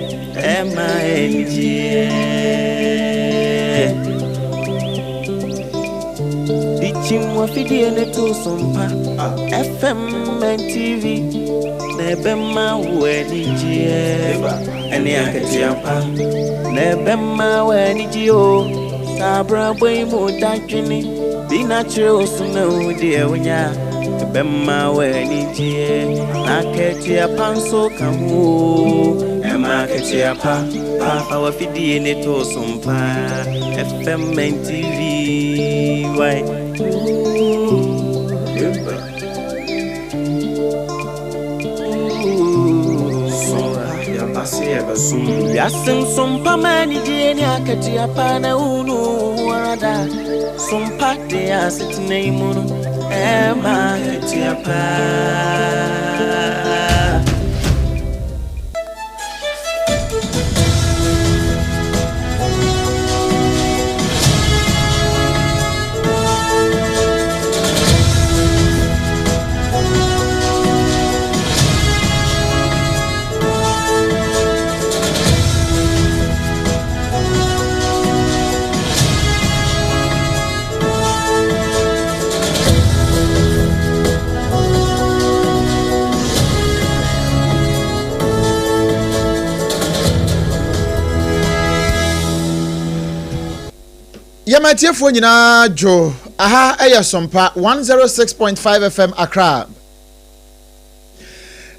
Ɛma anigyeɛ. Dikyim wafidie ne to so mpa. FM and TV na ɛbɛma wo anigyeɛ. Ɛne akatua pa na ɛbɛma wo anigyeɛ o. Saa abrabɔ yi mu dadwene bi na kyerɛ wo so na wo deɛ wonya. Ɛbɛma wo anigyeɛ. Na akatua pa nso ka ho o. Ɛma akatua pa pa fa wafidie ne to so mpa. FM and TV why. Wiase nsompa ma anigyeɛ ne akatua pa na wonu wo ho ara da. Sompa de asetena yi mu no ɛma akatua pa. Yɛma atiefoɔ nyinaa dwo. Aha yɛ Sompa 106.5 FM Accra.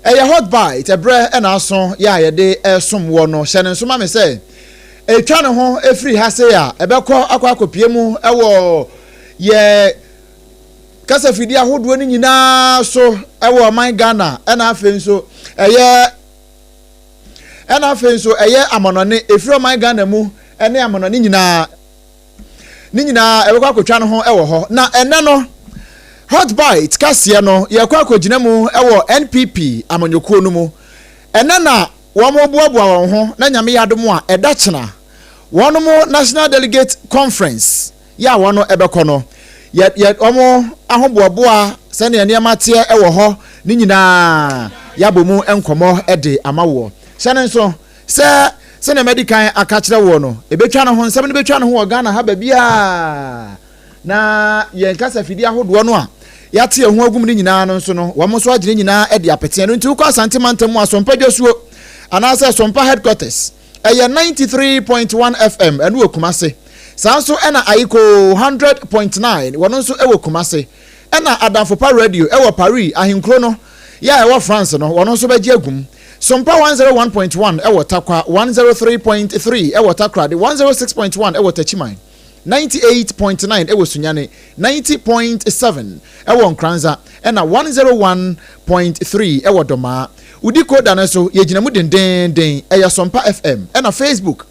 Ɛyɛ Hot Bite ɛberɛ ɛna aso yɛ a yɛde ɛresom woɔ no. Hyɛ no nso ma me sɛ ɛtwa ne ho ɛfiri ha sei a ɛbɛkɔ akɔ akɔpie mu ɛwɔ yɛ kasafidie ahodoɔ no nyinaa so ɛwɔ ɔman Ghana ɛna afei nso ɛyɛ Ɛna afei nso ɛyɛ amanɔne, ɛfiri ɔman Ghana mu ne amanɔne nyinaa, ne nyinaa ɛbɛkɔ akɔtwa no ho wɔ hɔ. Na ɛnɛ no, Hot Bite kaseɛ no, yɛkɔ akɔgyina mu wɔ NPP amanyɔkuo no mu. Ɛnɛ na wɔn boaboa wɔn ho na Nyame yɛ adom a ɛda kyena wɔn National Delegate Conference yɛ a wɔn bɛkɔ no, yɛ yɛ wɔn ahoboaboa sɛnea nneɛma teɛ wɔ hɔ ne nyinaa yɛabɔ mu nkɔmmɔ de ama woɔ. Hyɛ no nso sɛ sɛnea madi kan aka kyerɛ woɔ no, ɛbɛtwa ne ho, nsɛm no bɛtwa ne ho wɔ Ghana ha baabiara, na yɛn kasafidie ahodoɔ no a yɛate yɛn ho agum no nyinaa no nso no, wɔn nso agye ne nyinaa de apete. Ɛno nti wokɔ Asante mantam mu a, Sompa Dwasuo anaasɛ Sompa Headquarters, Ɛyɛ 93.1 FM, ɛno wɔ Kumase. Saa nso na Ayiko 100.9, wɔno nso wɔ Kumase. Ɛna Adamfopa Radio wɔ Paris ahenkuro no yɛ a ɛwɔ France no, wɔno nso bɛgye agum. Sompa 101.1 wɔ Tarkwa, 103.3 wɔ Takoradi, 106.1 wɔ Techiman. 98.9 wɔ Sunyani, 90.7 wɔ Nkoranza, ɛna 101.3 wɔ Domaa. Wo decoder no so, yɛgyina mu dendeenden. Ɛyɛ Sompa FM. Ɛna Facebook,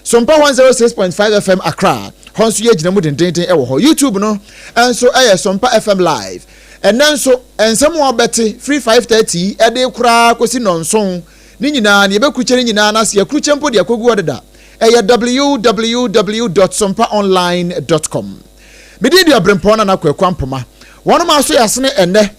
Sompa 106.5 FM Accra, hɔ nso yɛgyina mu dendeenden wɔ hɔ. YouTube no nso yɛ Sompa FM Live. Ɛnnɛ nso, nsɛm a wobɛte firi 5:30 de koraa kɔsi nnɔnson ne nyinaa no, yɛbɛkrukyɛ ne nyinaa no ase. Yɛakrukyɛ mpo de akɔgu hɔ deda. Ɛyɛ www dot sompaonline dot com. Me din de Ɔbrempɔn Nana Kwaku Ampoma. Wɔnom aso yɛ asene ɛnnɛ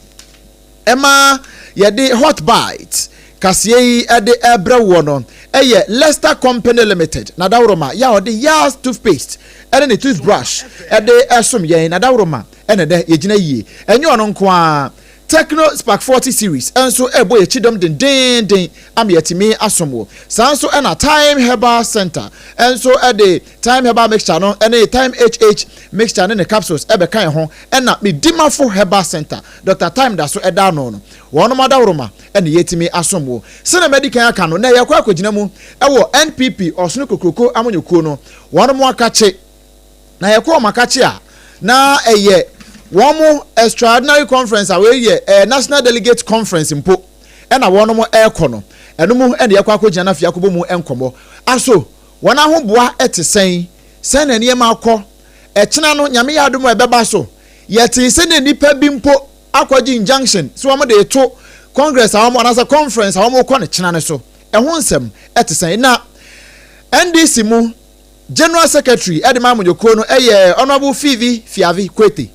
ɛma yɛde Hot Bite kaseɛ yi de ɛbrɛ woɔ no ɛyɛ Lester Company Limited Nadaworoma yɛ a ɔde Yaz toothpaste ɛne ne toothbrush ɛde ɛsom yɛn Nadaworoma ɛna ɛnɛ yɛgyina yie. Ɛnyɛ ɔno nko ara Tecno Spark 40 series nso rebɔ yɛn kyidɔm dendeenden ama yɛatumi asom wo. Saa nso na Thyme Herbal Centre nso de Thyme Herbal Mixture no ne Thyme HH Mixture ne ne capsules bɛka yɛn ho, ɛna Medimafo Herbal Centre, Dɔkta Thyme da so da ano no, wɔnom adaworoma na yɛatumi asom wo. Sɛnea madi kan aka no, nnɛ yɛrekɔ akɔgyina mu wɔ NPP Ɔsono Kokroko Amanyɔkuo no, wɔnom akakye. Na yɛkɔ wɔn akakye a, na ɛyɛ wɔn extraordinary conference a wei yɛ ɛyɛ national delegate conference mpo ɛna wɔn ɛrekɔ no. Ɛno mu ɛna yɛkɔ akɔgyina no afei akɔbɔ mu nkɔmmɔ. Aso wɔn ahoboa ɛte sɛn? Sɛn na nneɛma akɔ? Ɛkyena no Nyame yɛ adom a ɛbɛba so. Yɛtee sɛ na nnipa bi mpo akɔgye injunction sɛ wɔn de reto congress a wɔn anaasɛ conference a wɔn rekɔ no kyena no so. Ɛho nsɛm ɛte sɛn? Na NDC mu General Secretary de ma amanyɔkuo no yɛ Honourable Fiivi Fiavi Kwetey.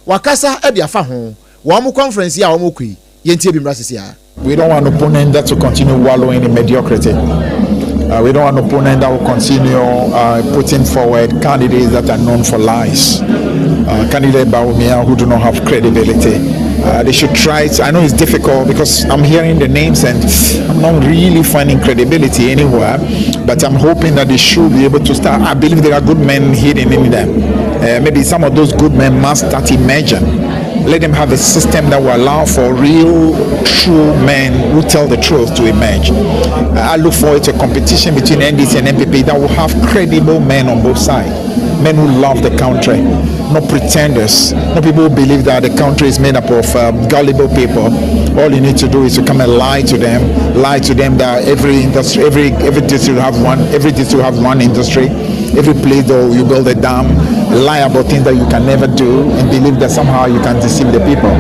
Wakasa de afa ho wɔ wɔn conference yi a wɔrekɔ yi. Yɛntie bi mmra sisi ara. We don't want opponent that to continue wallowing in mediocrity. We don't want an opponent that will continue putting forward candidates that are known for lies. Candidate Bawumia who do not have credibility. They should try to, I know it's difficult because I'm hearing the names and I'm not really finding credibility anywhere, but I'm hoping that they should be able to start. I believe there are good men hidden in them. Maybe some of those good men must start emerging. Let them have a system that will allow for real, true men who tell the truth to emerge. I look forward to a competition between NDC and NPP that will have credible men on both sides. Men who love the country, not pretenders, not people who believe that the country is made up of gullible people. All you need to do is to come and lie to them, lie to them that every industry, every district have one, every district have one industry, every place though you build a dam, lie about things that you can never do, and believe that somehow you can deceive the people.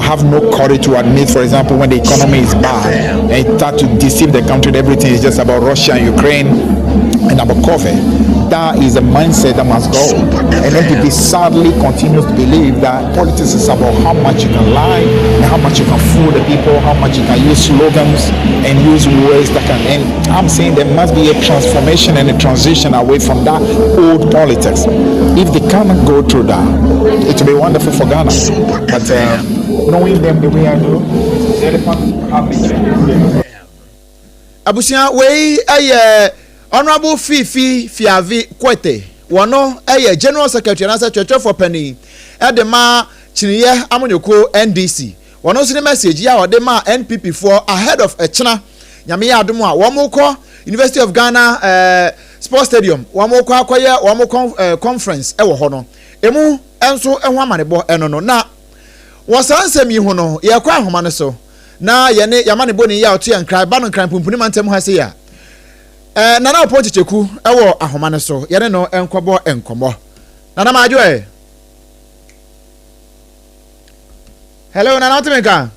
Have no courage to admit, for example, when the economy is bad, and start to deceive the country that everything is just about Russia and Ukraine and about COVID. That is a mindset that must go. And NPP sadly continues to believe that politics is about how much you can lie and how much you can fool the people, how much you can use slogans and use words that can. And I'm saying there must be a transformation and a transition away from that old politics. If they cannot go through that, it will be wonderful for Ghana. But knowing them the way I do, the elephant have been. Abusua, wei ɛyɛ Honourable Fifi Fiavi Kwetey. Wɔno ɛyɛ general secretary anaasɛ twerɛtwerɛfoɔ panin ɛde ma kyiniiɛ amanyɔkuo NDC. Wɔno nso ne message yi a ɔde ma NPP foɔ ahead of ɛkyena, Nyame yɛ adom a, wɔn kɔ University of Ghana Sports Stadium, wɔn kɔ akɔyɛ wɔn conference ɛwɔ hɔ no, emu nso ɛho amanebɔ ɛno no. Na wɔ saa nsɛm yi ho no, yɛkɔ ahoma no so na yɛne yɛamanebɔ ne yi a ɔto yɛn Nkran ba no, Nkran pumpuni mantam ha se a Nana Ɔpɔn Kyekyeku ɛwɔ ahoma no so, yɛne no nkɔbɔ nkɔmmɔ. Nana Maadwo ɛ. Hello Nana, wote me nka?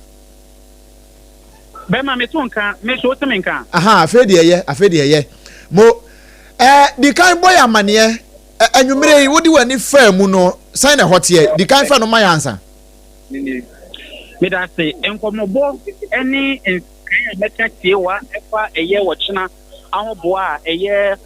Bɛrima, me to nka, me so wote me nka? Aha, afei deɛ yɛ, afei deɛ yɛ mo di kan bɔ yɛ amaneɛ. Anwummerɛ yi wode w'ani faa mu no, sɛn na ɛhɔ teɛ? Di kan fa no ma yɛ ansa. Meda ase. Nkɔmmɔbɔ ne nsakrae a mɛka tiewa ɛfa ɛyɛ wɔkyena ahoboa a ɛyɛ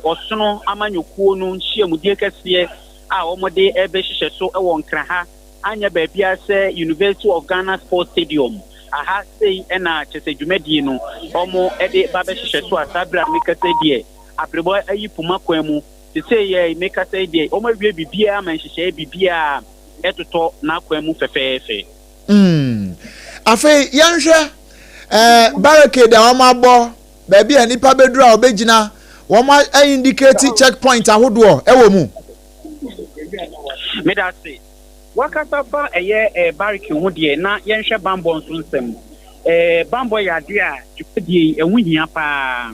ɔsono amanyɔkuo no nhyiamudie kɛseɛ a wɔde ɛbɛhyehyɛ so wɔ Nkran anyɛ baabiara sɛ University of Ghana Sports Stadium aha sei, ɛna kyerɛ sɛ dwumadie no wɔn de ba bɛhyehyɛ so a, saa berɛ a mekasa deɛ, aberebɔ ayi poma kwan mu te sɛ yɛ mekasa deɛ, wɔn awie biribiara ma nhyehyɛeɛ biribiara ɛtotɔ n'akwan mu fɛfɛɛfɛ. Afei yɛnhwɛ barricade a wɔn abɔ, baabi a nipa bɛduru a wɔbɛgyina, wɔn indicate checkpoint ahodoɔ ɛwɔ mu. Meda ase. Wakasa fa ɛyɛ barricade ho deɛ, na yɛnhwɛ bambɔ nso nsɛm. Bambɔ yɛ adeɛ a dwumadie yi ɛho hia paa.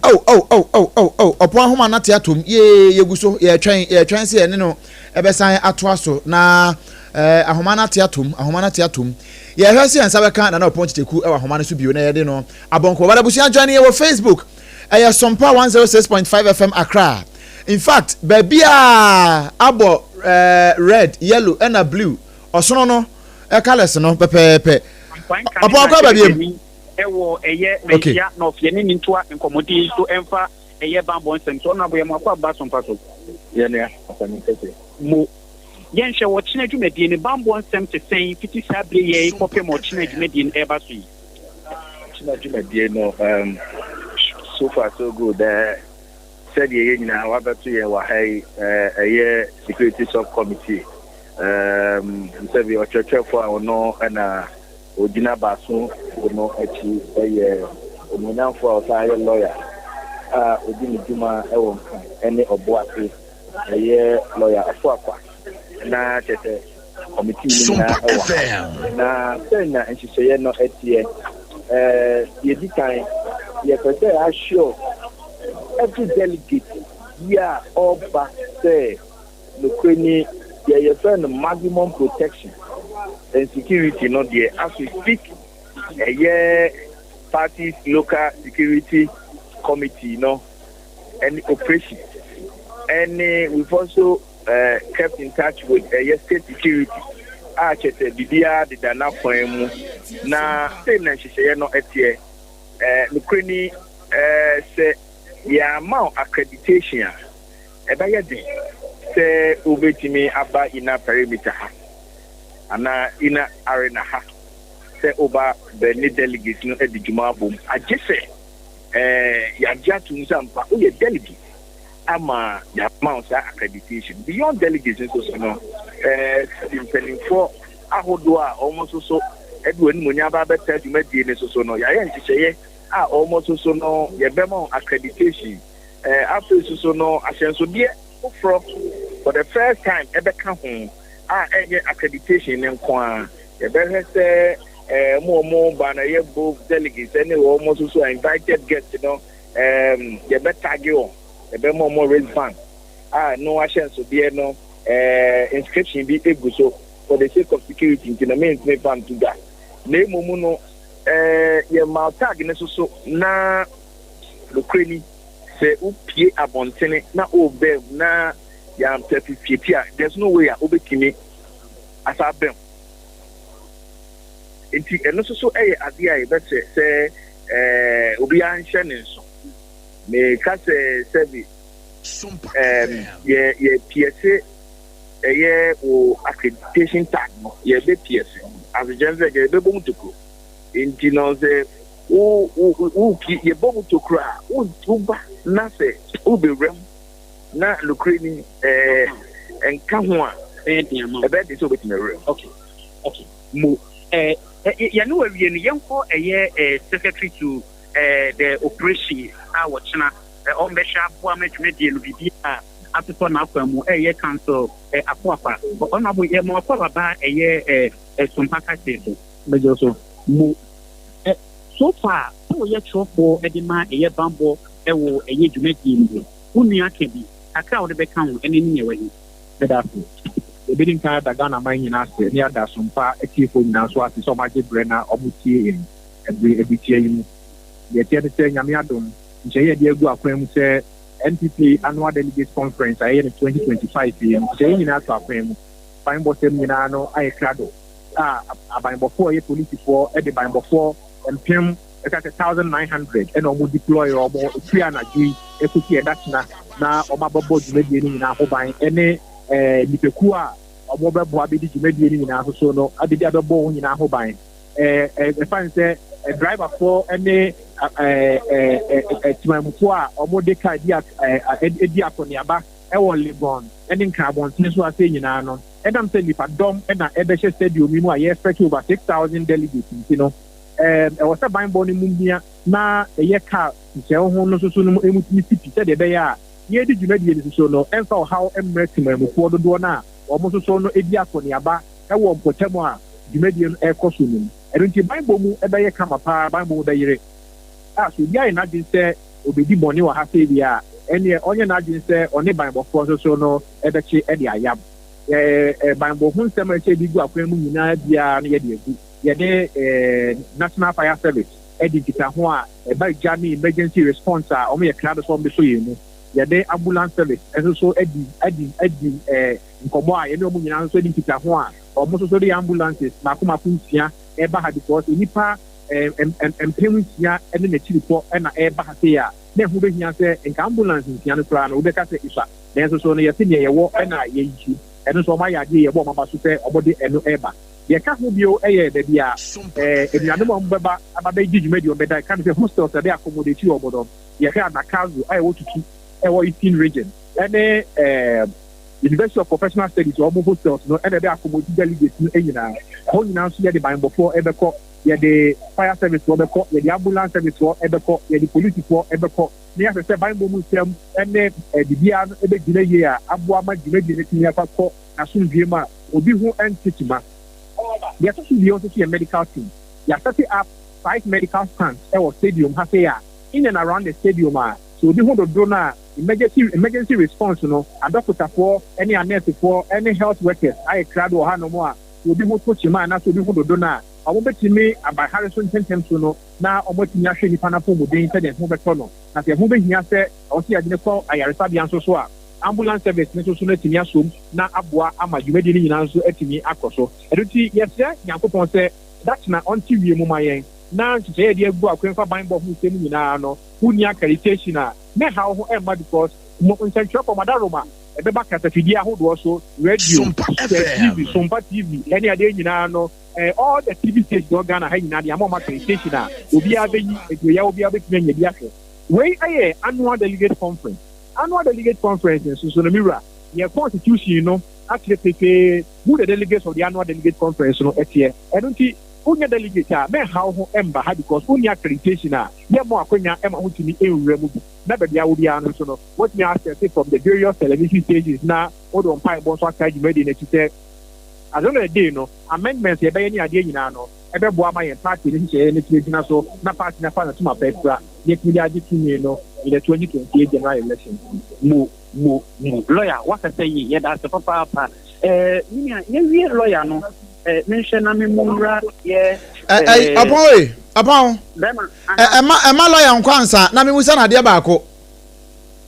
Oh oh oh oh oh oh, Ɔpɔn ahoma nate atom yee. Yɛgu so yɛtwɛn, yɛtwɛn sɛ yɛne no ɛbɛsan atoa so na ahoma nate atom, ahoma nate atom. Yɛhwɛ sɛ yɛn nsa bɛka Nana Ɔpɔn Kyekyeku ɛwɔ ahoma no so bio na yɛde no abɔnkɔ. Bada busua, join yɛ wɔ Facebook, ɛyɛ Sompa 106.5 FM Accra. In fact, baabi a abɔ red, yellow ɛna blue, ɔsono no colours no pɛpɛɛpɛ. Ɔpɔn akɔ aba biem. Ɛwɔ ɛyɛ Manhyia na ɔfeɛ ne ne ntoa nkɔmmɔdie so ɛmfa ɛyɛ bambɔ nsɛm so. Ɔno aboyɛ mu akɔ aba so mfa so. Yɛnua asɛm kɛse. Mo yɛnhwɛ wɔkyena dwumadie no, bambɔ nsɛm te sɛn fiti saa bere yɛ kɔpem ɔkyena dwumadie no ɛreba so yi? Ɔkyena dwumadie no, so far so good. Sɛdeɛ yɛn nyinaa wabɛto yɛn wɔ ha yi, ɛyɛ security sub committee, sɛbi ɔkyerɛkyerɛfoɔ a ɔno ɛna ogyina baaso no akyi yɛ onuonyamfoɔ a ɔsan yɛ lawyer a odi ne dwuma wɔ Nkran ne Ɔboase, ɛyɛ Lawyer Afuakwa, na kyerɛ sɛ committee no nyinaa wɔ ha. Na sɛn na nhyehyɛeɛ no teɛ? Deɛ di kan, yɛpɛ sɛ assure every delegate bi a ɔreba sɛ nokorɛ ni, deɛ yɛfrɛ no maximum protection and security no deɛ, as we speak, ɛyɛ party's local security committee no ɛne operation, ɛne we've also kept in touch with ɛyɛ state security a kyerɛ sɛ biribiara deda n'akwan mu. Na sɛ na nhyehyɛeɛ no ɛteɛ. Nokorɛ ni, sɛ yɛamma wo accreditation a, ɛbɛyɛ den sɛ wobɛtumi aba inner perimeter ha anaa inner arena ha sɛ woba bɛ ne delegates no adi dwuma abom, agye sɛ yɛagye atom sɛ ampa woyɛ delegate ama yɛama wo saa accreditation. Beyond delegates nso so no, sɛbi mpanimfoɔ ahodoɔ a wɔn nso so de wɔn animuonyam aba abɛta dwumadie no nso so no, yɛayɛ nhyehyɛeɛ a wɔn nso so no yɛbɛma wɔn accreditation. Afei nso so no, ahyɛnsodeɛ foforɔ for the first time ɛbɛka ho a ɛnyɛ accreditation no nko ara. Yɛbɛhwɛ sɛ wɔn a wɔba no, ɛyɛ both delegates ne wɔn nso so a invited guests no, yɛbɛtage wɔn, yɛbɛma wɔn wristband a ɛno ahyɛnsodeɛ no inscription bi gu so for the sake of security nti no mentumi mfa nto dwa. Na mmom no, yɛma tag no nso so na nokorɛ ni, sɛ wopue abɔntene na worebam na yɛampɛfifiepi a, there's no way a wobɛtumi asa abam. Nti ɛno nso so yɛ adeɛ a yɛbɛsrɛ sɛ obiara nhyɛ ne nso. Meka sɛ sɛbi yɛ yɛ piɛse ɛyɛ wo accreditation tag no, yɛbɛ piɛse asekyerɛ sɛ yɛbɛbɔ mu tokuro. Nti no sɛ wo wo wo yɛbɔ mu tokuro a, wo woba na sɛ wobɛwura mu na nokorɛ ni ɛɛ nka ho a, ɛbɛyɛ den ama wo. Ɛbɛyɛ den sɛ wobɛtumi awura mu. Okay, okay. Mo ɛɛ yɛne wo awie no, yɛnkɔ ɛyɛ ɛɛ secretary to ɛɛ the operation a wɔkyena ɛɛ ɔmbɛhwɛ aboa ma dwumadie no biribi a atotɔ n'akwan mu ɛyɛ council ɛɛ Akoakwa. Honourable, yɛ ma wakɔ aba ɛyɛ ɛɛ Sompa kakyee so. Mɛgye so. Mo ɛ so far sɛ woyɛ twerɛfoɔ de ma ɛyɛ banbɔ wɔ ɛyɛ dwumadie no mu, wo nua ka bi kakra a wode bɛka ho ɛne ne nea wahi. Meda ase. Yɛbɛdi nkan ada Ghana man nyinaa ase ne yɛada Asompa atiefoɔ nyinaa nso ase sɛ wɔagye berɛ na wɔretie yɛn ɛbere ɛbere tia yi mu. Deɛ ɛteɛ ne sɛ Nyame adom, nhyehyɛeɛ a yɛde agu akwan mu sɛ NPP Annual Delegates Conference a yɛyɛ no 2025 yi no, nhyehyɛeɛ nyinaa ato akwan mu. Banbɔsɛm nyinaa no ayɛ krado a abanbɔfoɔ a ɛyɛ polisifoɔ de banbɔfoɔ mpem ɛka sɛ 1,900 ɛna wɔn deploy wɔn ɛfiri anadwo yi ɛkɔsi ɛda kyena na wɔn abɛbɔ dwumadie no nyinaa ho ban ɛne ɛɛ nipakuo a wɔn bɛboa abɛdi dwumadie no nyinaa nso so no abɛdi abɛbɔ wɔn nyinaa ho ban. Ɛɛ ɛfa ne sɛ driverfoɔ ɛne ɛɛ ɛɛ temamufoɔ a wɔn de kaa di ɛɛ di akɔneaba ɛwɔ Legon ɛne Nkran abɔnten so ase nyinaa no, ɛnam sɛ nnipadɔm na ɛbɛhyɛ stadium yi mu a yɛ expect over 6,000 delegates nti no, ɛwɔ sɛ banbɔ no mu hia na ɛyɛ car nhyehyɛe ho no nso so no mu tumi si pi sɛdeɛ ɛbɛyɛ a yɛredi dwumadie no nso so no ɛmfa ɔhaw mmrɛ temanmufoɔ dodoɔ no a wɔn nso so no di akɔneaba wɔ mpɔtam a dwumadie no rekɔ so no mu. Ɛno nti banbɔ mu bɛyɛ kama paa, banbɔ mu bɛyere. A sɛ obi ayɛ n'adwene sɛ ɔbɛdi bɔne wɔ ha sei deɛ a, ɛnneɛ ɔnyɛ n'adwene sɛ ɔne banbɔfoɔ nso so no bɛkye de ayam. Yɛ banbɔ ho nsɛm a ɛsɛ yɛde gu akwan mu nyinaa biara no yɛde agu. Yɛne National Fire Service adi nkitaho a ɛba gya ne emergency response a wɔyɛ krado sɛ wɔbɛsɔ yɛn mu. Yɛne Ambulance Service nso so adi adi adi nkɔmmɔ a yɛne wɔn nyinaa nso adi nkitaho a wɔn nso so de ambulances mmaako mmaako nsia ɛreba ha because nnipa 6000 ne n'akyiripɔ na ɛreba ha sei a, na ɛho bɛhia sɛ nka ambulance nsia no koraa no wobɛka sɛ esua. Nanso so no yɛse deɛ yɛwɔ na yɛyi so. Ɛno nso wɔayɛ adeɛ yɛbɔ wɔn aba so sɛ wɔde ɛno reba. Deɛ ɛka ho bio yɛ baabi a anuanom a wɔbɛba aba bɛgye dwumadi wɔbɛda, ɛka ne sɛ hostels a ɛbɛ accommodate wɔn no, yɛhwɛ Anakazo a ɛwɔ Tutu ɛwɔ Eastern Region ɛne University of Professional Studies wɔn hostels no ɛna ɛbɛ accommodate delegates no nyinaa. Ɛhɔ nyinaa nso yɛde banbɔfoɔ ɛbɛkɔ, yɛde fire service foɔ bɛkɔ, yɛde ambulance service foɔ ɛbɛkɔ, yɛde polisifoɔ ɛbɛkɔ na yɛahwɛ sɛ banbɔ mu nsɛm ɛne biribiara no ɛbɛgyina yie a aboa ma dwumadie no atumi akɔ akɔ n'asomdwoeɛ mu a obi ho nte kyima. Deɛ ɛtɔ so bio nso so yɛ medical team. Yɛasɛte up five medical stands wɔ stadium ha sei a in and around the stadium a sɛ obi ho dodo no a emergency emergency response no adɔkotafoɔ ne anɛɛsefoɔ ne health workers ayɛ krado wɔ hanom a sɛ obi ho to kyima anaasɛ obi ho dodo no a wɔbɛtumi aba hare so ntɛmntɛm so no na wɔatumi ahwɛ nipa no apɔmuden sɛdeɛ ho bɛtɔ no. Na sɛ ɛho bɛhia sɛ ɛwɔ sɛ yɛde no kɔ ayaresabea nso so a, ambulance service no nso so no atumi asom na aboa ama dwumadie no nyinaa nso atumi akɔ so. Ɛno nti yɛsrɛ Nyankopɔn sɛ dakyena ɔnte wiem ma yɛn. Na nhyehyɛeɛ a yɛde agu akwan fa banbɔ ho nsɛm nyinaa no, wonni accreditation a, na ɛha wo ho mma because mo nsɛntwerɛfoɔ, mo adaworoma, ɛbɛba kasafidie ahodoɔ so, radio, Sompa TV, FM. Sompa TV ne adeɛ nyinaa no, eh, all the TV stations wɔ Ghana ha nyinaa de ama wɔn accreditation a obiara bɛyi, nti obiara obiara bɛtumi anya bi ahwɛ. Wei yɛ annual delegate conference. Annual delegate conference nso so no, me wura, yɛn constitution no akyerɛ pefee who the delegates of the annual delegate conference no teɛ. Ɛno nti, wonyɛ delegate a, mɛnha wo ho mba ha because wonni accreditation a, yɛmmɔ wo akwanya ma wontumi nwura mu bi. Na baabi a wɔ biara no nso no, woatumi access from the various television stations na wode wo mpaebɔ nso ataa dwumadie no akyi sɛ at the end of the day no, amendments a yɛbɛyɛ ne adeɛ nyinaa no, ɛbɛboa ama yɛn party no nhyehyɛeɛ no atumi agyina so na party no afa n'atom apa afira na yɛatumi de agye tumi no in the 2028 general elections mu. Mo mo lawyer wakasa yie yɛda ase papaapa ɛɛ me nua yɛwie lawyer no ɛɛ menhwɛ na me mu nwura yɛ ɛɛ. Ɛɛ ɔpɔn oye ɔpɔn. Bɛma aha. Ɛma ɛma lawyer nkɔ ansa na me musa na adeɛ baako.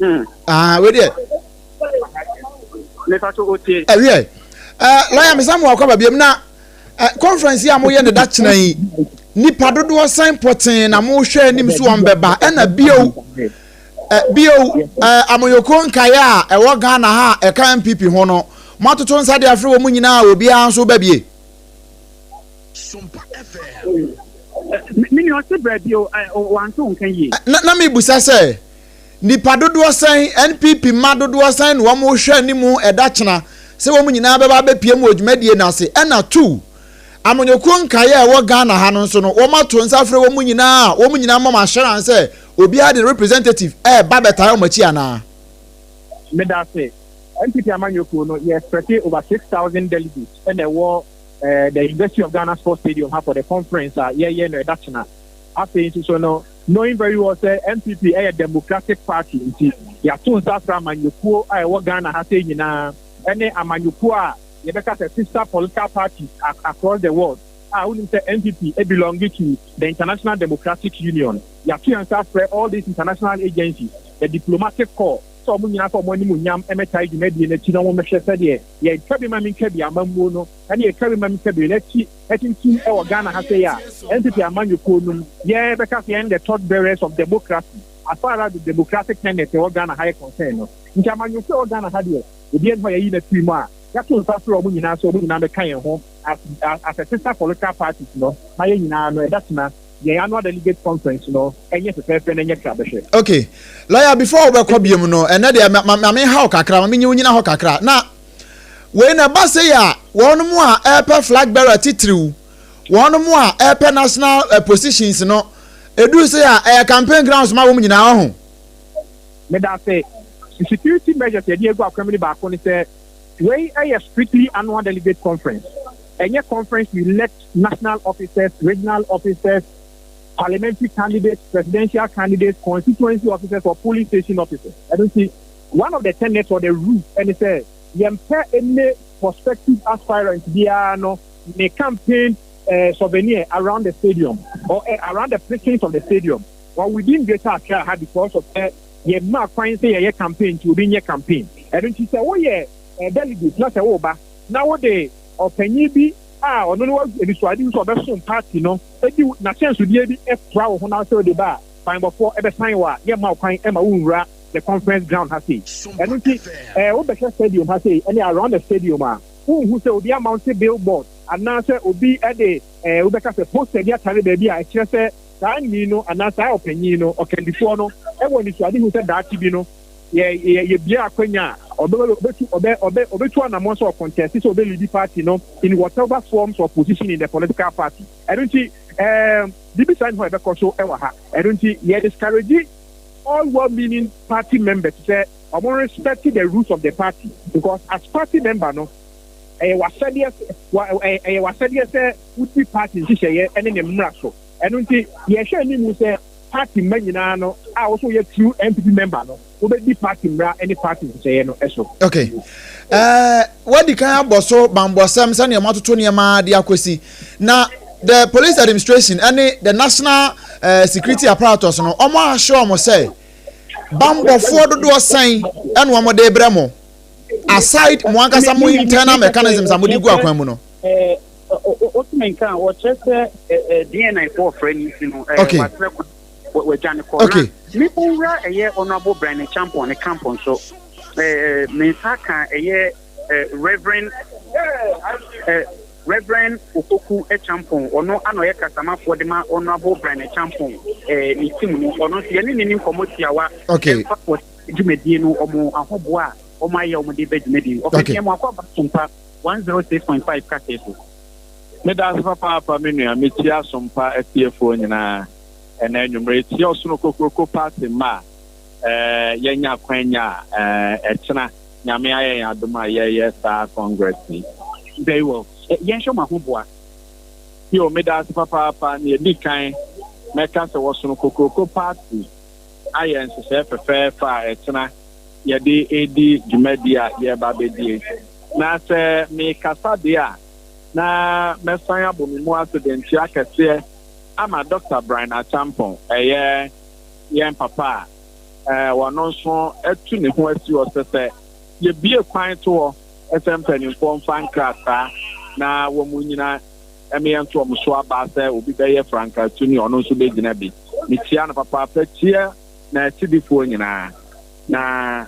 Hmm. Ah wei deɛ. Mepa so otie. Ɛwiɛ ɛɛ lawyer mesa mo akɔ baabi na ɛ conference yi a moyɛ ne da kyena yi nipa dodoɔ sɛn pɔtee na mohwɛ anim so wɔn bɛba ɛna bio. Bio, amanyɔkuo nkaeɛ a ɛwɔ Ghana ha a ɛka NPP ho no, moatoto nsa de afrɛ wɔn nyinaa a obiara nso ba bie? Me nua ɔse bra bio, wante wo nka yie. Na, na mebusa sɛ, nipa dodoɔ sɛn, NPP mma dodoɔ sɛn na wɔn hwɛ anim ɛda kyena sɛ wɔn nyinaa bɛba abɛpie mu wɔ dwumadie no ase? Ɛna two, amanyɔkuo nkaeɛ a ɛwɔ Ghana ha no nso no, wɔn ato nsa afrɛ wɔn nyinaa a wɔn nyinaa mmɔ wɔn assurance sɛ Obiara de representative ɛɛba bɛtae wɔn akyi anaa? Medase. NPP amanyɔkuo no yɛ expect over 6,000 delegates ɛna ɛwɔ the University of Ghana Sports Stadium ha for the conference a yɛyɛ no ɛda kyena. Afei nso so no, knowing very well sɛ NPP ɛyɛ democratic party nti, yɛato nsa afrɛ amanyɔkuo a ɛwɔ Ghana ha sei nyinaa ɛne amanyɔkuo a yɛbɛka sɛ sister political parties across the world a wonim sɛ NPP belong to the International Democratic Union. Yɛato yɛn nsa afrɛ all these international agencies, the diplomatic corps, sɛ wɔn nyinaa mfa wɔn animuonyam mmɛtae dwumadie no akyi na wɔmmɛhwɛ sɛdeɛ yɛn twa-bi-ma-mentwa-bi amammuo no ne yɛn twa-bi-ma-mentwa-bi no akyi atintim wɔ Ghana ha sei a NPP amanyɔkuo nom yɛbɛka sɛ yɛn the torch bearers of democracy as far as the democratic tenets ɛwɔ Ghana ha yɛ concern no. Nti amanyɔkuo a ɛwɔ Ghana ha deɛ obiara nni hɔ a yɛayi no afiri mu a yɛato nsa afrɛ wɔn nyinaa sɛ wɔn nyinaa mmɛka yɛn ho as as a sister political parties no na yɛn nyinaa no ɛda tena yɛn annual delegate conference no ɛnyɛ fɛfɛɛfɛ na ɛnyɛ krabɛhwɛ. Okay lawyer before wobɛkɔ biom no ɛnɛ deɛ ma ma me haw kakra ma menye wo nyina hɔ kakra na wei na ɛba sei a wɔn mo a ɛrepɛ flag bearer titiriw wɔn mo a ɛrepɛ national eh, positions no ɛduru sei a ɛyɛ campaign grounds ma wɔn nyinaa ɔho. Meda ase. Security measures yɛde agu akwan mu no baako ne sɛ wei yɛ strictly annual delegate conference. Ɛnyɛ conference to elect national officers, regional officers, parliamentary candidates, presidential candidates, constituency officers or polling station officers. Ɛno nti, one of the tenets or the rules ɛne sɛ yɛmpɛ any prospective aspirant biara no ne campaign eh, souvenir around the stadium or eh, around the precincts of the stadium or within Greater Accra ha because of sɛ yɛmma kwan sɛ yɛyɛ campaign nti obi nyɛ campaign. Ɛno nti sɛ woyɛ eh, delegate na sɛ woba na wode ɔpanyin bi a ɔno no wɔ anisoadehu sɛ ɔbɛsom party no di n'ahyɛnsodeɛ bi kura wo ho na sɛ wode ba a, banbɔfoɔ bɛsan wo a yɛmma wo kwan ma wonwura the conference ground ha sei. Ɛno nti eh, wobɛhwɛ stadium ha sei ne around the stadium a, wonhu sɛ obi amounte billboard anaasɛ obi de eh, wobɛka sɛ poster bi atare baabi a ɛkyerɛ sɛ saa nii no anaa saa ɔpanyin no, ɔkandifoɔ no, wɔ anisoadehu sɛ daakye bi no, yɛ yɛ yɛbue akwanya a, ɔbɛ ɔbɛtu ɔbɛ ɔbɛ ɔbɛtu anamɔn sɛ ɔcontest sɛ ɔbɛ leadi party no in whatever forms or position in the political party. Ɛno nti ɛɛm biribi saa nni hɔ a ɛbɛkɔ so wɔ ha. Ɛno nti yɛ discourage all well meaning party members sɛ wɔn respect the rules of the party because as party member no ɛyɛ w'asɛdeɛ sɛ wa ɛyɛ w'asɛdeɛ sɛ wodi party nhyehyɛeɛ ne ne mmara so. Ɛno nti yɛhwɛ anim sɛ party mma nyinaa no a wo nso woyɛ true NPP member no, wobɛdi party mmara ne party nhyehyɛeɛ no so. Okay. Uh, wadi kan abɔ so bambɔsɛm sɛnea wɔatoto nneɛma de akɔsi na the police administration ɛne the national uh, security apparatus no wɔn ahyɛ wɔn sɛ bambɔfoɔ dodoɔ sɛn ɛna wɔn de brɛ mo aside mo ankasa mo internal mechanisms a mo de gu akwan mu no. Eh, Wotumi nka a wɔkyerɛ sɛ DNI foɔ frɛ no nti no wasrɛ kwan wagya no kɔ. Na me owura ɛyɛ Honourable Brian Acheampong ne camp nso me nsa ka ɛyɛ Reverend Reverend Opoku Acheampong, ɔno ana ɔyɛ kasamafoɔ de ma Honourable Brian Acheampong ne team no, ɔno nso yɛne ne ni nkɔmmɔ tiawa ɛmfa wɔ dwumadie no wɔn ahoboa a wɔn ayɛ wɔn de ba dwumadie. Ɔpɛni ɛmu akɔ aba Sompa 106.5 kasɛɛ so. Meda ase papaapa me nua, mekyia Sompa atiefoɔ nyinaa ɛnɛ anwummerɛ yi. Kyia Ɔsono Kokroko party mma a yɛanya akwanya a ɛkyena Nyame ayɛ yɛn adom a yɛyɛ saa congress yi. Very well. Yɛnhwɛ mo ahoboa. Yo, meda ase papaapa. Nea edi kan, mɛka sɛ Ɔsono Kokroko party ayɛ nhyehyɛe fɛfɛɛfɛ a ɛkyena yɛde redi dwumadi a yɛreba abɛdie. Na sɛ mekasa deɛ a, na mɛsan abɔ me mu ase de nkyea kɛseɛ ama Dɔkta Brian Acheampong, ɛyɛ yɛn papa a ɔno nso atu ne ho asi hɔ sɛ sɛ yɛbue kwan to hɔ sɛ mpanimfoɔ mfa nkrataa na wɔn nyina ɛme yɛnto wɔn so aba sɛ obi bɛyɛ frankaatuni, ɔno nso bɛgyina bi. Mekyia no papaapa, kyia n'akyidifoɔ nyinaa. Na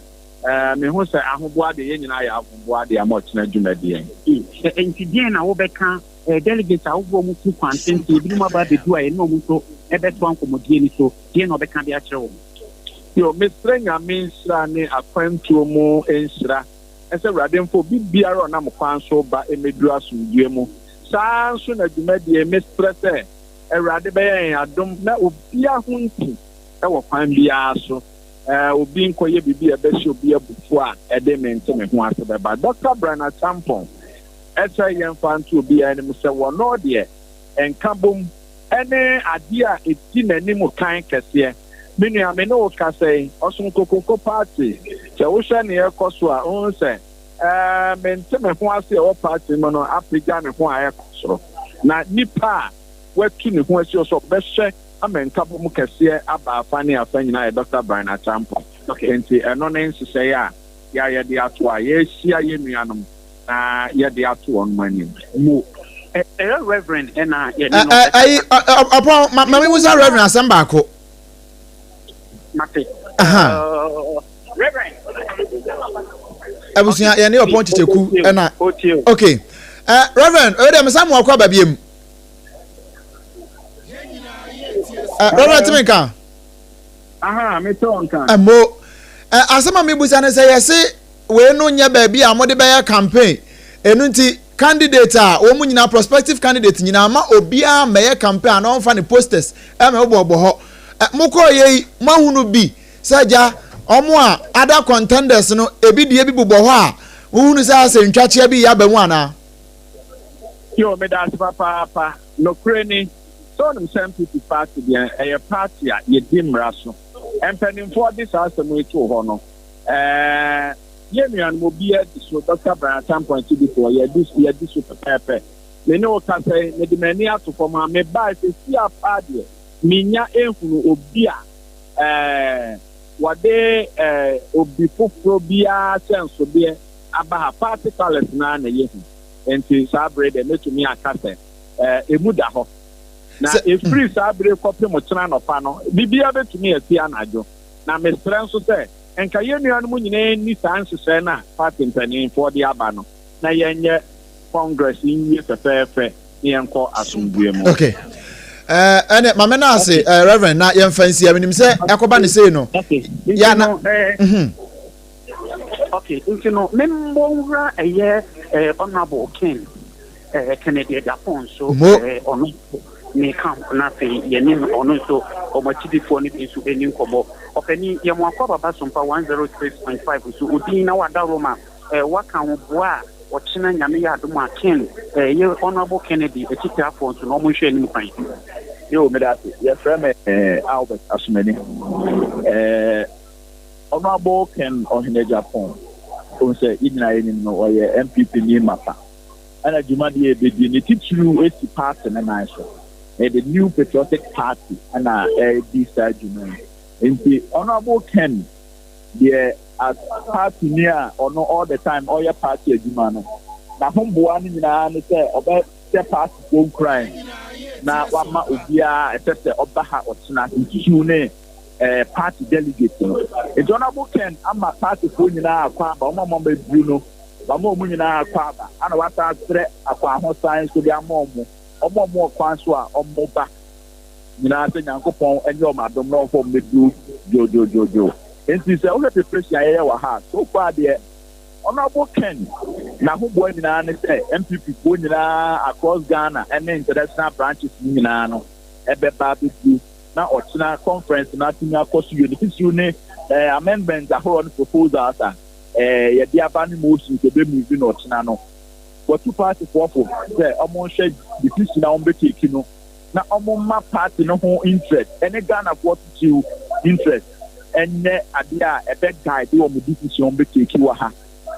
mehu sɛ ahoboa deɛ, yɛn nyinaa yɛ ahoboa deɛ ama ɔkyena dwumadie. Nti deɛn na wobɛka delegates a woboɔ mu firi kwan tenten, ebinom aba abɛdu a yɛne wɔn nso ɛbɛtoa nkɔmmɔdie no so, deɛn na wɔbɛka de akyerɛ wɔn? Yo, mesrɛ Nyame nhyira ne akwantuo mu nhyira, ɛsɛ Awurade mfa obi biara a ɔnam kwan so ba mmɛduru asomdwoeɛ mu. Saa nso na dwumadie, mesrɛ sɛ Awurade bɛyɛ yɛn adom na obiara ho nti wɔ kwan biara so. Obi nkɔyɛ biribi a ɛbɛhyɛ obi abufuo a ɛde mente me ho ase bɛba. Dɔkta Brian Acheampong ɛsɛ yɛmfa nto obiara anim sɛ wɔno deɛ nkabom ne adeɛ a ɛdi n'anim kan kɛseɛ. Me nua, me ne wo kasa yi, Ɔsom Kokroko Party, sɛ wohwɛ nea ɛrekɔ so a, wohu sɛ mente me ho ase a ɛwɔ party mu no apagya ne ho a ɛrekɔ soro. Na nipa a watu ne ho asi hɔ sɛ ɔbɛhwɛ ama nkabom kɛseɛ aba afa ne afa nyinaa yɛ Dɔkta Brian Acheampong. Enti ɛno ne nhyehyɛeɛ a yɛayɛ de ato a yɛrehyia yɛn nuanom na yɛde ato wɔn anim. Mo. Ɛyɛ Reverend ɛna yɛne no. Ɛyi ɔpɔn ma ma mi wusa Reverend asɛm baako. Mate. Reverend. Abusua yɛne ɔpɔn kyekyeku ɛna. Okay. Reverend ɛyɛ dɛ mesa mu akɔ aba biem. Reverend timi nka. Aha, me tɔ nka. Ɛmo. Asɛm a mebusa ne sɛ yɛse wei no nyɛ baabi a wɔde bɛyɛ campaign. Ɛno nti candidate a wɔn nyinaa, prospective candidate nyinaa, ma obiara mmɛyɛ campaign anaa ɔmfa ne posters ɛmɛbobɔbɔ hɔ. Mokɔɔ yɛ yi, moahunu bi sɛ gya wɔn a other contenders no ebi deɛ bi bobɔ hɔ a wohunu sɛ asɛ ntwakyea bi yɛ aba mu anaa? Yo, meda ase papaapa. Nokorɛ ni, sɛ wonim sɛ NPP party deɛ ɛyɛ party a yɛdi mmara so. Mpanimfoɔ de saa asɛm yi too hɔ no, ɛɛ yɛn nuanom obiara di so, Dɔkta Brian Acheampong akyidifoɔ, yɛadi yɛadi so pɛpɛɛpɛ. Me ne wo kasa yi, mede m'ani ato fam a, mebae seesei ara paa deɛ, mennya nhunu obi a ɛɛ wɔde ɛɛ obi foforɔ biara ahyɛnsodeɛ aba ha. Party colours no ara na ɛyɛ hu. Enti saa bere deɛ mɛtumi aka sɛ ɛɛ emu da hɔ. Na ɛfiri saa bere kɔpem kyena anɔpa no, biribiara bɛtumi asi anadwo. Na mesrɛ nso sɛ nka yɛn nuanom nyinaa nni saa nhyehyɛe no a party mpanimfoɔ de aba no, na yɛnyɛ Congress nwie fɛfɛɛfɛ na yɛnkɔ asomdwoeɛ mu. Okay. Ɛnɛ maame no ase, Reverend, na yɛmfa nsi a menim sɛ ɛkɔba ne sei no. Ya na. Okay, nti no memmɔ nwura ɛyɛ Honorable Ken Kennedy Agyapong nso ɔno ne ka ho, na afei yɛne ɔno nso wɔn akyidifoɔ no bi nso ani nkɔmmɔ. Ɔpanin, yɛn mo akɔ ababa Sompa 106.5 so odin na wada Roma waka ho boa a ɔkyena Nyame yɛ adom a Ken yɛ Honorable Kennedy akyitaafoɔ nso na wɔn nhwɛ anim kwan. Yo, meda ase. Yɛfrɛ me Albert Asomani. Honorable Ken Ohene Agyapong, wohu sɛ yɛn nyinaa yɛnim no, ɔyɛ NPP ni mapa. Ɛna dwumadie a ɛbɛdi ne titiriw si party no nan so. Ɛyɛ the New Patriotic Party ɛna ɛredi saa dwuma yi. Nti Honorable Ken deɛ, as party ni a ɔno all the time ɔyɛ party adwuma no, n'ahoboa no nyinaa ne sɛ ɔbɛ Hyɛ partyfoɔ nkuran na wama obiara a ɛsɛ sɛ ɔba ha ɔkyena nsusuw ne eh, party delegate no. Nti Honourable Ken ama partyfoɔ nyinaa akwaaba, wɔn a wɔabɛduru no, wama wɔn nyinaa akwaaba, ana wasan asrɛ akwahosan nso de ama wɔn, wɔn a wɔwɔ kwan so a wɔba nyinaa sɛ Nyankopɔn nyɛ wɔn adom na ɔmfa wɔn mmɛduru dwoodwoodwoodwoo. Nti sɛ wohwɛ preparation a yɛyɛ wɔ ha a, so far deɛ Honourable Ken n'ahoboa nyinaa ne sɛ NPP foɔ nyinaa across Ghana ne international branches no nyinaa no ɛbɛba abɛduru na ɔkyena conference no atumi akɔ so yie. Ne titiriw ne eh, amendment ahoroɔ ne proposals a eh, yɛde aba ne motions ɛbɛ move no ɔkyena no. Watu party foɔ fo sɛ ɔmo nhwɛ decision a wɔn bɛ take no na ɔmo mma party no ho interest ɛne Ghana foɔ titiriw interest ɛnyɛ adeɛ a ɛbɛ guide wɔn decision wɔn bɛ take wɔ ha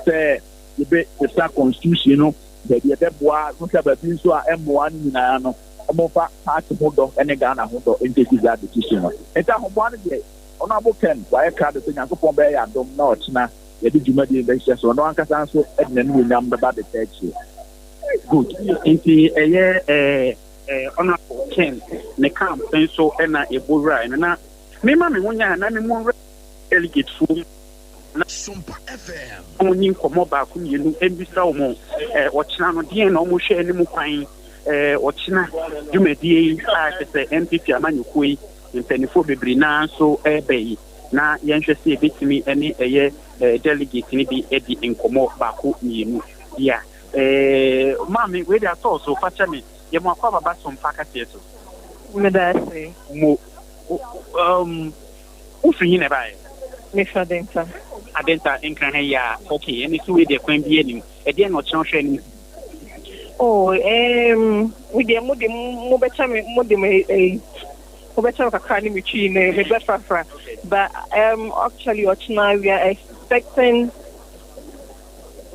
sɛ yɛbɛ sesa constitution no baabi ɛbɛboa wohwɛ baabi nso a ɛmmoa no nyinaa no ɔmo nfa party ho dɔ ɛne Ghana ho dɔ ntake saa decision no. Nti ahoboa no deɛ Honourable Ken wayɛ krado sɛ Nyankopɔn bɛyɛ yɛ adom na ɔkyena yɛde dwumadie no bɛhyehyɛ so ɔno ankasa nso de n'animuonyam bɛba abɛta akyire. Good. Nti ɛyɛ eh, eh, Honourable Ken ne camp nso na ɛbɔ wuraeɛ no na mema me ho nya na me mu wura delegate foɔ mu na wɔn ni nkɔmmɔ baako mmienu mbisa wɔn eh, ɔkyena no deɛn na wɔn hwɛ anim kwan eh, ɔkyena dwumadie yi a kyɛ sɛ NPP amanyɔkuo yi mpanimfoɔ bebree naa nso ɛreba yi na yɛnhwɛ sɛ yɛbɛtumi ne ɛyɛ eh, delegate no bi adi nkɔmmɔ baako mmienu bi a. Eh, maame, wei de atɔɔ so, fa kyɛ me. Yɛ mo akɔ ababa so mpa kaseɛ so. Meda ase. Mo, um, wofiri he na ɛbaeɛ? Mefiri Adenta. Adenta, Nkran ha yi a, ok, ɛne so wei deɛ kwan bi anim. Ɛdeɛn na ɔkyena wohwɛ anim? Oh, um, me deɛ mo de mo bɛkyɛ me, mo de me, eh, mo bɛkyɛ me kakra ne me twi ne me bɛfrafra. But actually ɔkyena we are expecting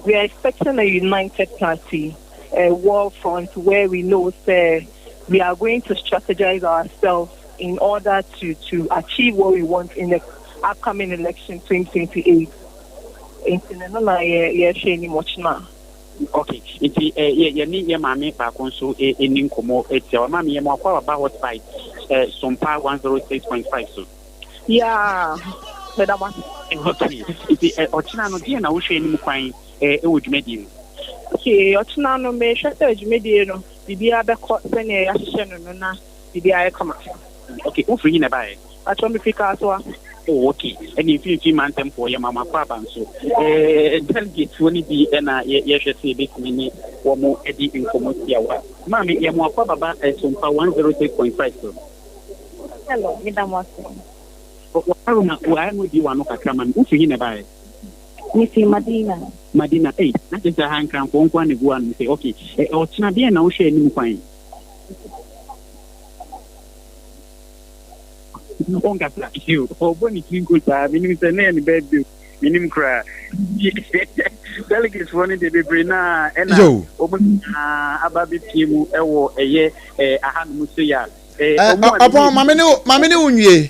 we are expecting a united party, a war front where we know say we are going to strategize ourselves in order to to achieve what we want in the upcoming election 2028. Nti no na yɛhwɛ anim ɔkyena. Okay, nti eh, yɛ yɛne yɛ maame baako nso eh, ɛni nkɔmmɔ atia wa. Maame yɛ mo akɔ aba hot bite eh, Sompa 106.5 so. Yeah, meda mo ase. Okay, nti eh, ɔkyena no deɛ na wohwɛ anim kwan eh, ɛwɔ dwumadie no? Okay, ɔkyena no mehwɛ sɛ dwumadie no biribiara bɛkɔ sɛnea yɛahyehyɛ no no na biribiara ayɛ kama. Okay, wofiri he na ɛbaeɛ? Patrɔ mefiri Kasoa. Oh okay, ɛne mfimfini mantamfoɔ yɛma mo akwaaba nso. Eh, delegatefoɔ no bi na yɛhwɛ sɛ yɛbɛtumi ne wɔn adi nkɔmmɔ tiawa. Maame, yɛ mo akwaaba ba Sompa 106.5 so. Hello, meda mo ase. Waroma, wɔ ano di w'ano kakra ma me. Wofiri he na ɛbaeɛ? Mefiri Madina. Madina, ei, na kyerɛ sɛ ha Nkranfoɔ nko ara na ɛgu ano sɛ, okay. Ɔkyena deɛn na wohwɛ anim kwan? Ɔnkasa bio. Ɔbɔ ne tiri nko saa. Menim sɛ na ɛyɛ ne birthday. Menim koraa. Delegates foɔ no deɛ bebree no a ɛna wɔn nyinaa aba abɛpie mu wɔ ɛyɛ ahanom sei a. Ɔpɔn, maame ne maame ne wo nwie.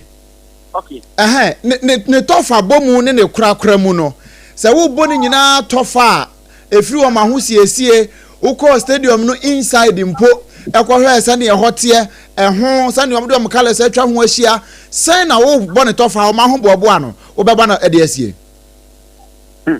Okay. Ɛhɛn, ne ne ne tɔfa bɔ mu ne ne korakora mu no, sɛ wobɔ ne nyinaa tɔfa a, Ɛfiri wɔn ahosiesie, wokɔɔ stadium no inside mpo kɔhwɛɛ sɛdeɛ ɛhɔ teɛ, ɛho, sɛdeɛ wɔde wɔn colours atwa ho ahyia, sɛn na wobɔ ne tɔfa a wɔn ahoboaboa no, wobɛba no de asie? Hmm.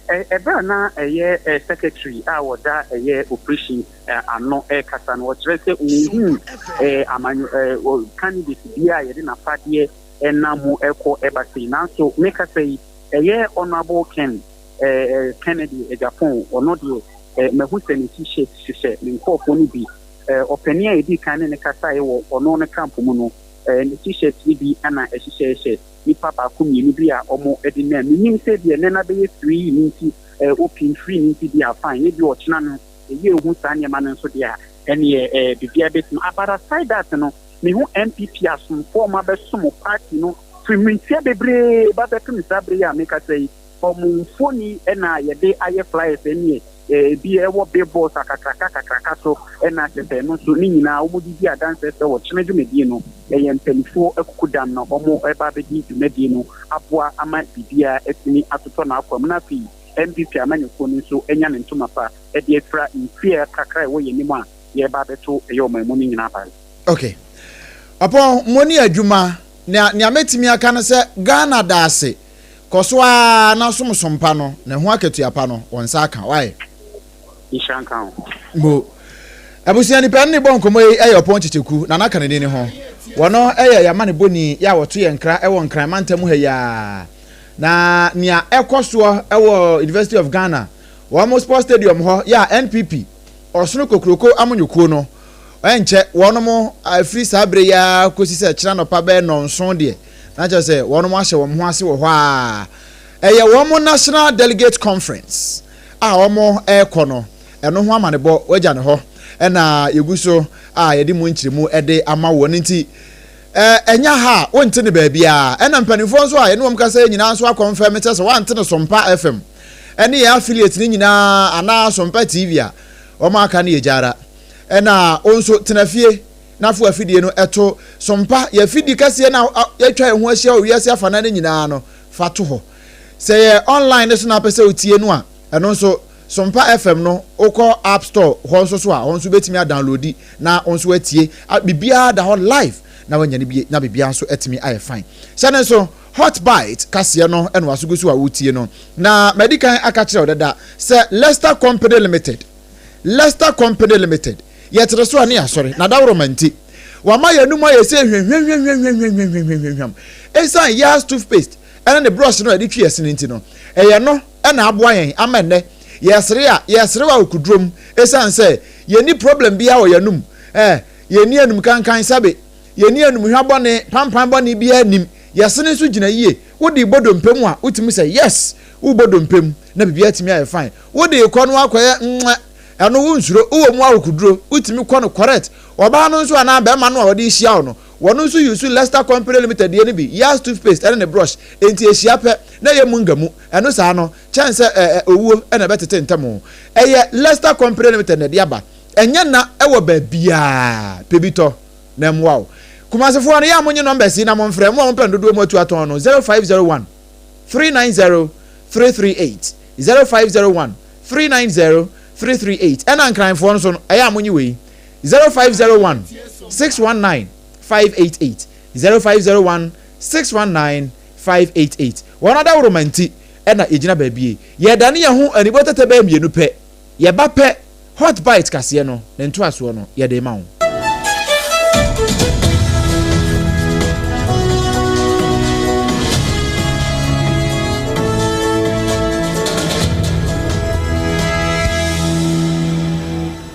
Ɛberɛ a na ɛyɛ secretary a ɔda ɛyɛ operations ano rekasa no, ɔkyerɛ sɛ ɔnhuu amanyɔ candidate biara a yɛde n'afadeɛ nam mu kɔ ba sei. Nanso mekasa yi, ɛyɛ Honourable Ken eh, Kennedy Agyapong, ɔno deɛ eh, mahu sɛ ne t-shirt hyehyɛ ne nkurɔfoɔ no bi. Eh, ɔpanin a ɛdii kan ne no kasaeɛ wɔ ɔno ne camp mu no, eh, ne t-shirt no bi na ɛhyehyɛɛhyɛ nnipa baako mmienu bi a wɔde nam. Menim sɛ deɛ nnɛ no abɛyɛ free no nti, eh, open free no nti deɛ a fine, ebi ɔkyena no ɛyɛ ehu saa nneɛma no nso deɛ a, ɛneɛ eh, biribiara bɛtumi. Ah, but aside that no, mehu NPP asomfoɔ a wɔabɛsom party no firi mmeretia bebree ba bɛpem saa berɛ yi a mekasa yi. Wɔn mfoni na yɛde ayɛ flyers ɛneɛ ebi ɛwɔ billboards akakraka kakraka so ɛna kyerɛ sɛ ɛno nso ne nyinaa wɔn de di adanseɛ sɛ ɔkyena dwumadie no ɛyɛ mpaninfoɔ akukudam na wɔn ɛba abɛdi dwumadie no aboa ama biribiara atumi atotɔ n'akwan mu na afei. NPP amanyɔkuo no nso anya ne ntoma pa de afira mfeɛ kakra a ɛwɔ yɛn anim a yɛreba abɛto ɛyɛ ɔman mu no nyinaa aba. Ok. Ɔpɔn, moni adwuma. Nea nea mɛtumi aka ne sɛ Ghana da ase. Kɔ so ara na som som pa no, na ɛho akatua pa no, wɔn nsa aka. Wai? Nhyira nka wo. Mo. Abusua nipa ne bɔ nkɔmmɔ yi yɛ Ɔpɔn Kyekyeku, Nana Kanani ne ho. Wɔno yɛ yɛn amanebɔni yɛ a wɔto yɛn nkra wɔ Nkran mantam ha yi ara. Na nea ɛkɔ soɔ wɔ University of Ghana, wɔn sports stadium hɔ yɛ a NPP, Ɔsono Kokuroko amanyɔkuo no, ɛnkyɛ wɔnom afiri saa berɛ yi ara kɔsi sɛ kyena anɔpa bɛyɛ nnɔnson deɛ, na kyerɛ sɛ wɔnom ahyɛ wɔn ho ase wɔ hɔ ara. Ɛyɛ wɔn National Delegate Conference a wɔn rekɔ no, ɛno ho amanebɔ wɔagya no hɔ na yɛgu so a yɛde mu nkyerɛmu de ama woɔ no nti, ɛnyɛ ha a wonte no baabiara. Ɛna mpanimfoɔ nso a yɛne wɔn kasa yi nyinaa nso akɔnfɛm sɛ sɛ woante no Sompa FM ne yɛn affiliate no nyinaa anaa Sompa TV a, wɔn aka no yɛ gya ara. Ɛna wo nso tena fie na fo afidie no to Sompa, yɛn afidie kɛseɛ no a yɛatwa yɛn ho ahyia wɔ wiase afanan no nyinaa no, fa to hɔ. Sɛ yɛ online no so na apɛ sɛ wotie no a, ɛno nso Sompa FM no wokɔ app store hɔ nso so a, hɔ nso wobɛtumi adownloadi na wo nso atie. Biribiara da hɔ live na woanya no bie na biribiara nso atumi ayɛ fine. Hyɛ no nso Hot Bite kaseɛ no na waso gu so a wotie no. Na madi kan aka kyerɛ wo dada sɛ Lester Company Limited, Lester Company Limited, yɛtere so a ne yɛasɔre, na dawuroma nti, wama yɛn anum ayɛ sɛ hwamhwamhwamhwamhwamhwamhwam. Esiane Yaz toothpaste ne ne brush no a yɛde twi yɛn sene nti no, ɛyɛ no na aboa yɛn ama nnɛ yɛresere a, yɛreserew akokoduro mu esiane sɛ yɛnni problem biara wɔ yɛn anum. Eh, yɛnni anum kankan sɛbe, yɛnni anum hwa bɔne, pampan bɔne biara nnim. Yɛn sene nso gyina yie. Wode rebɔ dompe mu a, wotumi sɛ yes, worebɔ dompe mu na biribiara atumi ayɛ fine. Wode rekɔ no akɔyɛ nwɛ, ɛno wonsuro, wowɔ mu akokoduro, wotumi kɔ no correct. Ɔbaa no nso anaa barima no a ɔde rehyia wo no, wɔno nso use Lester Company Limited deɛ no bi, Yaz toothpaste ɛne ne brush, enti ɛhyia pɛ na ɛyɛ munga mu. Ɛno saa no, kyɛn sɛ ɛ ɛ owuo na ɛbɛtete ntɛm. Ɛyɛ Lester Company Limited na ɛde aba. Ɛnyɛ nna ɛwɔ baabiara, pɛ bi tɔ na ɛmmoa wo. Kumasefoɔ no, yɛ a monye numbers yi na momfrɛ, mo a mompɛ no dodoɔ mu atu atɔn no, 0501 390 338, 0501 390 338, ɛna Nkranfoɔ nso no, ɛyɛ a monye wei, 0501 619 588, 0501 619 588. Wɔn adaworoma nti na yɛgyina baabi yi. Yɛredane yɛn ho anibɔ tɛtɛ bɛyɛ mmienu pɛ. Yɛba pɛ, Hot Bite kaseɛ no, ne ntoasoɔ no, yɛde rema wo.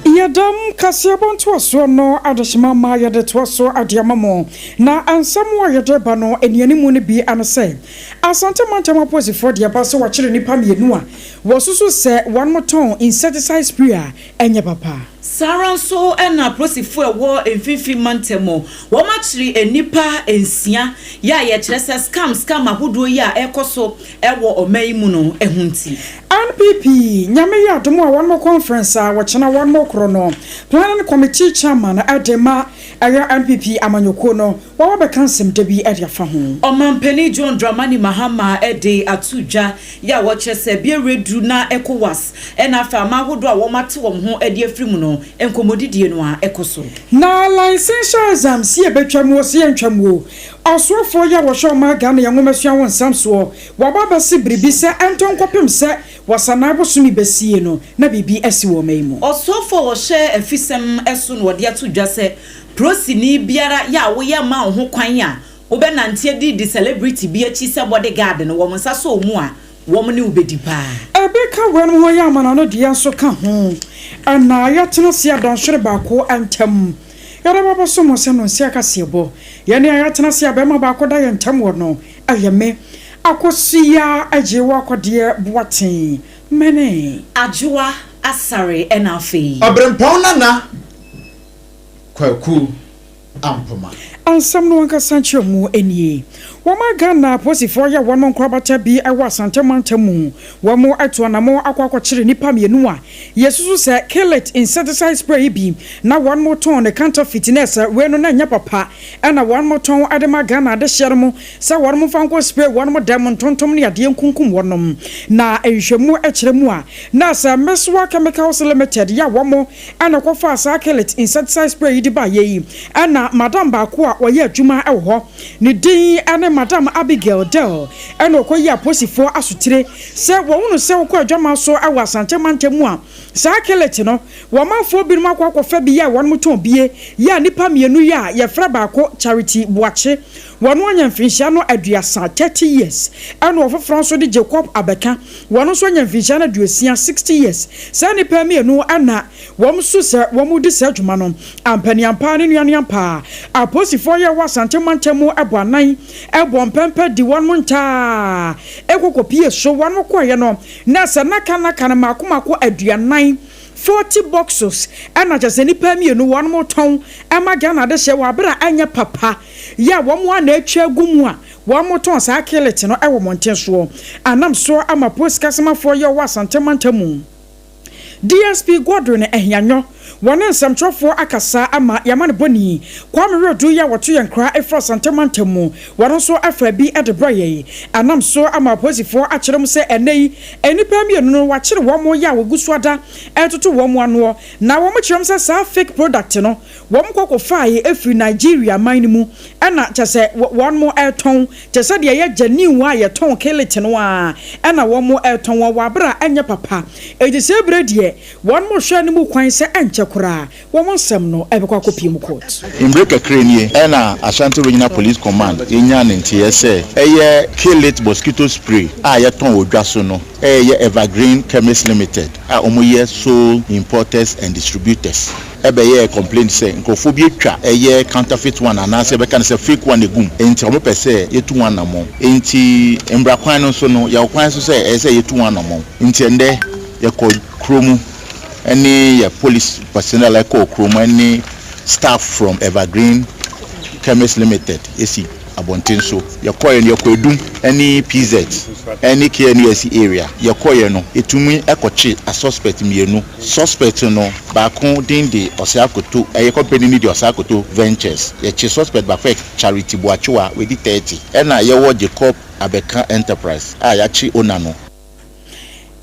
Yɛdam kaseɛbɔ ntoasoɔ no adehyema ma yɛde toa so de ama mo. Na nsɛm a yɛde reba no nnianimu no bi ne sɛ, Asante mantam apolisifoɔ de aba sɛ wɔakyere nnipa mmienu a wɔsusu sɛ wɔtɔn insecticide spray a ɛnyɛ papa. Saa ara nso na apolisifoɔ a ɛwɔ Mfimfini mantam mu, wɔakyere nnipa nsia yɛ a yɛkyerɛ sɛ scam scam ahodoɔ yi a ɛrekɔ so wɔ ɔman yi mu no ho nti. NPP, Nyame yɛ adom a wɔn conference a wɔkyena wɔn korɔ no, Planning Committee Chairman de ma ɛyɛ NPP amanyɔkuo no, wɔaba bɛka nsɛm da bi de afa ho. Ɔmanpanin John Dramani Mahama de ato dwa yi a wɔkyerɛ sɛ bia reduru na Ecowas na afei aman ahodoɔ a wɔate wɔn ho de afiri mu no nkɔmmɔdidie no ara kɔ so. Na licensure exam si yɛbɛtwa mu o si yɛntwa mu o, ɔsoafoɔ yi a wɔhwɛ ɔman Ghana yɛn nwomasua ho nsɛm soɔ, waba abɛse biribi sɛ ɛntɔ nkɔpem sɛ Wɔsanaa bosome bɛsie no na biribi asi wɔ ɔman yi mu. Ɔsoafo a ɔhwɛ afisɛm so na ɔde ato dwa sɛ prosini biara yɛ a woyɛ mma wo ho kwan a wobɛnante adidi celebrity bi akyi sɛ body guard no wɔn nsa sɔ wo mu a wɔn ne wo bɛdi paa. Ebi ka weinom ho yɛ amanano deɛ nso ka ho na yɛtena ase a dɔnhwere baako ntam yɛde ba bɛso mo sɛ nonsia kaseɛbɔ. Yɛne a yɛatena ase a bɛrima baako da yɛn ntam wɔ no ɛyɛ me Akosua Agyewa Kɔdeɛ Boateng Mene. Adwoa Asare ɛna afei. Ɔberempɔn Nana Kwaku Ampoma. Nsɛm no ankasa nkyerɛmu nie. Wɔma Ghana apolisifoɔ yɛ wɔn nkorabata bi wɔ Asante mantam mu. Wɔn atu anamɔ akɔ akɔkyere nnipa mmienu a yɛsusu sɛ Killit insecticide spray yi bi na wɔn tɔn ne counterfeit na ɛsɛ wei no na ɛnyɛ papa na wɔn tɔn de ma Ghana adehyeɛ no mo sɛ wɔn mfa nkɔ spray wɔn dɛm ntontom ne adeɛ nkunkum wɔnom. Na nhwehwɛmu kyerɛ mu a na sɛ Meswa Chemicals Limited yɛ a wɔn na ɛkɔfaa saa Killit insecticide spray yi de baeɛ yi na madam baako a ɔyɛ adwuma wɔ hɔ Ne din ne Madam Abigail Dell na ɔkɔyii aposifoɔ asotire sɛ wɔhunu sɛ wokɔ adwaman so wɔ Asante mantam mu a, saa Kelete no, wɔn manfoɔ binom akɔ akɔfa bi yɛ a wɔnom tɔn bie yɛ a nnipa mmienu yɛ a yɛfrɛ baako Charity Boakye, wɔn anya mfinhyia no aduasa, 30 years, ɛna ɔfoforɔ nso de Jacob Abɛka, wɔn nso anya mfinhyia no aduosia, 60 years. Saa nnipa mmienu na Wɔn su sɛ wɔn redi saa dwuma no ampaniampaa ne nuanuampaa. Apolisifoɔ yɛ wɔ Asante mantam mu bɔ anan bɔ mpɛmpɛ di wɔn ntaa kɔ kɔ pie so. Wɔn kɔeɛ no na sɛ naka naka no mako mako 40, 40 boxes, ɛna kyerɛ sɛ nnipa mmienu wɔn retɔn ma Ghana adehyeɛ wɔ abere a ɛnyɛ papa yɛ a wɔn ara na atwa agu mu a wɔn retɔn saa kilit no wɔ mmɔnten soɔ. Anam soɔ ama polisi kasamafoɔ yɛ wɔ Asante mantam mu. DSP Godwin Ahianyɔ, wɔne nsɛmtwerɛfoɔ akasa ama yɛamanebɔni Kwame Wiredu yi a wɔto yɛn nkra firi Asante mantam mu, wɔn nso afa bi de brɛ yɛn. Anam so ama apolisifoɔ akyerɛ mu sɛ ɛnnɛ yi nnipa mmienu no wɔakyere wɔn yɛ a wɔgu so ada retoto wɔn anoɔ na wɔkyerɛ mu sɛ saa fake product no Wɔn kɔ kɔ faae firi Nigeria man no mu ɛna kyɛsɛ wɔn ɛtɔn kyɛsɛ deɛ ɛyɛ genuine a yɛtɔn kilit no ara ɛna wɔn ɛtɔn wɔ wɔ abere a ɛnyɛ papa enti sɛ bere deɛ wɔn hwɛ no mu kwan sɛ ɛnkyɛ koraa wɔn nsɛm no ɛbɛkɔ akɔ pie mu court. Mbre kakra nie ɛna Ashanti Regional Police Command yɛnyaa ne nteɛ sɛ ɛyɛ Kilit mosquito spray a yɛtɔn wɔ dwa so no ɛyɛ Evergreen Chemist Limited a wɔyɛ sole importers and distributors. bɛyɛɛ complaint sɛ nkurɔfoɔ bi atwa ɛyɛ counterfeit one anaasɛ yɛbɛka no sɛ fake one agu mu enti wɔn pɛ sɛ yɛtu ho anamɔn. Enti mmra kwan no so no yɛwɔ kwan nso sɛ ɛyɛ sɛ yɛtu ho anamɔn. Enti ɛndɛ yɛkɔ kuro mu ɛne yɛ police personnel ɛkɔɔ kuro mu ɛne staff from Evergreen Chemist Limited yɛsi abɔnten so. Yɛkɔeɛ no yɛkɔ Adum ɛne PZ ɛne KNUST area yɛkɔeɛ no yɛtumi ɛkɔkye asuspect mmienu. Suspect no baako din de Osei Akoto, ɛyɛ company no de Osei Akoto Ventures. Yɛkye suspect baako yɛ Charity Boakyewa, wadi 30. Ɛna yɛwɔ Jacob Abeka Enterprise a yɛakye owner no.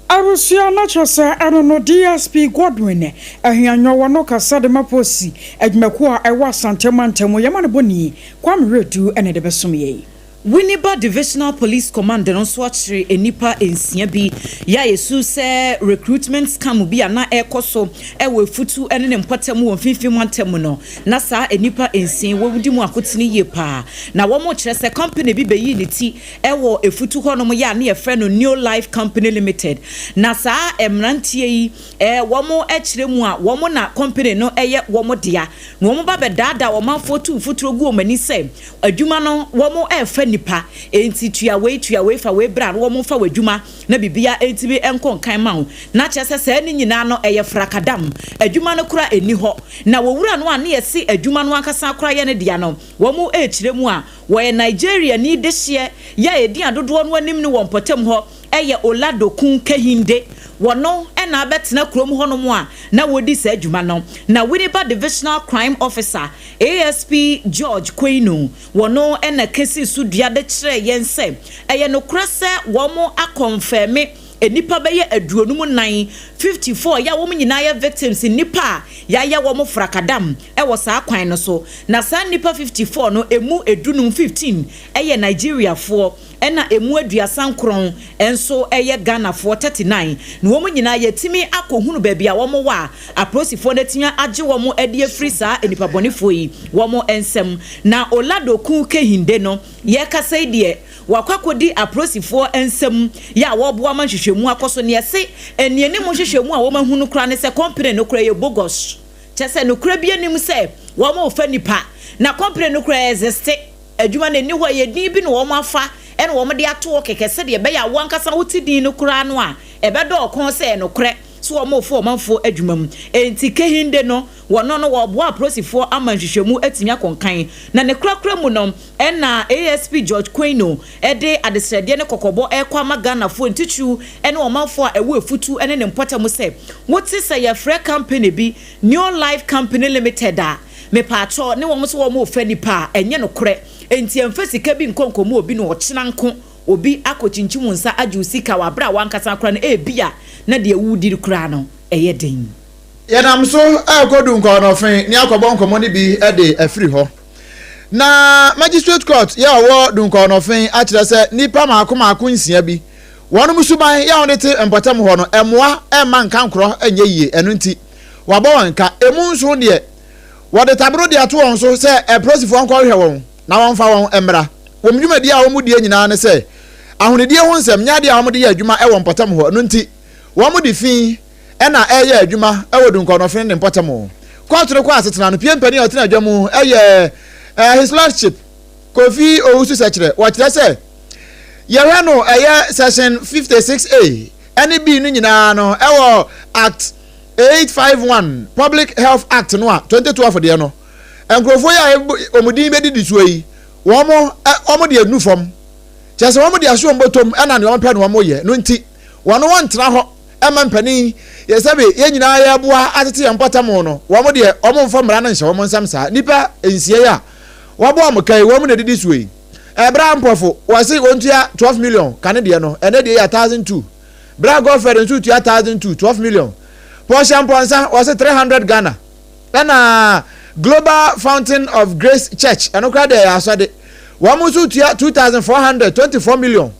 Abusua no kyerɛ sɛ ɛno no DSP Godwin Ahianyɔ wɔ no kasa de ma Posi adwumakuo a ɛwɔ Asante mantam mu. Yɛma no bɔni Kwame Wiredu na ɛde bɛsom yɛn. Winneba Divisional Police Command no nso akyere nnipa nsia bi yɛ a yɛsu sɛ recruitment scam bi a na ɛrekɔ so wɔ Efutu ne ne mpɔtam wɔ Mfinfini Mantam mu no, na saa nnipa nsia yi wɔdi mu akotene yie paa. Na wɔkyerɛ sɛ company bi bɛyii ne ti wɔ Efutu hɔnom yɛ a na yɛfrɛ no New Life Company Limited. Na saa mmeranteɛ yi wɔkyerɛ mu a wɔn na company no yɛ wɔn dea. Na wɔba bɛdaadaa ɔmanfoɔ tu mfuturo gu wɔn ani sɛ Adwuma no wɔn ɛfa nnipa enti tua wei tua wei fa wei bra na wɔn nfa w'adwuma na biribiara ntumi nkɔ nkan ma wo na kyerɛ sɛ saa ne nyinaa no ɛyɛ frakadam adwuma no koraa ɛnni hɔ na wɔwura no a ne yɛse adwuma no ankasa koraa yɛ ne dea no wɔn ɛrekyerɛ mu a wɔyɛ Nigeriani dehyeɛ yɛ a ɛdin a dodoɔ no anim no wɔ mpɔtam hɔ ɛyɛ Oladokun Kehinde wɔno na abɛtena kurom hɔnom a na wɔredi saa adwuma no na Winneba Divisional Crime Officer ASP George Quainoo, wɔno na kesii so dua de kyerɛɛ yɛn sɛ ɛyɛ nokorɛ sɛ wɔn akɔnfɛme nnipa bɛyɛ 54, 54, yɛ a wɔn nyinaa yɛ victims, nnipa a yɛayɛ wɔn frakadam wɔ saa kwan no so. Na saa nnipa 54 no ɛmu dunum, 15, yɛ Nigeriafoɔ. ɛna ɛmu 39 nso yɛ Ghanafoɔ, 39, na wɔn nyinaa yɛatumi akɔhunu baabi a wɔn wɔ a apolisifoɔ no atumi agye wɔn de afiri saa nnipabɔnefoɔ yi wɔn nsam. Na Oladokun Kehinde no yɛrekasa yi deɛ wakɔ akɔdi apolisifoɔ nsam yɛ a wɔreboa ma nhwehwɛmu akɔ so. Neɛ ɛse anianim nhwehwɛmu a wɔahunu koraa ne sɛ kɔmpene no koraa yɛ bogus, kyerɛ sɛ nokorɛ biara nnim sɛ wɔrefa nnipa na kɔmpene no koraa existe. Adwuma no nni hɔ, ɛyɛ din bi na wɔafa na wɔde ato hɔ kɛkɛ sɛdeɛ ɛbɛyɛ a wo ankasa wote din no koraa no a, ɛbɛdɔ wo kɔn sɛ ɛyɛ nokorɛ. So wɔrefa ɔmanfoɔ adwuma mu. Enti Kehinde no, wɔno no wɔreboa apolisifoɔ ama nhwehwɛmu atumi akɔ nkan. Na ne korakora mu no, ɛna ASP George Quaino de adesrɛdeɛ ne kɔkɔbɔ rekɔ ama Ghanafoɔ, ntitiriw ne ɔmanfoɔ a ɛwɔ Efutu ne ne mpɔtam sɛ, wote sɛ yɛfrɛ company bi New Life Company Limited a, mepaakyɛw ne wɔn sɛ wɔrefa nnipa a, ɛnyɛ nokorɛ. Enti ɛmfa sika bi nkɔ nkɔma obi na ɔkyena nko obi akɔkyinkyim wo nsa agye wo sika wɔ aberɛ a w'ankasa koraa no ebia na deɛ woredi koraa no ɛyɛ den. Yɛnam so rekɔ Dunkwa-Ɔnɔfe ne akɔbɔ nkɔmmɔ no bi de afiri hɔ. Na Magistrate Court yɛ ɔwɔ Dunkwa-Ɔnɔfe akyerɛ sɛ nnipa mmaako mmaako nsia bi, wɔnom suban yɛ a wɔde te mpɔtam hɔ no mmoa mma nkankorɔ nyɛ yie, ɛno nti wɔabɔ wɔn ka. Emu nson deɛ, wɔde taboro de ato wɔn so sɛ apolisifoɔ nkɔhwehwɛ wɔn na wɔmfa wɔn mmra. Wɔn dwumadie a wɔdie nyinaa ne sɛ ahonidie ho nsɛm nyɛ adeɛ a wɔde yɛ adwuma wɔ mpɔtam hɔ, ɛno nti wɔde fi na ɛreyɛ adwuma wɔ Dunkwa-Ɔnɔfe ne ne mpɔtam. Kɔɔto no kɔ asetena no, pie mpanin a ɔtena adwa mu yɛ His Lordship Kofi Owusu Sɛkyerɛ. Wɔkyerɛ sɛ yɛhwɛ no ɛyɛ Section 56A ne B no nyinaa no ɛwɔ Act 851 Public Health Act no a 2012 deɛ no, nkurɔfoɔ yi a wɔn din bɛdidi soɔ yi, wɔn wɔn de anu fam, kyerɛ sɛ wɔn de aso wɔn bɔtɔm ɛna nea wɔn pɛ na wɔn yɛ no nti wɔn wɔntena hɔ ɛma mpanin yɛ sɛbe yɛn nyinaa yɛboa atete yɛn mpɔtam no, wɔn deɛ wɔn mfa mmara no nhyɛ wɔn nsam saa. Nnipa nsia yi a wɔabɔ wɔn ka yi, wɔn na ɛdidi soɔ yi. Ɛberɛ a mpɔfo wɔse wɔntua 12 million kane deɛ no, ɛnɛ deɛ yɛ 1002. Berɛ a Godfred nso tua 1002, 12 million. Portia Mpɔnsa wɔse 300 Ghana. Ɛna Global Fountain of Grace Church, ɛno koraa deɛ ɛyɛ asɔde, wɔn nso tua 2400, 24 million.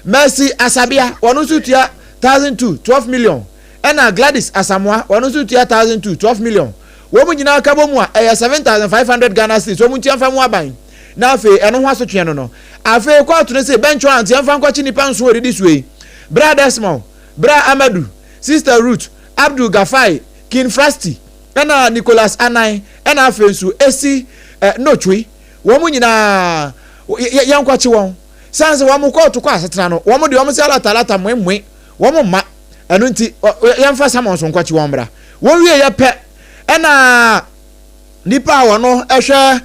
Mercy Asabea, wɔn nso tua 1002, 12 million. Ɛna Gladys Asamoah, wɔn nso tua 1002, 12 million. Wɔn nyinaa ka bɔ mu a, ɛyɛ 7500 Ghana cedis, wɔn ntua mfa mu aban. Na afei ɛno ho asotweɛ no no. Afei kɔɔto no se bench warrant yɛmfa nkɔkye nnipa nson a wɔdidi soɔ yi, Bra Desmond, Bra Amadu, Sister Ruth, Abdul Gafai, King Frasty, ɛna Nicholas Anan, ɛna afei nso Esi eh, Notwe. Wɔn nyinaa yɛnkɔkye wɔn. Sane sɛ wɔn kɔɔto kɔ asetena no, wɔn deɛ wɔn se alata alata moe moe, wɔn mma. Ɛno nti yɛmfa summons nkɔkye wɔn mmra. Wɔn wieɛ pɛ, ɛna Nipa a wɔno hwɛ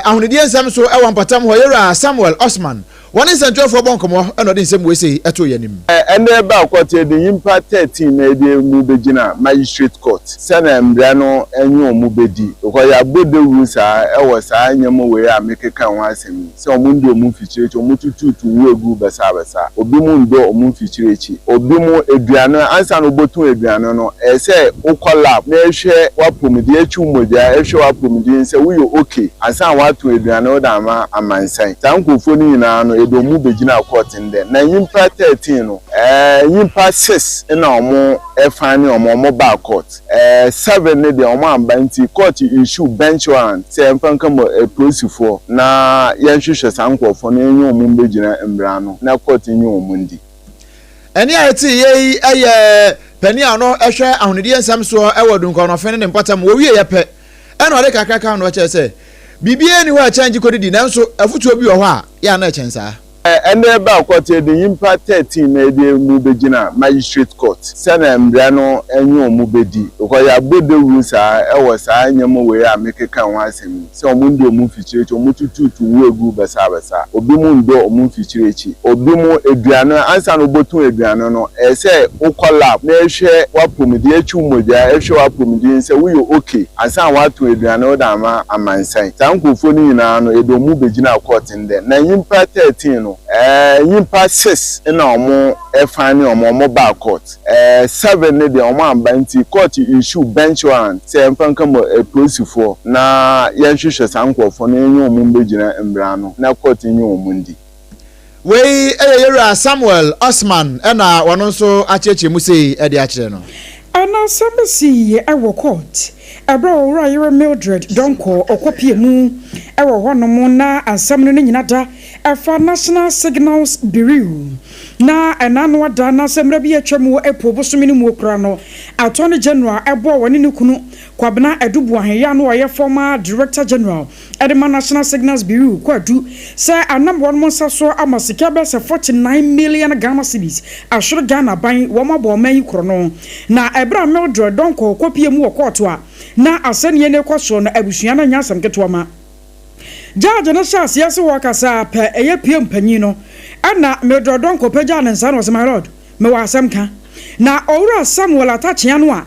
ahonidie nsɛm so wɔ mpɔtam hɔ, Yɛwura Samuel Osman, wɔne nsɛntwerɛfoɔ bɔ nkɔmmɔ na ɔde nsɛm wei sei too yɛn anim. Ndɛ ba kɔɔt yɛde nyimpa 13 na yɛde mu begyina magistrate court sɛnɛ mbra no nye wɔn bedi because yɛabɔ dawur saa wɔ saa nneɛma wei a mekeka ho asɛm yi sɛ wɔn ndi wɔn mfikyire akyi wɔn tutuutu nwura gu basabasa obi mo ndɔ wɔn mfikyire akyi obi mo aduane ansa na wobɔtɔn aduane no ɛyɛ sɛ wokɔ lab na ɛhwɛ w'apɔmuden ɛtwe wo mogya ɛhwɛ w'apɔmuden sɛ woyɛ ok ansa na woatɔn aduane wode ama amansan. Saa nkurɔfoɔ no nyinaa no yɛde wɔn bɛgyinaa court ndɛ. Na nyimpa 13 no ɛɛ nyimpa 6 na wɔn fine wɔn, wɔn baa court. Ɛɛ 7 no deɛ wɔn amba nti court issue bench warrant sɛ yɛmfa nka mo apolisifoɔ na yɛnhwehwɛ saa nkurɔfoɔ no yɛnye wɔn mbɛgyina mmara ano na court nye wɔn ndi. Ɛnne a yɛteeɛ yi yɛ panin a ɔno hwɛ ahonidie nsɛm soɔ wɔ Dunkwa-Ɔnɔfe ne ne mpɔtam. Wɔwieeɛ pɛ, ɛna ɔde kakra ka ho na ɔkyerɛ sɛ, Biribiara nni hɔ a ɛkyɛn gye kɔdidi, nanso afotuo bi wɔ hɔ a, yɛ a na ɛkyɛn saa. Ɛnde ɛbaa kɔɔt yɛde nyimpa 13 na yɛde mu begyina magistrate court sɛnɛ mbra no nye wɔn bedi because yɛabɔ dawur saa wɔ saa nneɛma wei a mekeka ho asɛm yi. Sɛ ɔmo ndɔ ɔmo mfikyire akyi, ɔmo tutuutu nwura gu basabasa. Obi mo ndɔ ɔmo mfikyire akyi. Obi mo aduane, ansa na wobɔtɔn aduane no, ɛyɛ sɛ wokɔ lab na ɛhwɛ w'apɔmuden, ɛtwe wo mogya ɛhwɛ w'apɔmuden sɛ woyɛ ok ansa na woatɔn aduane wode ama amansan. Saa nkorɔfoɔ no nyinaa no yɛde ɔmo bɛgyinaa court ndɛ. Na nyimpa 13 no, ɛɛ nyimpa 6 na ɔmo fine ɔmo, ɔmo baa court. Ɛɛ seven no deɛ wɔn amba nti court issue bench warrant sɛ yɛmfa nka mo apolisifoɔ na yɛnhwehwɛ saa nkorɔfoɔ no yɛnye wɔn mbɛgyina mmara ano na court nye wɔn ndi. Wei yɛ Yɛwura Samuel Osman na ɔno nso akyerɛkyerɛ mu sei de akyerɛ no. Ɛna asɛm bi sii wɔ court ɛberɛ a Owura yere Mildred Donkor ɔkɔ pie mu wɔ hɔ nom na asɛm no ne nyina da. ɛfa National Signals Bureau na ɛna ano ada anaasɛ mmerɛ bi atwa mu wɔ April bosome no mu koraa no Attorney General ɛbɔɔ wɔne ne kunu Kwabena Adu Boahen yɛ a na ɔyɛ former Director General de ma National Signals Bureau Kwadu sɛ anam wɔnom nsa so ama sika bɛyɛ sɛ 49 million Ghana cedis ahwere Ghana aban wɔn abɔ ɔman yi korɔno. Na ɛberɛ a Mildred Donkor kɔpie mu wɔ kɔɔto a na asɛnniɛ no rekɔ soɔ no abusua no anyɛ asɛm ketewa ma Judge no hyɛ aseɛ sɛ ɔrekasa ara pɛ ɛyɛ PM panyin no ɛna Mildred Donkor pagyaa ne nsa na ɔse my lord mewɔ asɛm ka. Na Owura Samuel Atta-Akyea no a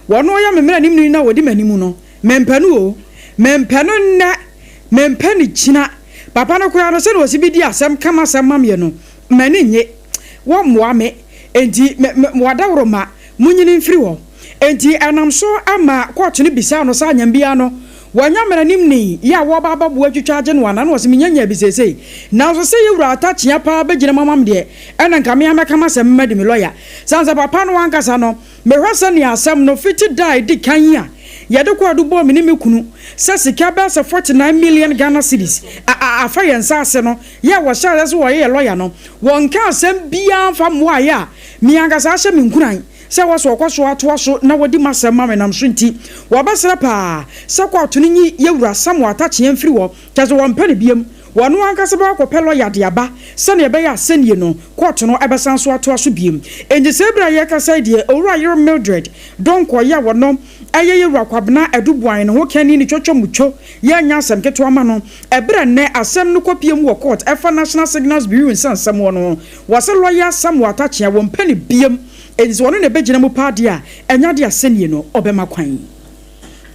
Wɔn ɔyɛ me mmaranimni na wɔdi m'anim no, mempɛ no o, mempɛ no nnɛ, mempɛ no kyina. Papa no koraa no, sɛdeɛ ɔsi bi di asɛm ka m'asɛm ma meɛ no, m'ani nnye. Wɔmmoa me, enti me, me, w'adaworoma, monyini mfiri hɔ. Enti ɛnam so ma kɔɔto no bisaa no sɛ anyam biara no, wanya mmaranimni yɛ a wɔreba abɛboa atwitwa agye no anaa, na ɔse, Menya nyaa bi seesei. Nanso sɛ yɛn wura Atta Kyea paa bɛgyina mu ama me deɛ, ɛnna nka me ara mɛka m'asɛm madi me lɔya. Sane sɛ papa no ankasa no, Mehwɛ sɛnea asɛm no fiti da a edi kan yi a yɛde kɔɔ do bɔɔ me ne me kunu sɛ sika bɛyɛ sɛ 49 million Ghana cedis a a afa yɛn nsa ase no yɛ a wɔhyɛɛ ase sɛ wɔyɛ yɛn lɔya no, wɔnkaa asɛm biara mfa mmoaa yɛ a me ankasa ahyɛ me nkuran sɛ ɛwɔ sɛ wɔkɔ so atoa so na wɔdi m'asɛm ma me nam so nti wɔbɛsrɛ paa sɛ kɔɔto no nyi Yɛwura Samuel Atakyeɛ mfiri hɔ kyerɛ sɛ wɔmpɛ no biam. Wɔno ankasa bɛkɔ akɔpɛ lɔya de aba sɛnea ɛbɛyɛ a asɛnnie no, kɔɔto no bɛsan so atoa so biom. Enti saa berɛ a yɛrekasa yi deɛ, Owura yere Mildred Donkor yi a wɔno yɛ Yɛwura Kwabena Adu Boahen ne ho kani ne twɔtwɔ mu two yɛ nyɛ asɛm ketewa ma no. Ɛberɛ a nnɛ asɛm no kɔpie mu wɔ kɔɔt ɛfa National Signals Bureau nsɛnsɛm ho no, wɔse lɔya Samuel Atakyea wɔmpɛ no biom. Enti sɛ ɔno na ɛbɛgyina mu paa deɛ a, ɛnyɛ adeɛ a asɛnnie no ɔbɛma kwan.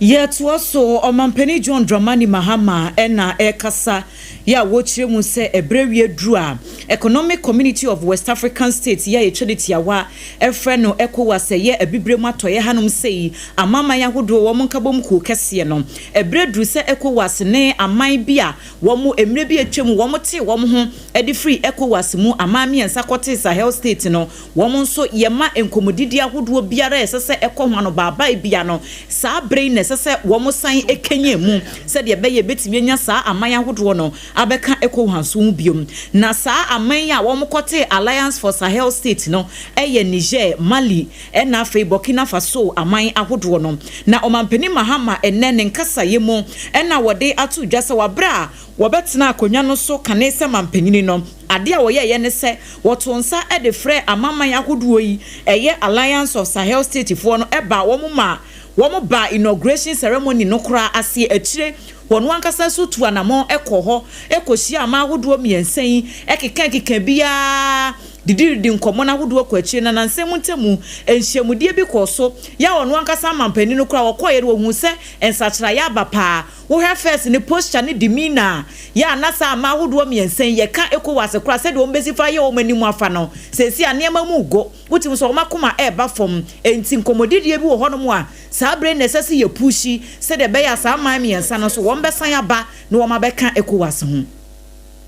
Yɛtoa so, Ɔmanpanin John Dramani Mahama na ɛrekasa yi a wɔrekyerɛ mu sɛ ɛberɛ wie aduru a Economic Community of West African States yi a yɛtwa no tiawa frɛ no ECOWAS ɛyɛ Abibirem Atɔeɛ hanom sei amanaman ahodoɔ wɔn nkabom kuo kɛseɛ no. Ɛberɛ aduru sɛ ECOWAS ne aman bi a wɔn mmerɛ bi a atwam wɔn tee wɔn ho de firii ECOWAS mu aman mmiɛnsa kɔtee Sahel State no Wɔn nso, yɛma nkɔmmɔdidi ahodoɔ biara a ɛsɛ sɛ ɛkɔ ho anobaabae biara no, saa berɛ yi na ɛsɛ sɛ wɔsan kanyan mu sɛdeɛ ɛbɛyɛ a ɛbɛtumi anya saa aman ahodoɔ no abɛka ECOWAS ho bio. Na saa aman yi a wɔkɔtee Alliance for Sahel States no yɛ Niger, Mali, ɛna afei Burkina Faso aman ahodoɔ no. Na Ɔmanpanin Mahama ɛnnɛ ne nkasaeɛ mu na wɔde ato dwa sɛ wɔ berɛ a wɔbɛtenaa akonnwa no so kane sɛ mampanin no, Adeɛ a wɔyɛeɛ ne sɛ wɔtoo nsa de frɛɛ amanaman ahodoɔ yi, ɛyɛ Alliance of Sahel State foɔ no baa wɔn maa wɔn baa inauguration ceremony no koraa aseɛ. Akyire wɔn ankasa nso tuu anamɔn kɔɔ hɔ kɔhyiaa aman ahodoɔ mmiɛnsa yi kekaakeka biara didididi nkɔmmɔ no ahodoɔ kɔ akyire. Na nansa mu ntamu nhyiamudie bi kɔɔ so yɛ a ɔno ankasa amanpanin no koraa wɔkɔeɛ no wɔhuu sɛ nsakyeraeɛ aba paa. Wohwɛ first ne posture ne demeanour a, yɛ a na saa mmaa ahodoɔ mmiɛnsa yi yɛka Ecowas koraa sɛdeɛ wɔn bɛsi fa ayɛ wɔn anim afa no, seesei a nneɛma mu rego, wotumi sɛ wɔn akoma reba fam, enti nkɔmmɔdidie bi wɔ hɔnom a saa berɛ yi na ɛsɛ sɛ yɛ pushi sɛdeɛ ɛbɛyɛ a saa mmaa mmiɛnsa no nso wɔn bɛsan aba na wɔn abɛka Ecowas ho.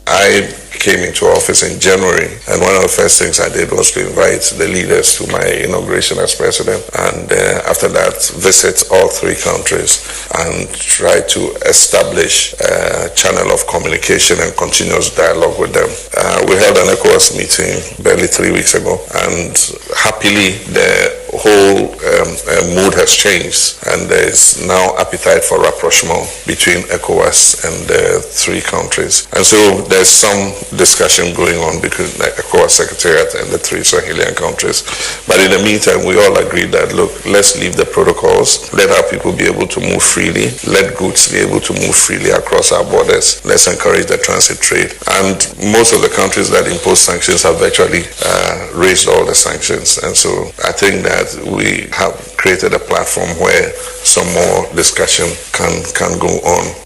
I came into office in January, and one of the first things I did was to invite the leaders to my inauguration as president, and uh, after that, visit all three countries and try to establish a channel of communication and continuous dialogue with them. Uh, we held an ECOWAS meeting barely three weeks ago, and happily, the whole um, uh, mood has changed, and there is now appetite for rapprochement between ECOWAS and the three countries. And so there's some discussion going on between the ECOWAS Secretariat and the three Sahelian countries. But in the meantime, we all agreed that, look, let's leave the protocols, let our people be able to move freely, let goods be able to move freely across our borders, let's encourage the transit trade. And most of the countries that impose sanctions have virtually uh, raised all the sanctions. And so I think that we have created a platform where some more discussion can, can go on.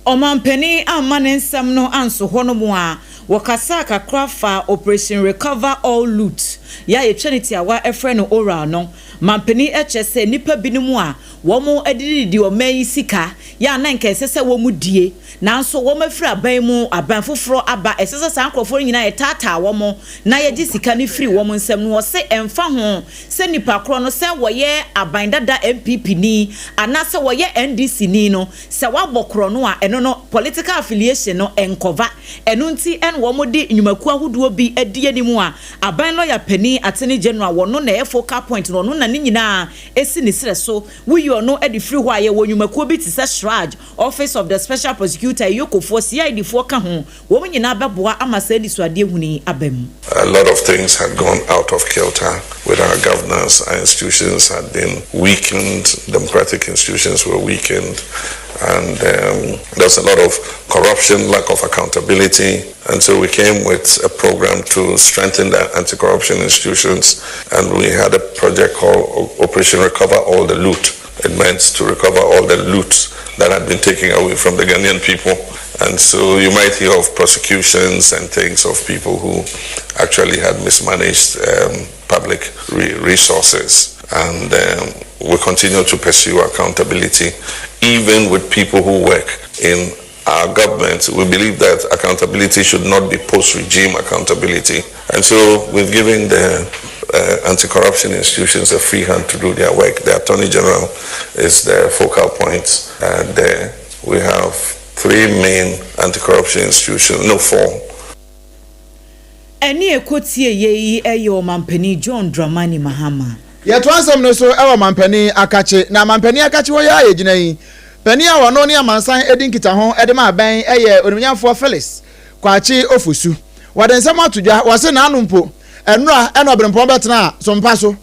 Ɔmanpanin amma ne nsɛm no anso hɔ nom a, wɔkasaa kakra faa Operation Recover All Loot yɛ a yɛtwa no tiawa frɛ no ORAL no. Manpanin kyerɛ sɛ nnipa binom a. Wɔn adididi ɔman yi sika yɛ a na nka ɛsɛ sɛ wɔn die, nanso wɔn afiri aban mu, aban foforɔ aba, ɛsɛ sɛ saa nkorɔfoɔ no nyinaa yɛtaataa wɔn na yɛgye sika no firi wɔn nsam no, wɔse ɛmfa ho sɛ nipa korɔ no sɛ wɔyɛ aban dada NPP ni anaa sɛ wɔyɛ NDC ni no, sɛ wabɔ korɔ no a ɛno no political affiliation no ɛnkɔva, ɛno nti ɛna wɔn de nnwumakuo ahodoɔ bi adi anim a aban lɔya panin, Attorney General, wɔno na ɛyɛ focal point no, ɔno na ne nyinaa si ne serɛ so. Woyi ɔno de firi hɔ a, yɛwɔ nnwumakuo bi te sɛ CHRAJ, Office of the Special Prosecutor, EOCO foɔ, CID foɔ ka ho. Wɔn nyinaa bɛboa ama saa anisoadeɛ hunu yi aba mu. A lot of things had gone out of kilter with our governance. Our institutions had been weakened, democratic institutions were weakened, and um, there's a lot of corruption, lack of accountability. And so we came with a program to strengthen the anti-corruption institutions, and we had a project called Operation Recover All the Loot. It meant to recover all the loot that had been taken away from the Ghanaian people. And so you might hear of prosecutions and things of people who actually had mismanaged um, public re resources. And um, we continue to pursue accountability, even with people who work in our government. We believe that accountability should not be post-regime accountability. And so we've given the uh, anti-corruption institutions a free hand to do their work. The Attorney General is the focal point uh, there. We have three main anti-corruption institutions, no, four. Ɛnne a ɛkɔtiee yei yɛ Ɔmampanin John Dramani Mahama. Yɛtoa nsɛm no so wɔ Mampanin Akakye, na Mampanin Akakye hɔ yi ara a yɛgyina yi, panin a ɔno ne amansan di nkitaho de ma abɛn yɛ Onimnyamfoɔ Phyllis Kwakye Ofosu. Wɔde nsɛm ato dwa, wɔse n'ano mpo, nnora na ɔberempɔn bɛtenaa sompa so,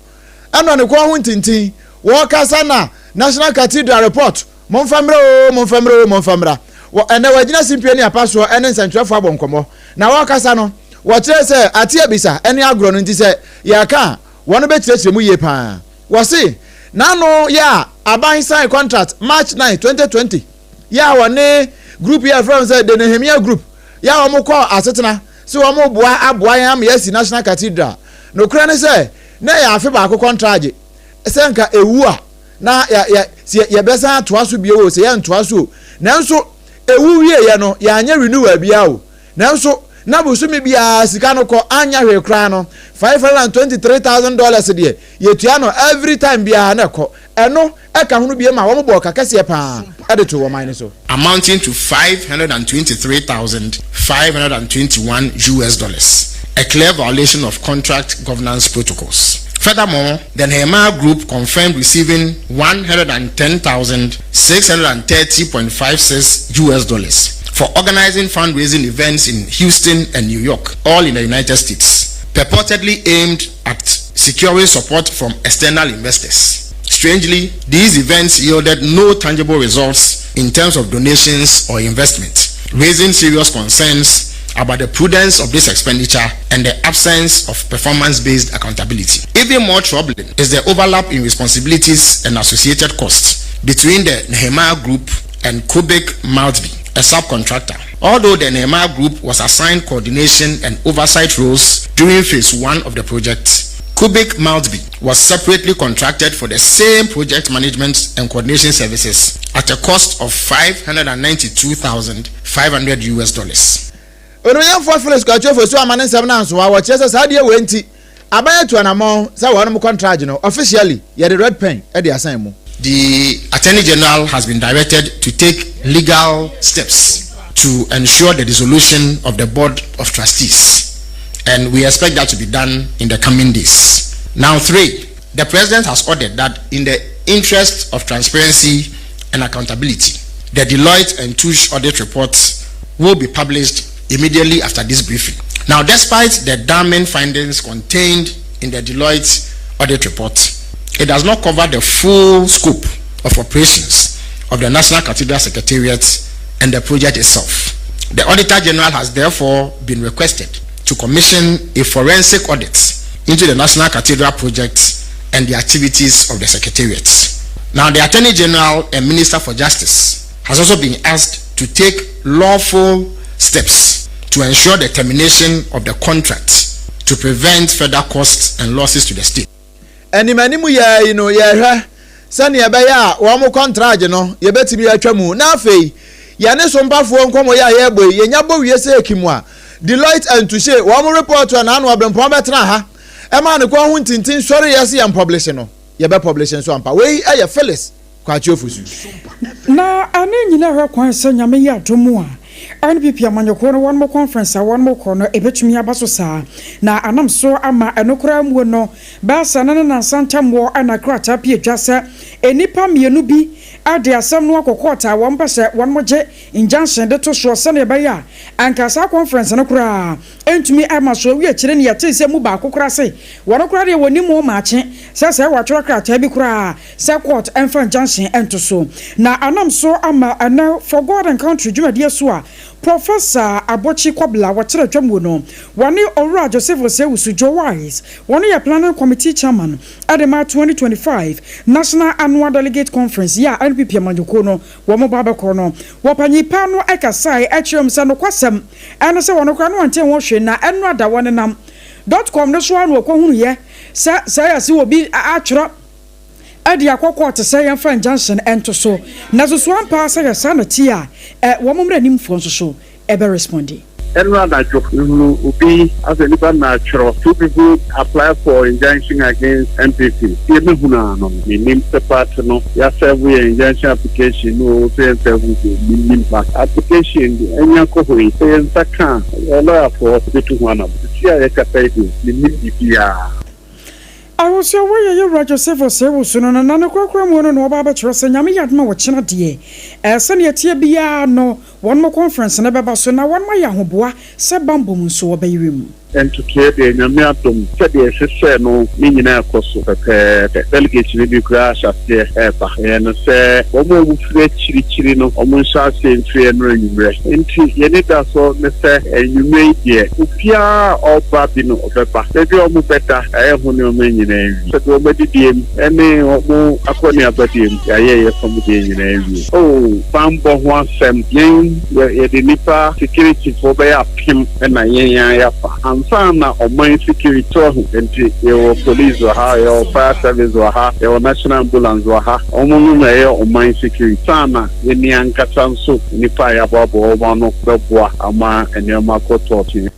ɛnɔ ne kɔn ho ntintin, wɔrekasa na National Cathedral report Momfa mmra oo, momfa mmra oo, momfa mmra. Wɔ, ɛnnɛ wɔagyina simpie ne apa soɔ ne nsɛntwerɛfoɔ abɔ nkɔmmɔ. Na wɔrekasa no, wɔkyerɛɛ sɛ ate abisa ne agorɔ no nti sɛ yɛreka a, wɔn bɛkyerɛkyerɛ mu yie pa ara. Wɔse, n'ano yɛ a aban sign contract March 9, 2020 yɛ a wɔne group yi a yɛfrɛ wɔn sɛ The Nehemiah Group yɛ a wɔkɔɔ asetena sɛ wɔreboa aboa yɛn ama yɛasi National Cathedral. Nokorɛ ne sɛ, na ɛyɛ afe baako kɔntragye sɛ nka ɛwu a, na yɛ yɛ sɛ yɛbɛsan atoa so bio o sɛ yɛntoa so o nanso ewu wieɛ no yɛanyɛ renewal biara o nanso na bosome biara sika no kɔ anyɛ hwee koraa no $523,000 deɛ yɛtua no every time biara na ɛkɔ ɛno ɛka ho no bie ma wɔn bɔɔ ka kɛseɛ paa ɛde too wɔn man no so. Amounting to 523,521 US dollars, a clear violation of contract governance protocols. Furthermore, the Nehemiah Group confirmed receiving 110,630.56 US dollars for organizing fundraising events in Houston and New York, all in the United States, purportedly aimed at securing support from external investors. Strangely, these events yielded no tangible results in terms of donations or investment, raising serious concerns about the prudence of this expenditure and the absence of performance-based accountability. Even more troubling is the overlap in responsibilities and associated costs between the Nehemiah Group and Kubik Maltby, a subcontractor. Although the Nehemiah Group was assigned coordination and oversight roles during phase one of the project, Kubik Maltby was separately contracted for the same project management and coordination services at a cost of 592,500 US dollars. Onuonyamfoɔ Felix Kwakye Ofosu amma ne nsɛm no ansoa, wɔkyerɛ sɛ saa adeɛ wei nti aban atu anamɔn sɛ wɔnom kɔntragye no officially yɛde red pen de asan mu. The Attorney General has been directed to take legal steps to ensure the dissolution of the Board of Trustees, and we expect that to be done in the coming days. Now, three, the President has ordered that in the interest of transparency and accountability, the Deloitte and Touche audit reports will be published immediately after this briefing. Now, despite the damning findings contained in the Deloitte audit report, it does not cover the full scope of operations of the National Cathedral Secretariat and the project itself. The Auditor General has therefore been requested to commission a forensic audit into the National Cathedral project and the activities of the Secretariat. Now, the Attorney General and Minister for Justice has also been asked to take lawful steps to ensure the termination of the contract to prevent further costs and losses to the state. Anim anim yi ara yi no, yɛrehwɛ sɛnea ɛbɛyɛ a wɔn kɔntragye no yɛbɛtumi atwa mu. Na afei yɛne Sompafoɔ nkɔmmɔ yi a yɛrebɔ yi, yɛnya bɔ wie sɛ ekim a, Deloitte and Touche wɔn report a n'ano aberempɔn bɛtena ha ɛmaa ne kɔn ho ntintin sɔreeɛ sɛ yɛn publish no, yɛbɛ publish nso ampa. Wei yɛ Phyllis Kwakye Ofosu. Na ɛne nyina hwɛ kwan sɛ Nyame yɛ adom a, NPP amanyɔkuo no wɔnom conference a wɔnom kɔ no ɛbɛtumi aba so saa na anam so ama ɛno koraa muo no bɛyɛ sɛ ne ne nansa ntammoɔ na krataa pie dwa sɛ nnipa mmienu bi de asɛm no akɔ court a wɔn pɛ sɛ wɔnom gye injunction de to soɔ sɛdeɛ ɛbɛyɛ a anka saa conference no koraa ɛntumi ɛma so. Awie akyire ne yɛtee sɛ mu baako koraa se wɔno koraa deɛ wɔnim wɔn maakye sɛ sɛ wɔatwerɛ krataa bi koraa sɛ court ɛmfa injunction ɛnto so na anam so ama ɛnɛ For God and Country dwumadie so a Professor Abotsi Kɔbla wɔkyerɛ dwamuo no, wɔne Owura Joseph Osei-Owusu Joe Wise, wɔno yɛ Planning Committee Chairman ɛde ma 2025 National Annual Delegate Conference yi a NPP amanyɔkuo no wɔn ba abɛkɔ no. Wɔpanyin pa no ɛkasae ɛkyerɛ mu sɛ nokwasɛm ɛne sɛ wɔno koraa no wɔnte ho hwee na ɛno ada wɔnenam dot com no so ara na wɔkɔhunuiɛ sɛ sɛ yɛse obi atwerɛ ɛde akɔ court sɛ yɛmfa injunction ɛnto so, na soso ampa sɛ yɛ saa na ti a ɛ wɔn mmerɛ nimfoɔ nso so ɛbɛ respond. Ɛno anadwo nhunu obi asɛ nipa na atwerɛ, two people apply for injunction against NPP. Deɛ mehunu ano no, menim sɛ party no yɛa serve yɛ injunction application no o, sɛ yɛn serve bi, menim, but application ɛnya kɔ hɔ yi sɛ yɛn nsa ka a, yɛ lɔyafoɔ bɛtu ho anam. Sisi a yɛkasa yi deɛ, menim biribiara. Ahosuo wɔyɛ yɛwura Joseph Osei-Owusu no no na ne korakora mu no na ɔba abɛkyerɛ sɛ Nyame yɛ adom a wɔkyena deɛ sɛneɛ teɛ biara no wɔn mo conference no bɛba so na wɔn ayɛ ahoboa sɛ bambɔ mu nso wɔbɛyere mu. Ntotoeɛ deɛ, Nyame adom, sɛdeɛ ɛhyehyɛ no ne nyinaa ɛkɔ so pɛpɛɛpɛ. Delegate no bi koraa ahyɛ aseɛ ɛreba. Ɛyɛ no sɛ wɔn a wɔfiri akyirikyiri no, wɔn nhyɛ aseɛ mfiri ɛno anwummerɛ. Nti yɛni da so ne sɛ anwummerɛ yi deɛ, obiara a ɔreba bi no ɔbɛba. Baabi a wɔn bɛda, ɛyɛ ho nneɛma nyinaa wie, sɛdeɛ wɔn adidie mu ɛne wɔn akɔneabadie mu, yɛayɛ yɛ fam deɛ nyinaa wie. Oh, banbɔ ho asɛm, yɛn yɛde nipa security foɔ bɛyɛ 1000 ɛna yɛn yɛn ayɛfa ansa na ɔman security ɔho. Nti yɛwɔ police wɔ ha, yɛwɔ fire service wɔ ha, yɛwɔ national ambulance wɔ ha. Wɔn no na ɛyɛ ɔman security sana. Yɛni ankasa nso nipa a yɛaboaboa wɔn ano bɛboa ama nneɛma kɔ tɔɔtee.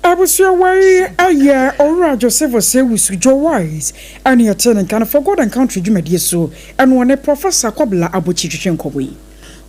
Abusua, wei ɛyɛ Owura Joseph Osei-Owusu Joe Wise ɛne ɛte ne nka no For God and Country dwumadie so, ɛno ɔne Professor Kɔbla Abotsi twetwe nkɔmmɔ yi.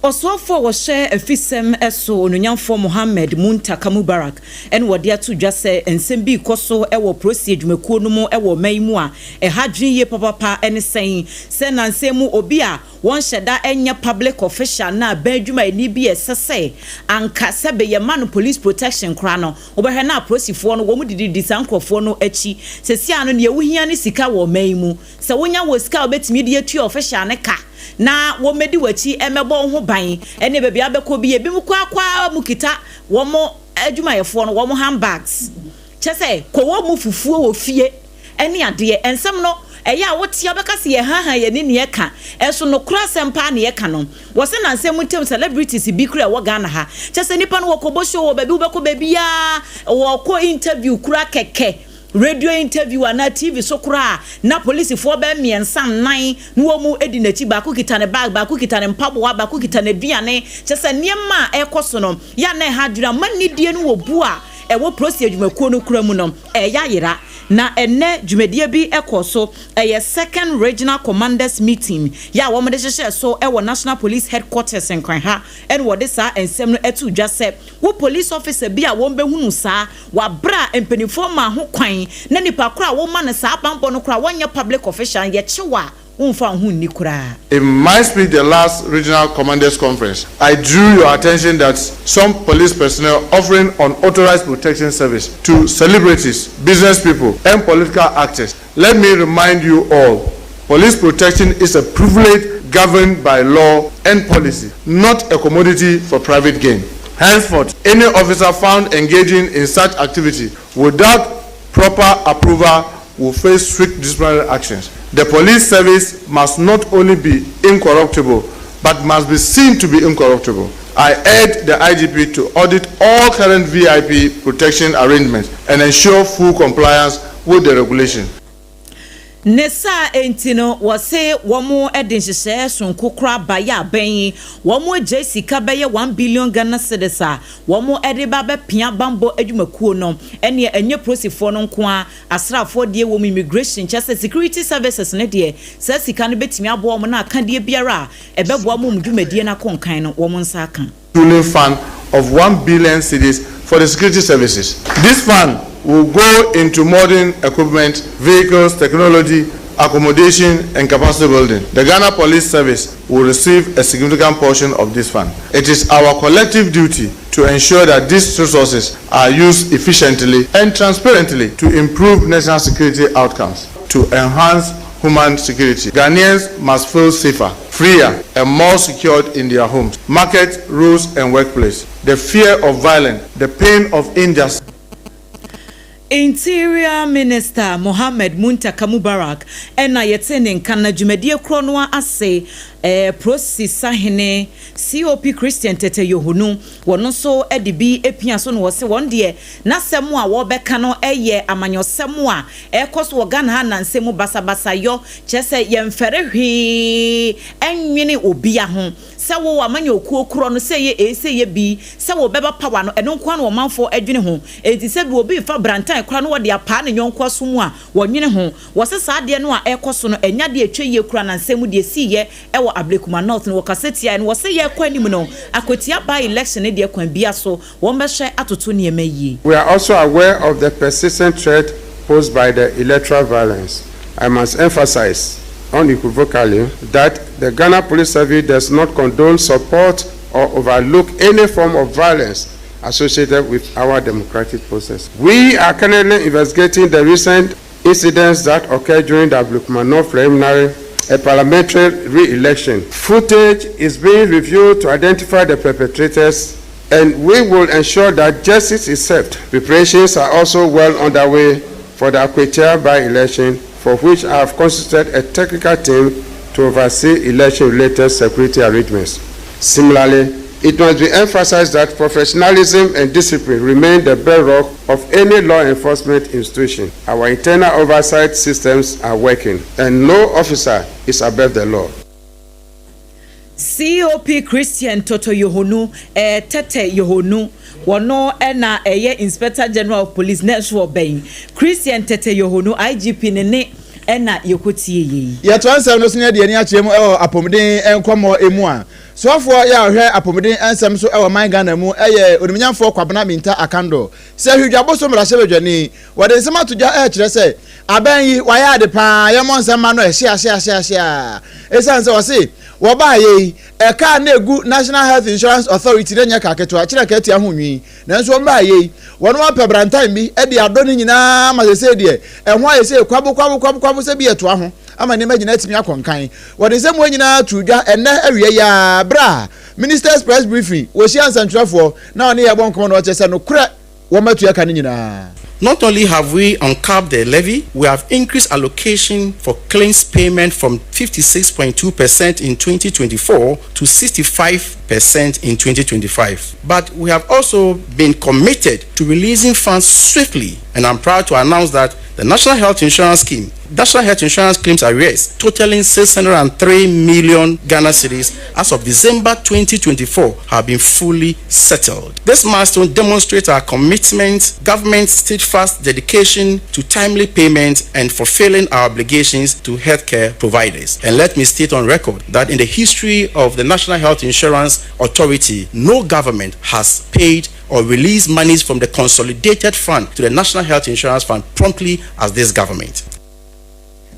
Ɔsoafoɔ a wɔhyɛ afisɛm so, Onuonyamfoɔ Mohammed Muntaka Mubarak, ɛne wɔde ato dwa sɛ nsɛm bi kɔ so wɔ polisi adwumakuo no mu wɔ ɔman yi mu a ɛha adwene yie papapa. Ne sɛn sɛ nansɛn mu obi a wɔnhyɛ da nyɛ public official na aban adwumayɛni bi a ɛsɛ sɛ anka sɛ bɛyɛ ma no police protection koraa no, wobɛhwɛ na apolisifoɔ no wɔn dididi saa nkurɔfoɔ no akyi. Sɛsia no, nea wohia ne sika wɔ ɔman yi mu. Sɛ wonya wɔ sika a wobɛtumi de atua official ne ka na wɔmmɛdi w'akyi mmɛbɔ wo ho ban ɛne baabi abɛkɔ bi, ebi mu korakora mu kita wɔn adwumayɛfoɔ no wɔn handbags kyɛ sɛ kɔwɔ mu fufuo wɔ fie ɛne adeɛ. Nsɛm no ɛyɛ a wote a wobɛka sɛ yɛhaha yɛne ne yɛka, ɛso nokora asɛm paa ne yɛka no. Wɔsɛ nansɛm mu ntam celebrities bi kura ɛwɔ Ghana ha kyɛ sɛ nipa no wɔkɔbɔ show wɔ baabi, wobɛkɔ baabiaa, wɔkɔ interview kura kɛkɛ, radio interview anaa TV so koraa, na polisifoɔ bɛɛ mmiɛnsa nnan na wɔn mu di n'akyi, baako kita ne bag, baako kita ne mpaboa, baako kita n'aduane. Kyɛ sɛ nneɛma a ɛrekɔ so no yɛ a na ɛha adwene ama nidie no wɔ bu a ɛwɔ polisi adwumakuo no kura mu no ɛyɛ ayera. Na ɛnɛ dwumadie bi ɛkɔ so, ɛyɛ second regional commanders meeting yɛ a wɔn de hyehyɛ so ɛwɔ National Police Headquarters Nkran ha, ɛna wɔde saa nsɛm no ɛto dwa sɛ wo police officer bi a wɔn bɛhunu saa wabra mpanimfoɔ ma ho kwan na nipa koro a wɔma no saa bammɔ no koraa wɔnyɛ public official, yɛkyew a womfa wo ho nni koraa. In my speech, the last regional commanders conference, I drew your attention that some police personnel offering unauthorized protection service to celebrities, business people, and political actors. Let me remind you all, police protection is a privilege governed by law and policy, not a commodity for private gain. Henceforth, any officer found engaging in such activity without proper approval will face strict disciplinary actions. The police service must not only be incorruptible, but must be seen to be incorruptible. I urge the IGP to audit all current VIP protection arrangements and ensure full compliance with the regulation. Ne saa nti no, wɔse wɔde nhyehyɛɛ sononko koraa baeɛ a bɛn yi wɔagyae sika bɛyɛ one billion Ghana cedis a wɔde reba abɛpia bammɔ adwumakuo no. Ɛneɛ ɛnyɛ polisifoɔ no nko ara, asraafoɔ deɛ wɔ mu, immigration, kyerɛ sɛ security services no deɛ saa sika no bɛtumi aboa wɔn na akadeɛ biara a ɛbɛboa ma wɔn dwumadie no akɔ nkan no wɔn nsa aka. Tooling fund of 1 billion cedis for the security services. This fund will go into modern equipment, vehicles, technology, accommodation and capacity building. The Ghana Police Service will receive a significant portion of this fund. It is our collective duty to ensure that these resources are used efficiently and transparently to improve national security outcomes, to enhance human security. Ghanaians must feel safer, freer, and more secured in their homes, market, roads, and workplace. The fear of violence, the pain of injustice. Interior Minister Mohammed Muntaka Mubarak na yɛtee ne nka na dwumadie korɔ no ara ase Prosi Sahene COP Christian Tetteh Yohuno wɔn nso de bi pia so na wɔse wɔn deɛ n'asɛm a wɔrebɛka no yɛ amanyɔsɛm a ɛrekɔ so wɔ Ghana ha nnansa mu basabasayɔ kyerɛ sɛ yɛmfɛre hwee nwene obia ho Sɛ wo amanyɔkuo korɔ no sɛ ɛyɛ A sɛ ɛyɛ B sɛ wo bɛba power no ɛno nkoa na ɔmanfoɔ ɛdwene ho enti sɛ bi obi refa brantan koraa na wɔde apaa ne yɔnko aso mu a wɔnwene ho wɔse saa adeɛ no a ɛrekɔ so no ɛnyɛ adeɛ a ɛtwa yie koraa na nsɛm mu deɛ ɛsiiɛ ɛwɔ Ablekuma North no wɔkasa tiaeɛ no wɔse yɛrekɔ anim no akwatia by election no deɛ kwan bia so wɔn bɛhwɛ atoto nneɛma yie. We are also aware of the persistent threat posed by the electoral violence. I must emphasize unequivocally that the Ghana Police Service does not condone, support, or overlook any form of violence associated with our democratic process. We are currently investigating the recent incidents that occurred during the Ablekuma preliminary a parliamentary re-election. Footage is being reviewed to identify the perpetrators and we will ensure that justice is served. Preparations are also well underway for the Akwatia by-election, for which I have constituted a technical team to oversee election-related security arrangements. Similarly, it must be emphasized that professionalism and discipline remain the bedrock of any law enforcement institution. Our internal oversight systems are working, and no officer is above the law. COP Christian Toto Yohonu, eh, Tete Yohonu, wɔno na ɛyɛ Inspector General of Police na ɛso ɔbɛn Christian Tete Yohonu, IGP ne ne ɛna yɛkɔtie yei. Yɛtoa nsɛm no so na yɛde yɛn ani akyerɛ mu wɔ apɔmuden nkɔmmɔ mu a, soafoɔ yɛ a ɔhwɛ apɔmuden nsɛm so wɔ man Ghana mu yɛ Onimnyamfoɔ Kwabena Mintah Akandoh. Sɛ Hwidwa Boso mmarahyɛbadwani, wɔde nsɛm ato dwa rekyerɛ sɛ aban yi wayɛ ade paa, yɛmmɔ nsɛm mma no ɛ, hyea hyea hyea hyea. Ɛsiane sɛ ɔse wɔbaeɛ yi, ɛka a na ɛgu National Health Insurance Authority no nyɛ ka ketewa, kyerɛ ka atua ho nwi. Nanso wɔbaeɛ yi, wɔn apɛ brantan bi de adɔ ne nyinaa ma seesei deɛ ɛho ayɛ sɛ kwabo kwabo kwabo kwabo sɛ bi ɛtoa ho ama nneɛma nyinaa atumi akɔ nkan. Wɔde nsɛm wei nyinaa too dwa ɛnnɛ awia yi ara berɛ a Ministers Press Briefing, wɔhyia nsɛntwerɛfoɔ na wɔne yɛn bɔ nkɔmmɔ na wɔkyerɛ sɛ nokorɛ wɔatua ka no nyinaa. Not only have we uncapped the levy, we have increased allocation for claims payment from 56.2% in 2024 to 65% in 2025. But we have also been committed to releasing funds swiftly, and I'm proud to announce that the National Health Insurance Scheme, National Health Insurance claims arrears totaling 603 million Ghana cedis as of December 2024 have been fully settled. This milestone demonstrates our commitment, government's steadfast dedication to timely payment and fulfilling our obligations to healthcare providers. And let me state on record that in the history of the National Health Insurance Authority, no government has paid or released monies from the consolidated fund to the National Health Insurance Fund promptly as this government.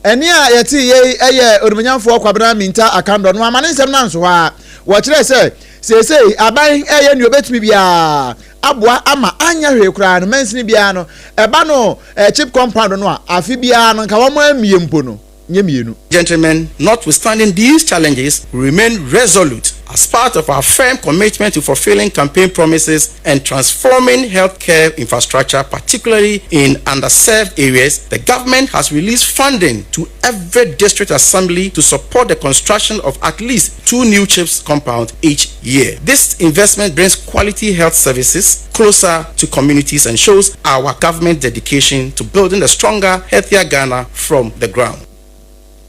Ɛnne a yɛtee yei yɛ Onimuonyamfoɔ Kwabena Mintah Akandoh no ama ne nsɛm no anso hɔ ara. Wɔkyerɛɛ sɛ seesei aban reyɛ nea obetumi biara aboa ama anyɛ hwee koraa no mansini biara no ɛba no chip compound no a afe biara no nka wɔn ammie mpo no nyɛ mmienu. Gentlemen, notwithstanding these challenges, we remain resolute as part of our firm commitment to fulfilling campaign promises and transforming healthcare infrastructure, particularly in underserved areas. The government has released funding to every district assembly to support the construction of at least two new CHIPS compounds each year. This investment brings quality health services closer to communities and shows our government dedication to building a stronger, healthier Ghana from the ground.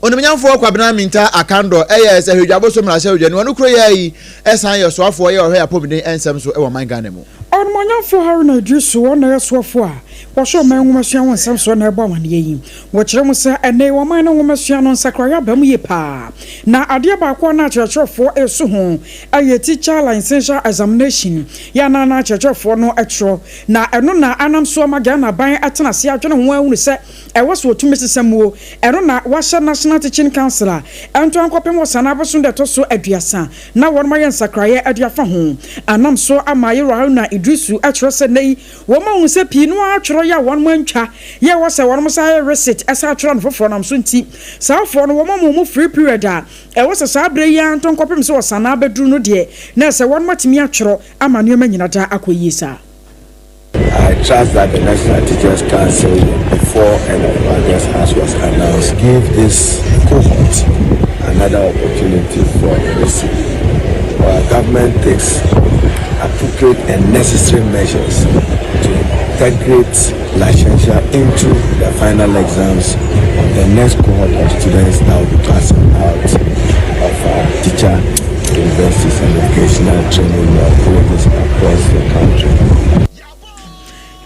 Onimnyamfoɔ Kwabena Mintah Akandoh yɛ Sahwedwabo so mmarahyɛbadwani, ɔno koro yi ara yi san yɛ soafoɔ yɛ ɔhwɛ apɔmuden nsɛm so wɔ ɔman Ghana mu. Ɔnumonyamfoɔ Haruna Iddrisu, ɔno na ɔyɛ soafoɔ a ɔhwɛ ɔman nwomasua ho nsɛm soɔ na ɛrebɔ amaneɛ yi. Wɔkyerɛ mu sɛ ɛnnɛ yi ɔman no nwomasua no nsakraeɛ aba mu yie paa na adeɛ baako a na akyerɛkyerɛfoɔ resu ho yɛ Teacher Licensure Examination yɛ a na na akyerɛkyerɛfoɔ no twerɛ na ɛno na anam so ama Ghana aban atena ase adwene ho ahunu sɛ Ɛwɔ sɛ wɔtumi sesa muo. Ɛno na wɔahyɛ National Teaching Council a ɛnto ankɔpem Ɔsannaa bosom da ɛtɔ so aduasa na wɔnom ayɛ nsakraeɛ de afa ho. Anam so ama Ayerwa Haruna Iddrisu kyerɛ sɛ nnɛ yi wɔn ahunu sɛ pii no ara twerɛ yɛ a wɔnom antwa yɛ ɛwɔ sɛ wɔnom san yɛ recit san twerɛ no foforɔ nam so nti saa foɔ no wɔn ama wɔn free period a ɛwɔ sɛ saa berɛ yi ara nto nkɔpem sɛ Ɔsannaa bɛduru no deɛ na ɛsɛ wɔnom atumi atwerɛ ama nneɛma nyina daa akɔ yie saa. I trust that the National Teachers Council before end of August as was announced give this cohort another opportunity for receipt. Our government takes appropriate and necessary measures to integrate licensure into the final exams of the next cohort of students that will be passing out of our teacher universities and vocational training colleges across the country.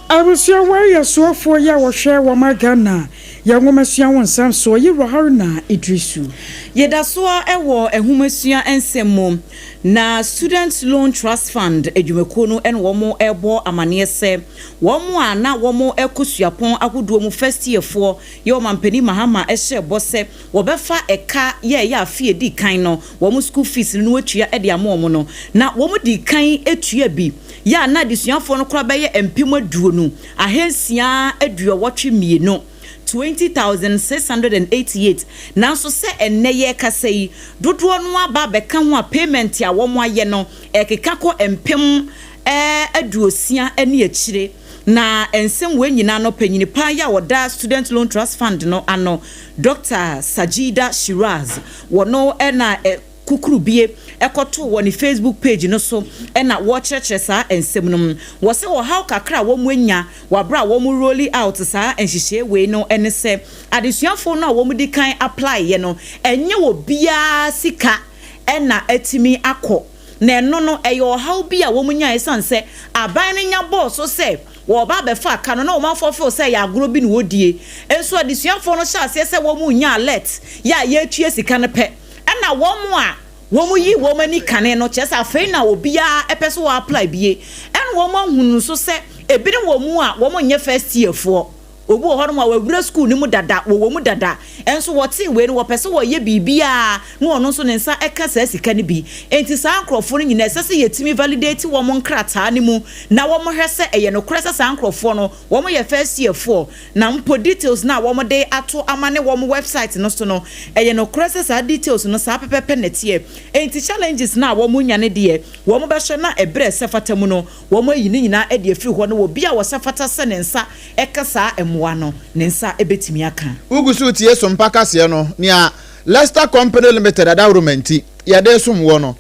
Abusua wei yɛ soafoɔ yi a wɔhwɛ wɔma Ghana yɛ nwomasua ho nsɛm soɔ yi Wura Haruna Iddrisu. Yɛda so ara wɔ nhomasua nsɛm mu, na Student Loan Trust Fund adwumakuo no na wɔn rebɔ amaneɛ sɛ wɔn a na wɔn rekɔ suapɔn ahodoɔ mu first year foɔ yɛ Ɔmanpanin Mahama hyɛɛ bɔ sɛ wɔbɛfa ɛka yɛ ɛyɛ afe a ɛdi kan no wɔn school fees no na wɔatua de ama wɔn no, na wɔdii kan tua bi, yɛ a na adesuafoɔ no koraa bɛyɛ 20,682, 20,688, nanso sɛ ɛnnɛ yɛrekasa yi, dodoɔ no ara aba abɛka ho a payment a wɔayɛ no ɛrekeka kɔ 60,000 ne akyire. Na nsɛm wei nyinaa no, panyini paa yi a ɔda Student Loan Trust Fund no ano, Dɔkta Sajida Shiraz, wɔno na kukurubie kɔtoo wɔ ne Facebook page no so na wɔrekyerɛkyerɛ saa nsɛm no mu. Wɔse ɔhaw kakra a wɔn anya wɔ aberɛ a wɔn rolli out saa nhyehyɛɛ wei no ne sɛ, adesuafoɔ no a wɔn di kan apply yɛ no, ɛnyɛ obiara sika na atumi akɔ. Na ɛno no, ɛyɛ ɔhaw bi a wɔnyae esiane sɛ aban no nya bɔɔ so sɛ wɔreba abɛfa aka no, na wɔn afɔfew sɛ ɛyɛ agorɔ bi na wɔredie. Nso adesuafoɔ no hyɛɛ aseɛ sɛ wɔrenya alert yɛ a yɛretua sika no pɛ, ɛna wɔn a wɔyii wɔn ani kane no, kyerɛ sɛ afei na obiara pɛ sɛ wɔ apply bie, ɛna wɔn ahunu nso sɛ ebinom wɔ mu a wɔnyɛ first year foɔ. Obi wɔ hɔnom a wawura sukuu no mu dada, wɔwɔ mu dada, nso wɔtee wei no, wɔpɛ sɛ wɔyɛ biribiara na ɔno nso ne nsa ka saa sika no bi. Enti saa nkorɔfoɔ no nyinaa, ɛsɛ sɛ yɛtumi validate wɔn nkrataa no mu na wɔhwɛ sɛ ɛyɛ nokorɛ sɛ saa nkorɔfoɔ no, wɔyɛ first year foɔ, na mpo details no a wɔde ato ama ne wɔn website no so no, ɛyɛ nokorɛ sɛ saa details no saa pɛpɛpɛ na ɛteɛ. Enti challenges no a wɔnya no deɛ, wɔbɛhwɛ na ɛberɛ a ɛsɛ fata mu no, wɔayi ne nyinaa de afiri hɔ na obi a ɔsɛ fata sɛ ne nsa ka saa mmoa no, ne nsa bɛtumi aka. Wogu so retie Sompa kaseɛ no, nea Lester Company Limited adaworoma nti yɛde resom woɔ no,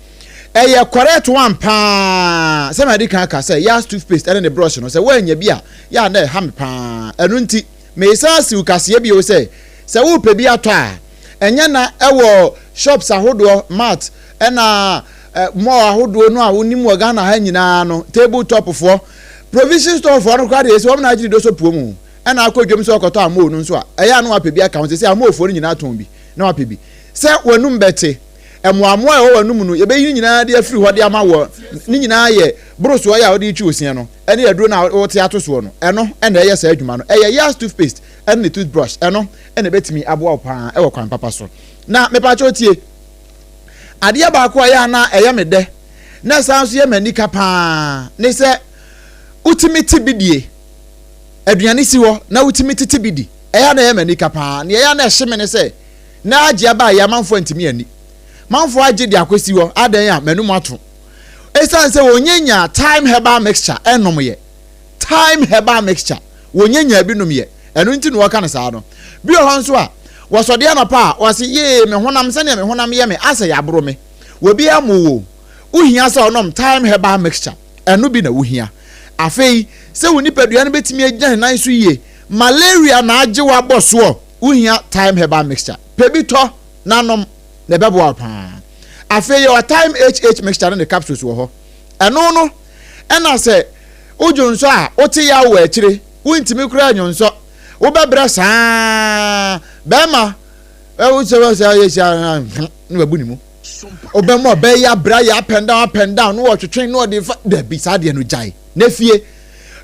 ɛyɛ correct one paa. Sɛ madi kan aka sɛ Yas toothpaste ne ne brush no, sɛ woannya bi a, yɛ a na ɛha me paa. Ɛno nti, meresan asiw kaseɛ bio sɛ, sɛ worepɛ bi atɔ a, ɛnyɛ na ɛwɔ shops ahodoɔ, mart, ɛna mall ahodoɔ no a wonim wɔ Ghana ha nyinaa no, table top foɔ, provision store foɔ no koraa deɛ ɛsɛ wɔn na agyiri do so puo mu ɛna akɔ dwam sɛ ɔkɔtɔ amoo no nso a ɛyɛ a na wapɛ bi aka ho sɛ amoo foɔ no nyinaa tɔn bi na wapɛ bi sɛ wɔnum bɛte mmoamoa a ɛwɔ wɔnum no yɛbɛyi ne nyinaa de afiri hɔ de ama wɔ ne nyinaa yɛ borosoɔ yɛ a wɔde retwi osia no ɛne aduro no a wɔte ato soɔ no ɛno ɛna ɛyɛ saa adwuma no ɛyɛ Yas toothpaste ɛne ne toothbrush ɛno ɛna ɛbɛtumi aboa wo paa ɛwɔ kwan papa so na mepaakyɛw tie Adeɛ baako a ɛyɛ a na ɛyɛ me dɛ na ɛsan nso yɛ me anika pa ara ne sɛ wotumi te bi die. Aduane si hɔ na wotumi tete bi di. Ɛyɛ a na ɛyɛ me anika pa ara. Nea ɛyɛ a na ɛhye me ne sɛ na agye aba a ɛyɛ amanfoɔ antumi anni. Manfoɔ agye de akɔsi hɔ adɛn a m'anum ato. Ɛsiane sɛ wɔnyɛ nyaa thyme herbal mixture ɛnnomyɛ. Thyme herbal mixture wɔnyɛ nyaa bi nomyɛ. Ɛno nti na wɔka no saa no. Bi wɔ hɔ nso a, wɔsɔde anɔpa a, wɔse, Yee, me honam, sɛnea me honam yɛ me, asɛ yɛaboro me. Obi ammo wo o. Wohia sɛ ɔnom Thyme herbal mixture. Ɛno bi na wohia. Afei, sɛ wo nipadua no bɛtumi agyina ne nan so yie, malaria na agye wo abɔ soɔ. Wohia Thyme Herbal Mixture. Pɛ bi tɔ na nom, na ɛbɛboa wo paa. Afei yɛwɔ Thyme HH Mixture ne ne capsules wɔ hɔ. Ɛno no, ɛna sɛ wodwonsɔ a, wote yaw wɔ akyire, wontumi koraa nnwonsɔ, wobɛbrɛ saa. Bɛrima, wosɛ sɛ ayɛ hyia na wabu ne mu. Wobɛma ɔbɛyɛ abrɛ ayɛ up and down, up and down, na wɔtwetwe na ɔde fa, dabi, saa deɛ no gyae. Na fie,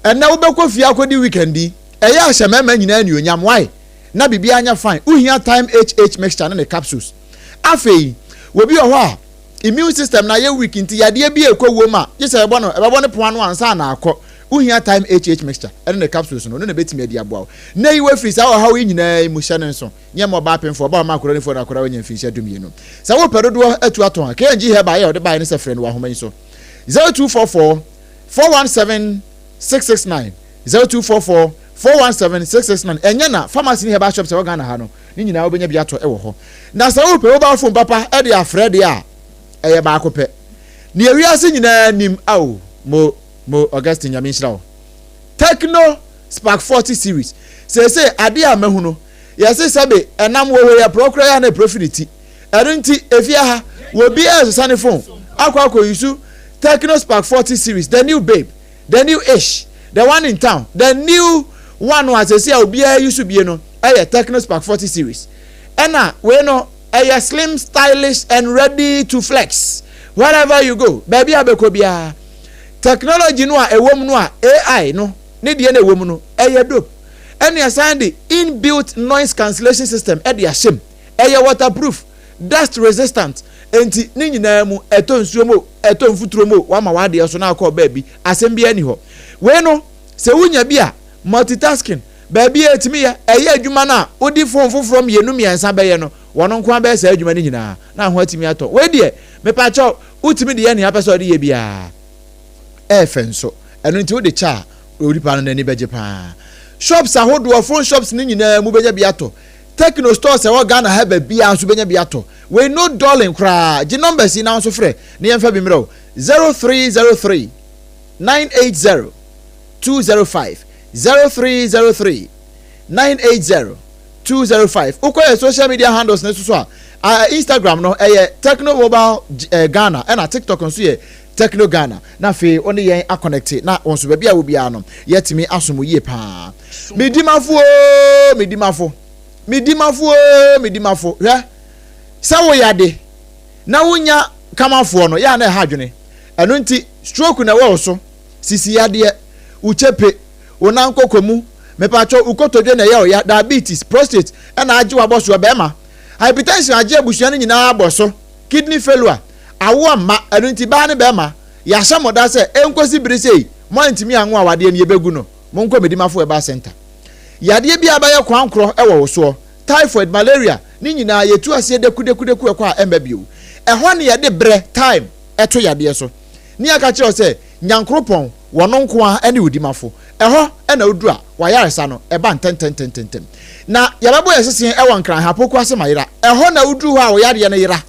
ɛnɛ wobɛkɔ fie akɔdi weekend yi, ɛyɛ ahyɛ mmarima nyinaa anuonyam, why? Na biribiara nyɛ fine. Wohia Thyme HH mixture ne ne capsules. Afei, obi wɔ hɔ a, immune system no ayɛ weak nti yadeɛ bi rekɔ wom a, gye sɛ ɛbɔ no, ɛbɛbɔ ne pon ano ansa na akɔ. Wohia Thyme HH mixture ne ne capsules no, ɔno na ɛbɛtumi adi aboa wo. Na yi wo afiri saa ɔhaw yi nyinaa mu, hyɛ no nso. Nyɛ mma ɔbaa pemfoɔ, ɔbaa a ɔma akwadaa nufoɔ na akwadaa a wanya mfinhyia dumienu. Sɛ wopɛ dodoɔ atu atɔn a, KNG Herbal yɛ a ɔde baeɛ ne sɛ frɛ no wɔ ahoma yi so, 0244 417 669, 0244 417 669. Ɛnyɛ na pharmacy ne herbal shops a ɛwɔ Ghana ha no, ne nyinaa wobɛnya bi atɔ wɔ hɔ. Na sɛ wopɛ mobile phone papa de afrɛ deɛ a, ɛyɛ baako pɛ. Nea wiase nyinaa nim, ao, mo, mo, Augustine, Nyame nhyira wo. Tecno Spark 40 series. Seesei adeɛ a mahu no, yɛse sɛbe ɛnam wɔ hɔ yi ɛporɔ koraa yi a na ɛporɔ fi ne ti. Ɛno nti, efie ha, obi resesa ne phone akɔ akɔ use Tecno Spark 40 series, the new babe, the new ish, the one in town, the new one a seesei a obiara use bie no ɛyɛ Tecno Spark 40 series. Ɛna wei no ɛyɛ slim, stylish and ready to flex wherever you go, baabi a bɛkɔ biara. Technology no a ɛwɔ mu no a AI no ne deɛ na ɛwɔ mu no ɛyɛ dope. Ɛna ɛsan de in-built noise cancellation system ɛde ahyɛ mu. Ɛyɛ waterproof, dust resistant, enti ne nyinaa mu ɛtɔ nsuo mu o, ɛtɔ mfuturo mu o, wama w'adeɛ so na akɔ baabi, asɛm biara nni hɔ. Wei no, sɛ wonya bi a, multitasking, baabi a ɛtumi yɛ, ɛyɛ adwuma no a wode phone foforɔ mmienu mmiɛnsa bɛyɛ no, wɔn nko ara bɛyɛ saa adwuma no nyinaa na ho atumi atɔ. Wei deɛ, mepakyɛw, wotumi de yɛ nea wopɛ sɛ wode yɛ biara. Ɛyɛ fɛ nso, ɛno nti wode kyɛ a, onipa no n'ani bɛgye paa. Shops ahodoɔ, phone shops no nyinaa mu wobɛnya bi atɔ. Techno stores a ɛwɔ Ghana ha baabiara nso wobɛnya bi atɔ. Wei no dulling koraa, gye numbers yi na wo nso frɛ na yɛmfa bi mmerɛ wo, 0303 980 205, 0303 980 205. Wokɔ yɛ social media handles no so a, Instagram no ɛyɛ Techno Mobile Ghana ɛna TikTok nso yɛ Techno Ghana. Na afei wo ne yɛn akɔnɛkte na wo nso baabi a wɔ biara no yɛatumi asom wo yie paa. Medimafo oo, medimafo, medimafo oo, medimafo. Hwɛ, sɛ woyɛ ade na wonya kamafoɔ no, yɛ a na ɛha adwene. Ɛno nti, stroke na ɛwɔ wo so, sisi yadeɛ, wo kyepe, wo nan kɔkɔ mu, mepatwɔ wo kotodwe na ɛyɛ wo ya, diabetes, prostate ɛna agye w'abɔsoɔ, bɛrima, hypertension agye abusua no nyinaa abɔ so, kidney failure, awoɔ mma, ɛno nti baa ne bɛrima, yɛahyɛ mo da sɛ ɛnkɔsi bere sei, moantumi anwo awadeɛ no yɛbɛgu no. Monkɔ Medimafo Herbal Centre. Yadeɛ biara bɛyɛ koankorɔ wɔ wo soɔ, typhoid, malaria, ne nyinaa yɛtu aseɛ dekudeku ɛkɔ a ɛmma bio. Ɛhɔ ne yɛde berɛ, time, to yadeɛ so. Ne yɛaka kyerɛ wo sɛ Nyankoropɔn, wɔno nko ara ne wo dimafo. Ɛhɔ na woduru a, w'ayaresa no ɛba ntɛntɛntɛntɛm. Na yɛbɛbɔ yɛn seseɛ wɔ Nkran ha, Pokuase Mayera. Ɛhɔ na woduru hɔ a wo yadeɛ no yera.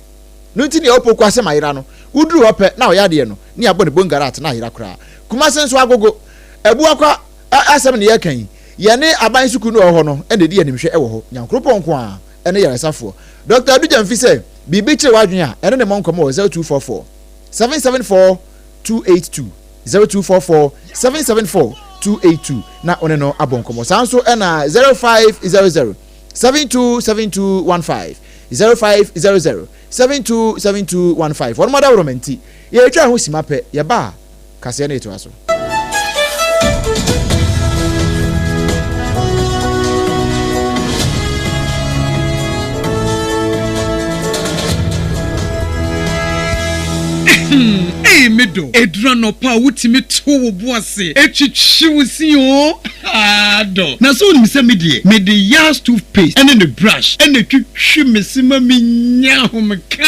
No nti nea ɔpɔ kuase ma yera no, woduru hɔ pɛ na ɔyɛ adeɛ no, ne yɛabɔ no bongarat na ayera koraa. Kumase nso agogo. Abuakwa asɛm na yɛreka yi. Yɛne aban sukuu no a ɛwɔ hɔ no na ɛdi animhwɛ wɔ hɔ. Nyankoropɔn nko ara ne yaresafoɔ. Dɔkta Adu Gyamfi sɛ biribi kyere w'adwene a, ɛne ne mmɔ nkɔmmɔ wɔ 0244 774 282, 0244 774 282 na wo ne no abɔ nkɔmmɔ. Saa nso na 0500 727215, 0500 727215. Wɔn adaworoma nti, yɛretwa ho sima pɛ, yɛba a, kaseɛ no retoa so. Ei me dɔ, ɛduru anɔpa a wotumi to wo bo ase twitwi wo se oo. Haa dɔ. Na sɛ wonim sɛ me deɛ, mede Yas toothpaste ne ne brush na ɛtwitwi me se ma menya ahomeka.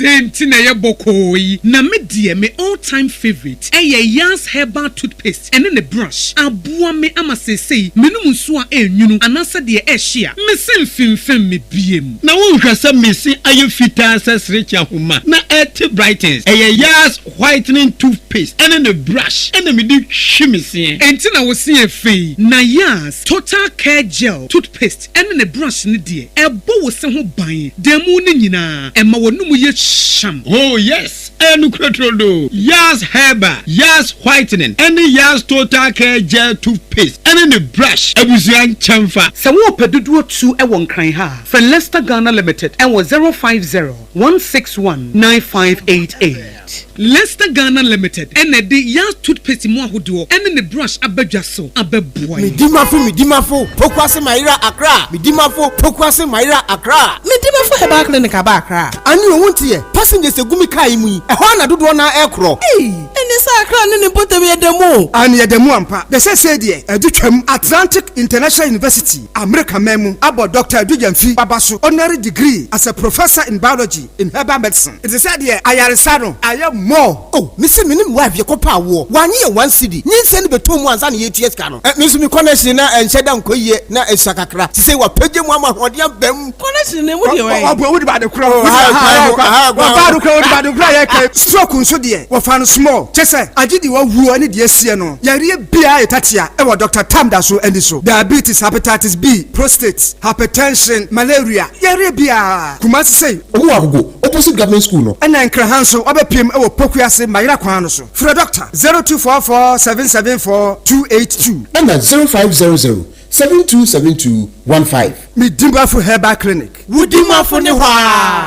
Sei nti na ɛyɛ bɔkɔɔ yi. Na me deɛ me all time favourite ɛyɛ Yaz herbal toothpaste ɛne ne brush. Aboa me ama seesei menom nsuo a ɛnwunu anaasɛ deɛ ɛhye a, me se mfimfim me biem. Na wonhwɛ sɛ me se ayɛ fitaa sɛ serekye ahoma na ɛte brightens. Ɛyɛ Yaz whitening toothpaste ɛne ne brush ɛna mede twi me seɛ. Enti na wo se yɛ fɛ yi. Na Yaz total care gel toothpaste ɛne ne brush no deɛ, ɛbɔ wo se ho ban da mu no nyinaa, ɛma w'anomu yɛ hyam. Oh yes, ɛyɛ nokorɛ turodoo. Yaz Herbal, Yaz Whitening ɛne Yaz Total Care Gel Toothpaste ɛne ne brush abusua nkyɛnfa. Sɛ worepɛ dodoɔ tu wɔ Nkran ha a, frɛ Lester Ghana Limited wɔ 050 161 9588. Lester Ghana Limited na ɛde Yaz Toothpaste mu ahodoɔ ne ne brush aba dwa so abɛboa yɛn. Medimafo Medimafo Pokuase Mayera Accra Medimafo Pokuase Mayera Accra. Medimafo Herbal Clinic aba Accra. Ane o wonteɛ, passengers egu me car yi mu yi, ɛhɔ ara na dodoɔ no ara ɛrekorɔ. Ei! Ɛne sɛ Accra ne ne mpɔtam yɛ da mu o. Aane yɛda mu ampa. Na seesei deɛ adu twam. Atlantic International University, Amerika man mu, abɔ Dɔkta Adu Gyamfi aba so honorary degree as a Professor in Biology in Herbal Medicine. Nti sɛ deɛ ayaresa no ayɛ more. Oh me se me ne me wife yɛkɔ pɛ awoɔ wanye yɛ one cedi nyinsɛn no bɛtɔ mu ansa na yɛtua sika no eh me nso me connection na ɛnhyɛ da nkɔ yie na ɛsua kakra sisei wapagya mu ama ahoɔden aba mu. Connection no emu deɛ wɛn. Ɔboa wode ba ade korɔ wɔfa ade korɔ wode ba ade korɔ a yɛka stroke nso deɛ wɔfa no small kyɛ sɛ agye deɛ wawuo ne deɛ asie no yareɛ biara yɛ tatia ɛwɔ Doctor Tam da so ani so diabetes hepatitis B prostate hypertension malaria yareɛ biara Kumasi sei. Ɔmo wɔ Agogo opposite government school no. Ɛna Nkran ha nso wabɛpiem wɔ Pokuase Mayera kwan no so. Frɛ Dɔkta 0244 774 282. Ɛna 0500 7272 15. Me Dimafo Herbal Clinic. Wo Dimafo ne hɔ aa.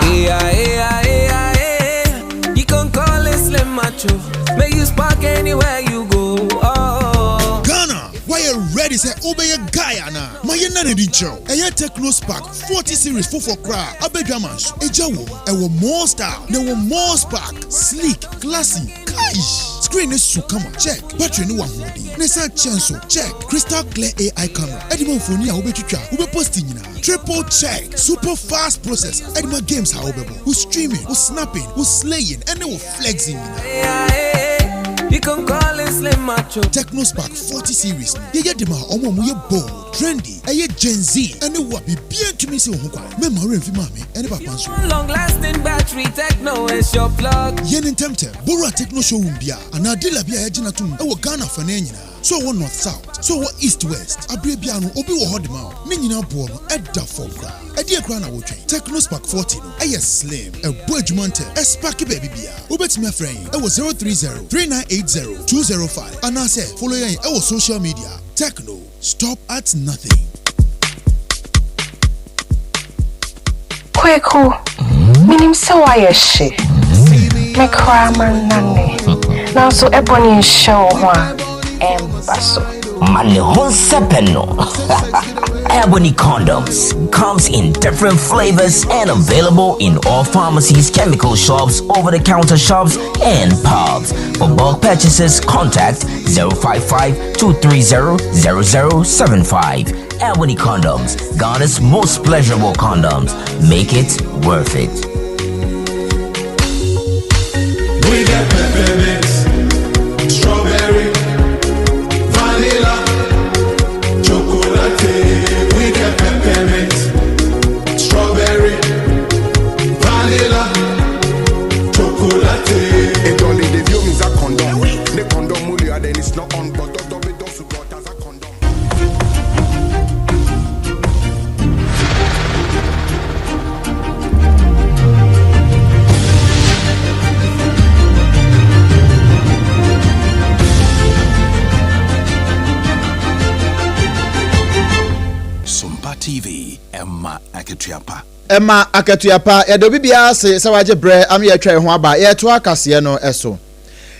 You can call it Slim Macho. May you spark anywhere you go. Oh. Ghana, woayɛ ready sɛ wobɛyɛ guy anaa? Ma yɛnna no adi nkyerɛ wo. Ɛyɛ Tecno Spark 40 series foforɔ koraa a aba dwaman so. Egya wom, ɛwɔ more style, na ɛwɔ more spark. Sleek, classy, kaish! Screen no so kama, check. Battery no wɔ ahoɔden, na ɛsan kyɛ nso, check. Crystal clear AI camera ɛde ma mfoni a wobɛtwitwa, wobɛposti nyinaa, triple check. Super fast processor ɛde ma games a wobɛbɔ, wo streaming, wo snapping, wo slaying, ɛne wo flexing nyinaa. You can call it Slim Macho. Tecno Spark 40 series no, yɛyɛ de ma wɔn a wɔyɛ bold, trendy, ɛyɛ Gen Z, ɛne wo a biribiara ntumi nsi wo ho kwan. Mɛmma wo werɛ mfi maame ɛne papa nso. Long lasting battery, Tecno is your plug. Yɛ no ntɛmntɛm. Bɔwura Tecno showroom biara anaa dealer bi a yɛagye no atom wɔ Ghana afanan nyinaa. Sɛ ɔwɔ North South, sɛ ɔwɔ East West, aberɛ biara no obi wɔ hɔ de ma wo. Ne nyinaa boɔ no ɛda fam koraa. Ɛdeɛn koraa na wotwɛn? Tecno Spark 40 no ɛyɛ slim, ɛbɔ adwuma ntɛm, ɛsparke baabi biara. Wobɛtumi afrɛ yɛn ɛwɔ 030 3980 205 anaasɛ follow yɛn ɛwɔ social media. Tecno, stop at nothing. Kweku, menim sɛ woayɛ hye. Me koraa mannane. Nanso ɛbɔ ne nhyɛ wo ho a, ɛmba so. Ma ne ho nsɛpɛ no. Ebony condoms comes in different flavors and available in all pharmacies, chemical shops, over-the-counter shops, and pubs. For bulk purchases, contact 055 230 0075. Ebony condoms, Ghana's most pleasurable condoms. Make it worth it. We get peppermint, strawberry, vanilla, chocolate. We get peppermint, strawberry, vanilla, chocolate. It only the view means a condom. The condom mulia then it's not on, but doctor be done so got as a condom. Sompa TV, ɛma akatua pa. Ɛma akatua pa. Yɛda obi biara ase sɛ wagye berɛ ama yɛatwa yɛn ho aba. Yɛretoa kaseɛ no so.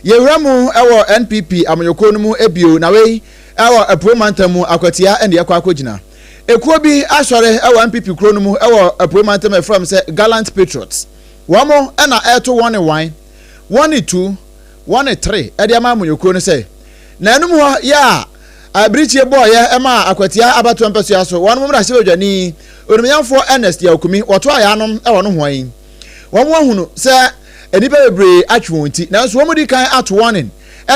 Yɛwura mu wɔ NPP amanyɔkuo no mu bio, na wei wɔ Apuei Mantam mu Akwatia na yɛkɔ akɔgyina. Ekuo bi asɔre wɔ NPP kuro no mu wɔ Apuei Mantam a yɛfrɛ wɔn sɛ Gallant Patriots. Wɔn na ɛreto wɔn ne one, wɔn ne two, wɔn ne three de ama amanyɔkuo no sɛ na ɛnum hɔ yɛ a Abirikyie bɔɔyɛ maa Akwatia abatoɔ mpɛsoa so wɔn mmarahyɛbadwani Onimnyamfoɔ Ernest Yaw Kumi wɔtoa yɛ anom wɔ nohoa yi. Wɔn ahunu sɛ nnipa bebree atwe wɔn ti, nanso wɔn di kan ato warning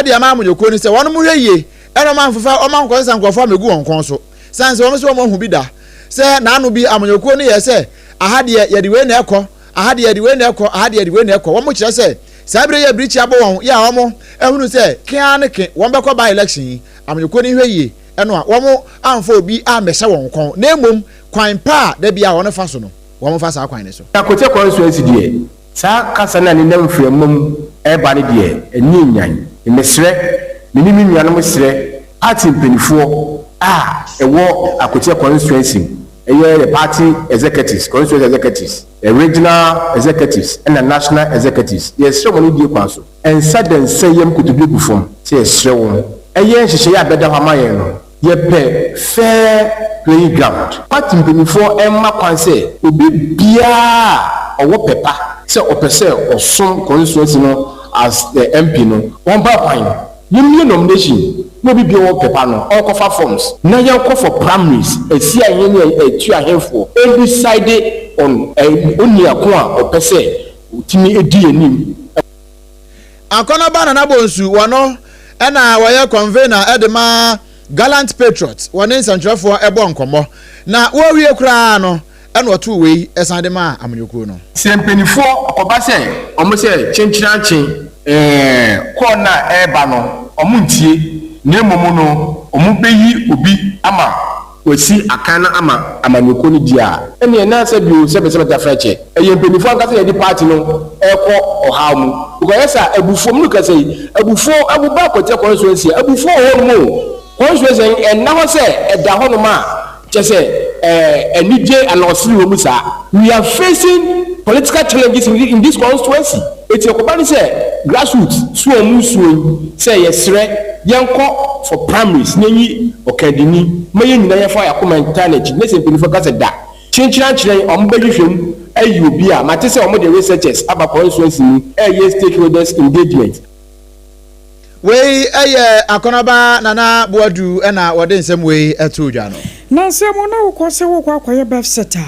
de ama amanyɔkuo no sɛ wɔn hwɛ yie ɛna wɔn amfefa wɔn ankɔsesa nkurɔfoɔ amegu wɔn kɔn so. Sane sɛ wɔn nso wɔn ahu bi da sɛ n'ano bi amanyɔkuo no yɛ sɛ aha deɛ yɛde wei na ɛkɔ, aha deɛ yɛde wei na ɛkɔ, aha deɛ yɛde wei na ɛkɔ. Wɔn kyerɛ sɛ saa bere yi a birikyi abɔ wɔn yɛ a wɔn ahunu sɛ ke ara ne ke wɔn bɛkɔ by election yi, amanyɔkuo no nhwɛ yie ɛno a wɔn amfa obi ammɛhyɛ wɔn kɔn na mmom kwan pa a da biara wɔn fa so no wɔn fa saa kwan no so. Na Kokyɛ Constituency deɛ, saa kasa no a nenam mframa mu reba no deɛ, ani nnyan. Mesrɛ, me ne me nuanom srɛ party mpaninfoɔ a ɛwɔ Akokyɛ Constituency mu, ɛyɛ yɛ party executives, constituency executives, regional executives ɛna national executives, yɛsrɛ wɔn anidie kwan so, nsa da nsa yam kotodwe gu fam sɛ yɛsrɛ wɔn, ɛyɛ nhyehyɛeɛ a bɛda hɔ ama yɛn no, Yɛpɛ fair playing ground. Party mpaninfoɔ mma kwan sɛ obi biara a ɔwɔ pɛ pa sɛ ɔpɛ sɛ ɔsom constituency no as the MP no, wɔmma kwan. Yɛmmue nomination na obi biara ɔwɔ pɛ pa no ɔnkɔfa forms na yɛnkɔ for primaries asi ahene ne atuahenfoɔ ndecide on onua ko a ɔpɛ sɛ ɔtumi di anim. Akɔnɔba Nana Bonsu, wɔno na wɔyɛ convener de ma Gallant Patriots, wɔne nsɛntwerɛfoɔ bɔ nkɔmmɔ. Na wɔrewie koraa no na ɔtoo wei san de maa amanyɔkuo no. Sɛ mpaninfoɔ kɔba sɛ wɔn sɛ kyenkyereankye ɛɛ kɔɔ no a ɛreba no wɔn ntie na mmom no wɔn bɛyi obi ama Wɔasi akan no ama amanyɔkuo no di a, ɛnneɛ na sɛ bio sɛ bɛsɛ bɛtafrɛkyɛ. Ɛyɛ mpaninfoɔ ankasa na yɛde party no rekɔ ɔhaw mu. Because ɛyɛ saa a, abufuo, me ne wo kasa yi, abufuo woba Akwatia constituency a, abufuo wɔ hɔnom o. Constituency no, ɛnna hɔ sɛ ɛda hɔnom a, kyerɛ sɛ ɛɛ anigye anaa ɔsere wɔ mu saa. We are facing political challenges in in this constituency. Eti ɛkɔba ne sɛ grassroots so a wɔn resuo yi sɛ yɛsrɛ yɛnkɔ for primaries na yɛnyi ɔkandini ma yɛn nyinaa yɛmfa yɛn akoma ntaa n'akyi na sɛ mpanyinfoɔ ka sɛ da kyenkyerankyerɛn wɔn bɛhwehwɛ mu ayi obi a mate sɛ wɔn de researchers aba constituency mu ɛreyɛ stakeholders engagement. Wei yɛ Akɔnɔba Nana Boadu na wɔde nsɛm wei too dwa no. Nansa mu na wokɔ sɛ worekɔ akɔyɛ birth cert a,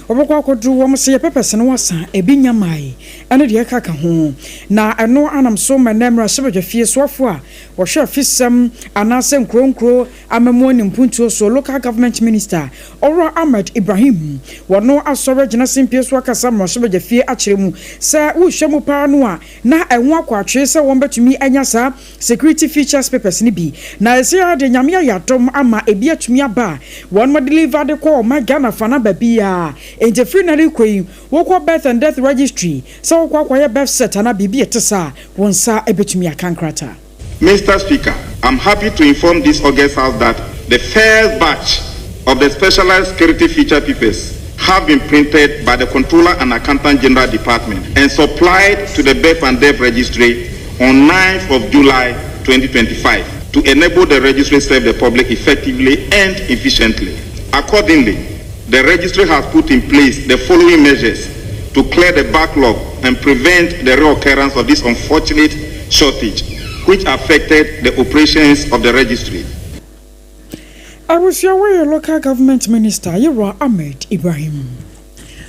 wobɛkɔ akɔduru wɔn sɛ yɛ pɛpɛs no wasa, ebi nya mmae, ɛne deɛ ɛkaka ho. Na ɛno anam so ma nnɛ mmarahyɛbadwafie soafoɔ a wɔhwɛ afisɛm anaasɛ nkuro nkuro amammuo ne mpuntuo soɔ, Local Government Minister, Owura Ahmed Ibrahim, wɔno asɔre agyina simpie so akasa mmarahyɛbadwafie akyerɛ mu sɛ wohwɛ mu paa no a na ɛho akɔ atwee sɛ wɔbɛtumi anya saa security features papers no bi. Na ɛsei ara deɛ Nyame ayɛ adom ama ebi atumi aba a wɔn deliver de kɔ ɔman Ghana fa no aba biara. Enti ɛfiri nnɛ rekɔ yi, wokɔ birth and death registry sɛ wokɔ akɔyɛ birth cert anaa biribi a ɛte saa a, wo nsa bɛtumi aka nkrataa. Mr. Speaker, I'm happy to inform this August House that the first batch of the specialized security feature papers have been printed by the Controller and Accountant General Department and supplied to the Birth and Death Registry on 9th of July 2025 to enable the registry serve the public effectively and efficiently. Accordingly, the registry has put in place the following measures to clear the backlog and prevent the reoccurrence of this unfortunate shortage, which affected the operations of the registry. Abusua wei yɛ Local Government Minister Yewura Ahmed Ibrahim.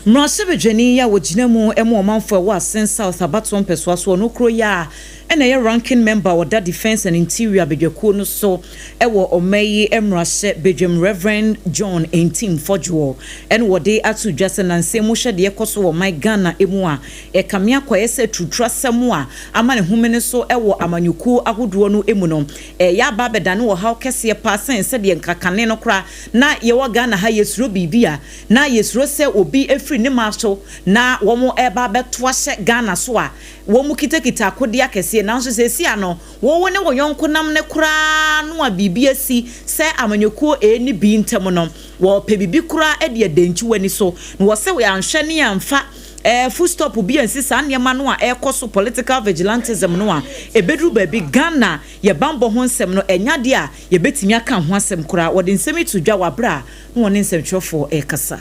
Mmarahyɛbadwani yi a ɔgyina mu ma ɔmanfoɔ a ɛwɔ Assin South abatoɔ mpɛsoa soɔ no kuro yi a na ɛyɛ Ranking Member a ɔda Defence and Interior badwakuo no so wɔ ɔma yi mmarahyɛ badwam Rev. John Ntim Fordjour na wɔde ato dwa sɛ nansa mu hwɛ deɛ ɛkɔ so wɔ ɔman Ghana mu a ɛkame akɔyɛ sɛ turuturasɛm a ama ne homene so wɔ amanyɔkuo ahodoɔ no mu no Ɛreyɛ aba abɛdane ɔhaw kɛseɛ paa sɛn sɛdeɛ nka kane no koraa na yɛwɔ Ghana ha yɛsuro biribi a na yɛsuro sɛ obi firi ne man so na wɔn reba abɛto ahyɛ Ghana so a wɔn kitakita akodeɛ akɛseɛ nanso seesei ano wo wo ne wo yɔnko nam no koraa no a biribi asi sɛ amanyɔkuo A ne B ntam no wɔpɛ biribi koraa de adankyi w'ani so na wɔse anhwɛ ne amfa Eh full stop bi ansi saa nneɛma no a ɛrekɔ so political vigilantism no a ɛbɛduru baabi Ghana yɛ banbɔ ho nsɛm no ɛnyɛ adeɛ a yɛbɛtumi aka ho asɛm koraa wɔde nsɛm yi to dwa wɔ aberɛ a na wɔne nsɛmtwerɛfoɔ rekasa.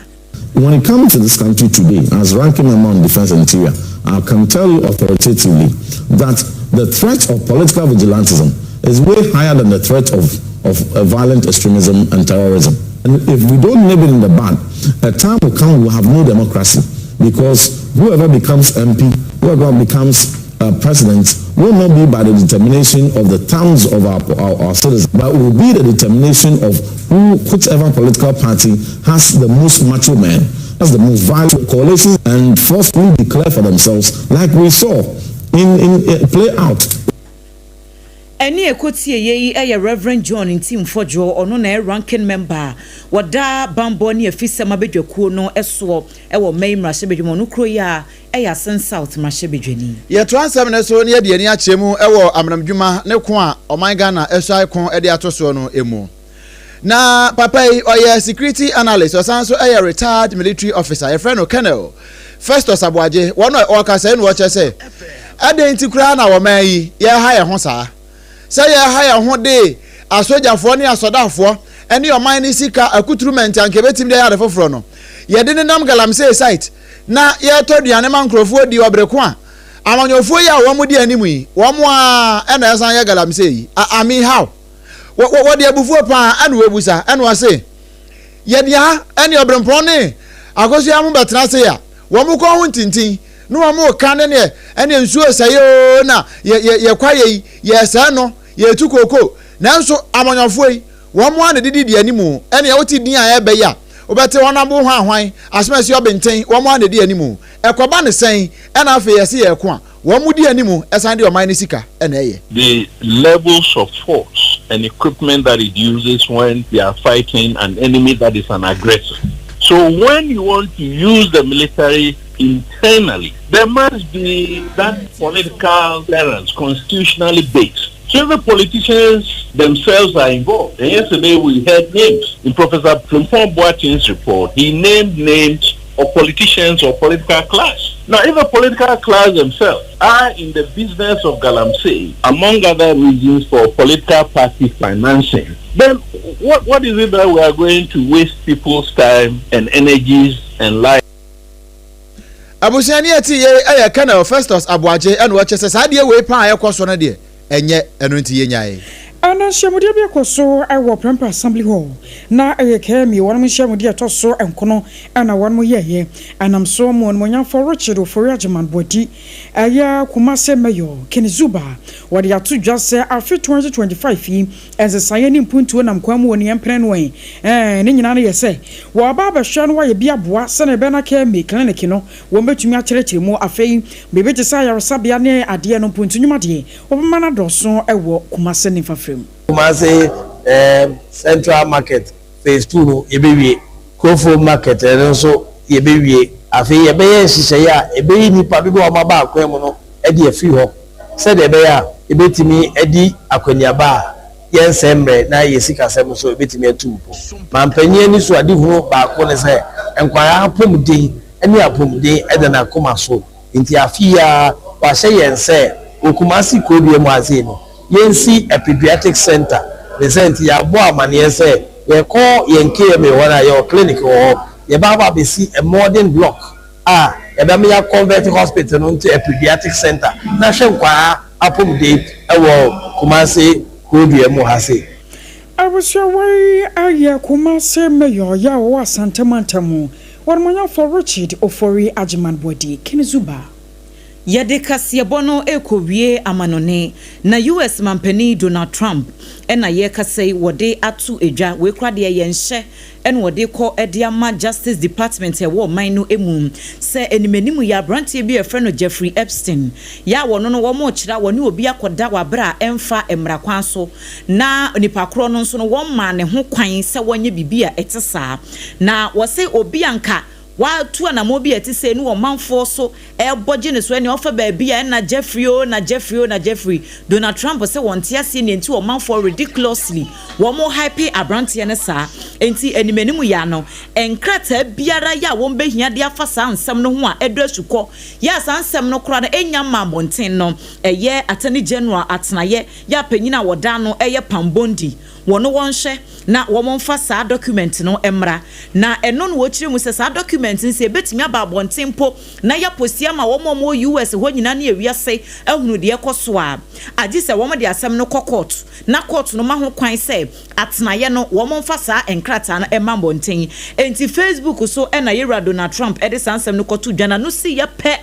When it comes to this country today, as ranking member on Defense and Interior, I can tell you authoritatively that the threat of political vigilantism is way higher than the threat of, of uh, violent extremism and terrorism. And if we don't nip it in the bud, a time will come we will have no democracy because Whoever becomes MP, whoever becomes president will not be by the determination of the thumbs of our, our, our citizens, but will be the determination of who, whichever political party has the most macho men, has the most violent coalition, and forcefully declare for themselves, like we saw in, in, in play out. Ɛnne a ɛkɔtieeɛ yi yɛ Rev. John Ntim Fodjour, ɔno na ɛyɛ Ranking Member a wɔda Bammɔ ne Afisɛm Abadwakuo no soɔ wɔ Mmɛyi Mmarahyɛbadwam, ɔno kuro yi ara yɛ Asen South Mmarahyɛbadwani. Yɛtoa nsɛm no so na yɛde yɛn ani akyerɛ mu wɔ amanamdwuma ne ko a ɔman Ghana asuae ko de ato soɔ no mu. Na papa yi ɔyɛ security analyst, ɔsan nso yɛ retired military officer, yɛfrɛ no Colonel Festus Aboagye. Wɔn a ɔrekasa yi na ɔkyerɛ sɛ adɛn nti koraa na ɔman yi yɛreha yɛn ho saa? Sɛ yɛreha yɛn ho de asogyafoɔ ne asɔdafoɔ ne ɔman no sika akuturumɛnti anka yɛbɛtumi de ayɛ ade foforɔ no, yɛde nenam galamsey site na yɛretɔ aduane ma nkurɔfoɔ di wɔ bere ko a amanyɔfoɔ yi a wɔn di anim yi wɔn ara na ɛsan yɛ galamsey yi. I mean how? Wɔ, wɔ, wɔde abufuo paa ɛna wɔabusa, ɛna wɔse, Yɛde ha ɛne ɔberempɔn ne akosua ho bɛtena ase a, wɔn kɔn ho ntintin, ne wɔn reka ne neɛ, ɛne nsuo resɛe oo, na yɛ, yɛ, yɛ kwaeɛ yi, yɛresɛe no, yɛretu kooko. Nanso amanyɔfoɔ yi, wɔn ara na ɛdidi di anim o, ɛneɛ wote din a ɛreba yi a, wobɛte wɔn abo hwan hwan, asomasi ɔbenten, wɔn ara na ɛdi anim o. Ɛkɔba no sɛn, ɛna afei yɛse yɛreko a, Wɔn di anim san de ɔman no sika na ɛyɛ. The levels of force and equipment that it uses when they are fighting an enemy that is an aggressor. So when you want to use the military internally, there must be that political clearance constitutionally based. So the politicians themselves are involved. And yesterday we heard names. In Professor Frimpong Boateng's report, he named names of politicians or political class. Now, if the political class themselves are in the business of galamsey, among other reasons for political party financing, then what, what is it that we are going to waste people's time and energies and life? Abusuani a ɛte yei yɛ Colonel Festus Aboagye ɛna ɔkyɛ sɛ saa adeɛ wei paa a ɛkɔ so no deɛ ɛnyɛ ɛno nti yɛnyae. Ɛna nhyiamudeɛ bi kɔ so wɔ Prempeh Assembly Hall na ɛyɛ KMA wɔnom nhyiamudeɛ a ɛtɔ so nkono na wɔnom yɛɛyɛ. Ɛnam so ma Onimuonyamfoɔ Richard Ofori Agyeman Boadi ɛyɛ Kumase Mayor Ken Zuba wɔde ato dwa sɛ afe 2025 yi nsesaeɛ ne mpuntuo nam kwan mu wɔ nea ɛmpene no ɛ ne nyinaa no yɛ sɛ wɔreba abɛhwɛ na wɔayɛ bi aboa sɛdeɛ ɛbɛyɛ na KMA clinic no wɔbɛtumi akyerɛkyerɛ mu. Afei biribi te sɛ ayaresabea ne adeɛ no mpuntu nnwuma deɛ wɔbɛma no adɔɔso wɔ Kumase ne mfafra mu. Kumase Central Market Phase 2 no yɛbɛwie. Kurofo Market ɛno nso yɛbɛwie. Afei yɛbɛyɛ nhyehyɛeɛ a ɛbɛyi nnipa dodoɔ a wɔaba akwan mu no de afiri hɔ sɛdeɛ ɛbɛyɛ a yɛbɛtumi adi akɔneaba a yɛnsɛe mmerɛ na yɛn sikasɛm nso bɛtumi atu mpɔn. Mampanyin anisoadehunu baako ne sɛ nkwadaa apɔmuden ne apɔmuden da n'akoma so nti afe yi ara wahyɛ yɛn sɛ wɔ Kumasi kurodua mu ha sei no yɛnsi a Pediatric Centre ne sɛ nti yɛabɔ amaneɛ sɛ yɛkɔ yɛn KMA hɔ no a yɛwɔ clinic wɔ hɔ yɛba aba abɛsi a modern block a yɛbɛma yɛ convert hospital no into a Pediatric Centre na hwɛ nkwaa apɔmuden wɔ Kumasi kurodua mu ha sei. Abusua wei yɛ Kumasi Mayor yɛ a ɔwɔ Asante mantam Wɔnumonyamfoɔ Richard Ofori Agyeman Boadi, Ken Zuba. Yɛde kaseɛbɔ no rekɔwie amanɔne, na US manpanin Donald Trump na yɛrekasa yi wɔde ato dwa, wei koraa deɛ ɛyɛ nhyɛ na wɔde rekɔ de ama Justice Department a ɛwɔ ɔman no mu sɛ animanim yi aberanteɛ bi a yɛfrɛ no Jeffrey Epstein yɛ a wɔno no wɔrekyerɛ a wɔne obi akɔda wɔ aberɛ a ɛmfa mmara kwan so na nipa korɔ no nso no wɔmmaa ne ho kwan sɛ wɔnyɛ biribi a ɛte saa. Na wɔse obi a nka watu anamɔn bi a ɛte sei ne ɔmanfoɔ so rebɔ gye ne so ɛnea ɔfa baabi a ɛna Jeffrey oo na Jeffrey oo na Jeffrey. Donald Trump se wɔnte aseɛ nea nti ɔmanfoɔ ridiculously wɔn hype abranteɛ no saa. Enti anim anim yi ara no nkrataa biara yɛ a wɔbɛhia de afa saa nsɛm no ho a ɛdɔ asukɔ yɛ a saa nsɛm no koraa no ɛnnya mmaa abɔnten no ɛyɛ Attorney General atenaeɛ yɛ a panyin a wɔda ano yɛ Pam Bondi. wɔn wɔnhwɛ na wɔmfa saa document no mmra. Na ɛno na wɔkyerɛ mu sɛ saa document no sɛ ɛbɛtumi aba abɔnten mpo na yɛaposti ama wɔn a wɔwɔ US hɔ nyinaa ne ewiase ahunu deɛ ɛkɔ so a, agye sɛ wɔde asɛm no kɔ court na court no ma ho kwan sɛ atenaeɛ no wɔmfa saa nkrataa no mma mmɔnten. Enti Facebook so na Yɛwura Donald Trump de saa nsɛm no kɔto dwa na no siiɛ pɛ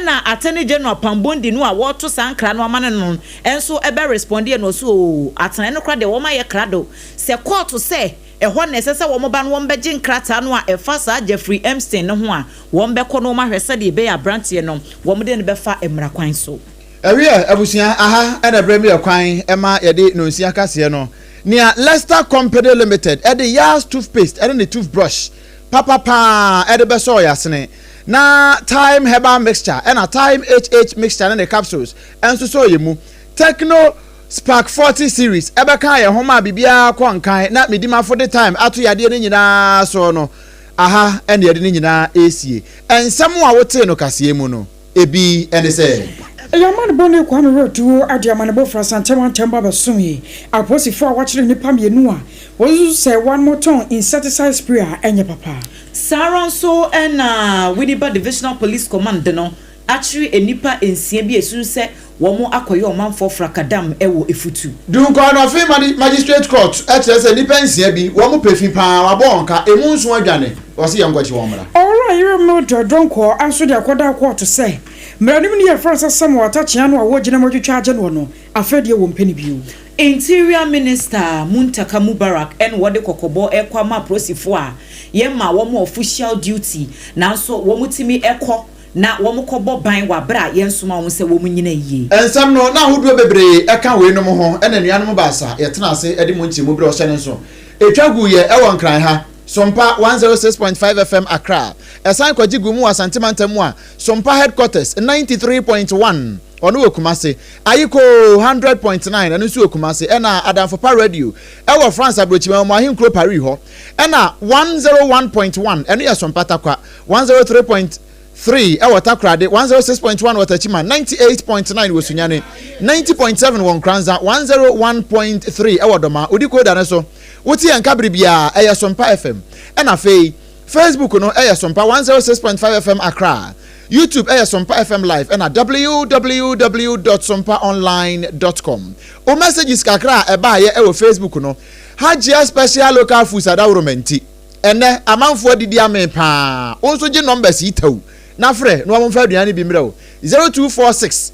na Attorney General Pam Bondi no a wɔreto saa nkra no ama no no nso bɛ respondeɛ na ɔse oo atenaeɛ no koraa deɛ wɔayɛ krado sɛ kɔɔto sɛ ɛhɔ na ɛsɛ sɛ wɔba na wɔbɛgye nkrataa no a ɛfa saa Jeffrey Epstein no ho a wɔbɛkɔ na wɔahwɛ sɛdeɛ ɛbɛyɛ a aberanteɛ no wɔde no bɛfa mmara kwan so. Ɛwiɛ, abusua, aha na ɛberɛ mu yɛ kwan ma yɛde nonsia kaseɛ no. Nea Lester Company Limited de Yars toothpaste ne ne toothbrush papa pa ara de bɛsɔɔ yɛn asene, na Thyme Herbal Mixture na Thyme HH Mixture ne ne capsules nso sɔɔ yɛn mu. Tecno Spark 40 Series bɛkaa yɛn ho maa biribiara kɔɔ nkan na Medimafo de Thyme ato yadeɛ no nyinaa so no, aha na yɛde ne nyinaa resie. Nsɛm a wotee no kaseɛ mu no, ebi ne sɛ. Ɛyɛ amanebɔ ne Kwame Werɛtuo de amanebɔ firi Asante mantam ba bɛsomee apolisifoɔ a wɔakyere nnipa mmienu a wɔsusu sɛ wɔtɔn insecticide spray a ɛnyɛ papa. Saa ara nso na Winneba Divisional Police Command no akyere nnipa nsia bi a esusu sɛ wɔakɔyɛ ɔmanfoɔ frakadam wɔ Efutu. Dunkwa-Anɔfe Magistrate Court kyerɛ sɛ nnipa nsia bi, wɔn pɛ fi paa, wɔabɔ wɔn ka, emu nson adwane, wɔse yɛnkɔkye wɔn mmra. Ɔwura yere Mildred Donkor nso de akɔdaa kɔɔto sɛ, mmaranimni a yɛfrɛ no sɛ Samuel Atakyea no a wɔgyina mu atwitwa agye noɔ no, afei deɛ wɔmpɛ no bio. Interior Minister Muntaka Mubarak na wɔde kɔkɔbɔ rekɔ ama apolisifoɔ a yɛma wɔn official duty nanso wɔtumi kɔ na wɔkɔbɔ ban wɔ aberɛ a yɛnsoma wɔn sɛ wɔnnyina yie. Nsɛm no, na ahodoɔ bebree ka weinom ho, ɛna anuanom baasa yɛtenaa ase de mu nkyɛmu berɛ ɔhyɛ no nso ɛtwa guiɛ ɛwɔ Nkran ha, Sompa 106.5 FM Accra, ɛsan kɔgye guu mu wɔ Asante mantam mu a Sompa Headquarters 93.1 ɔno wɔ Kumasi, Ayikoo 100.9 ɛno nso wɔ Kumasi, ɛna Adamfopa Radio ɛwɔ France aburokyiman mu ahenkuro Paris hɔ, ɛna 101.1 ɛno yɛ Sompa Tarkwa, 103.3 wɔ Takoradi, 106.1 wɔ Techiman, 98.9 wɔ Sunyani, 90.7 wɔ Nkoranza, 101.3 wɔ Dɔmaa. Wodi koda no so. Wote yɛn nka bere biara, ɛyɛ Sompa FM. Ɛna afei, Facebook no yɛ Sompa 106.5 FM Accra, YouTube yɛ Sompa FM Live ɛna www dot sompaonline dot com. Wo messages kakra a ɛbaeɛ wɔ Facebook no, Hajia Special Local Foods adaworoma nti. Ɛnnɛ, amanfoɔ adidi amee paa. Wo nso gye numbers yi tau na frɛ na wɔmfa aduane no bi mmrɛ wo, 0246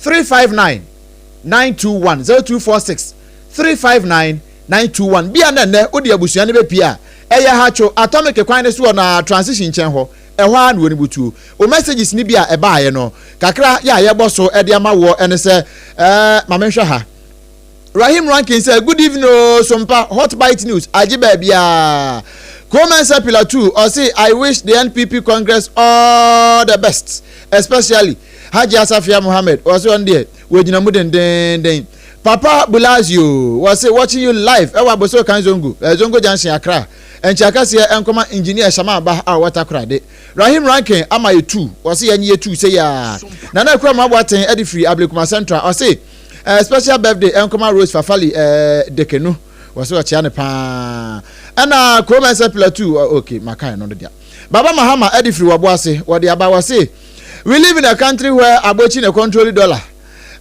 359 921, 0246 359 921. Bia na ɛnnɛ wode abusua no bɛpie a, ɛyɛ Hatcho, Atomic kwan no soɔ no ara, Transition nkyɛn hɔ, ɛhɔ ara na wɔn butuo. Wo messages no bi a ɛbaeɛ no, kakra yɛ a yɛbɔ so de ama woɔ ne sɛ, ɛɛ, ma menhwɛ ha. Rahim Rankin sɛ, Good evening oo, Sompa, Hot Bite News, agye baabiaa. Ko Mensah Pilatu, ɔse, I wish the NPP Congress all the best, especially Hajia Safia Mohammed, ɔse ɔno deɛ, wɔgyina mu dendeenden. Papa Bulazio, wɔse, watching you live ɛwɔ Abossey Okan Zongo, eh, Zongo Junction, Accra. Nkyia kɛseɛ nkɔma Engineer Shama Abah a ɔwɔ Takoradi. Rahim Rankin ama yɛ tu, ɔse yɛnye yɛ tu sei aa. Nana Akua Moaboateng ɛde firi Ablekuma Central, ɔse, Eh, special birthday ɛnkɔma Rose Fafali eh, Dekenu. Wɔsɛ ɔkyea no paa. Ɛna Kurom Ɛnsɛ Plateau, oh, okay, maka ɛno no dea. Baba Mahama ɛde firi wɔbo ase, wɔde aba wɔse, We live in a country where abokyi na control dollar.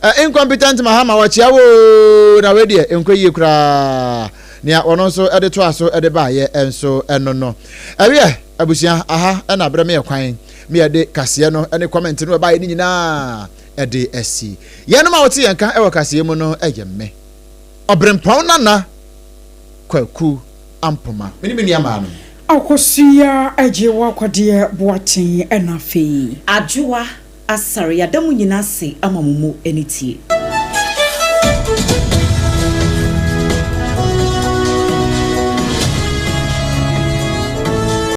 Eh, incompetent Mahama wɔkyea woo, na wei deɛ ɛnkɔ yie koraa. Nea ɔno nso ɛde toa so ɛde baayɛ ɛnso ɛno no. Ɛwiɛ, abusua, aha ɛna berɛ meyɛ kwan meyɛde kaseɛ no ɛne comment no ɛbaayɛ no nyinaa. de asi. Yɛnom a wote yɛn nka wɔ kaseɛ mu no yɛ me, Ɔberempɔn Nana Kwaku Ampoma, me ne me nua maa no. Akosua Agyewa Kwadeɛ Boateng ɛna afei. Adwoa Asare yɛada mo nyina ase ama mo mo ani tie.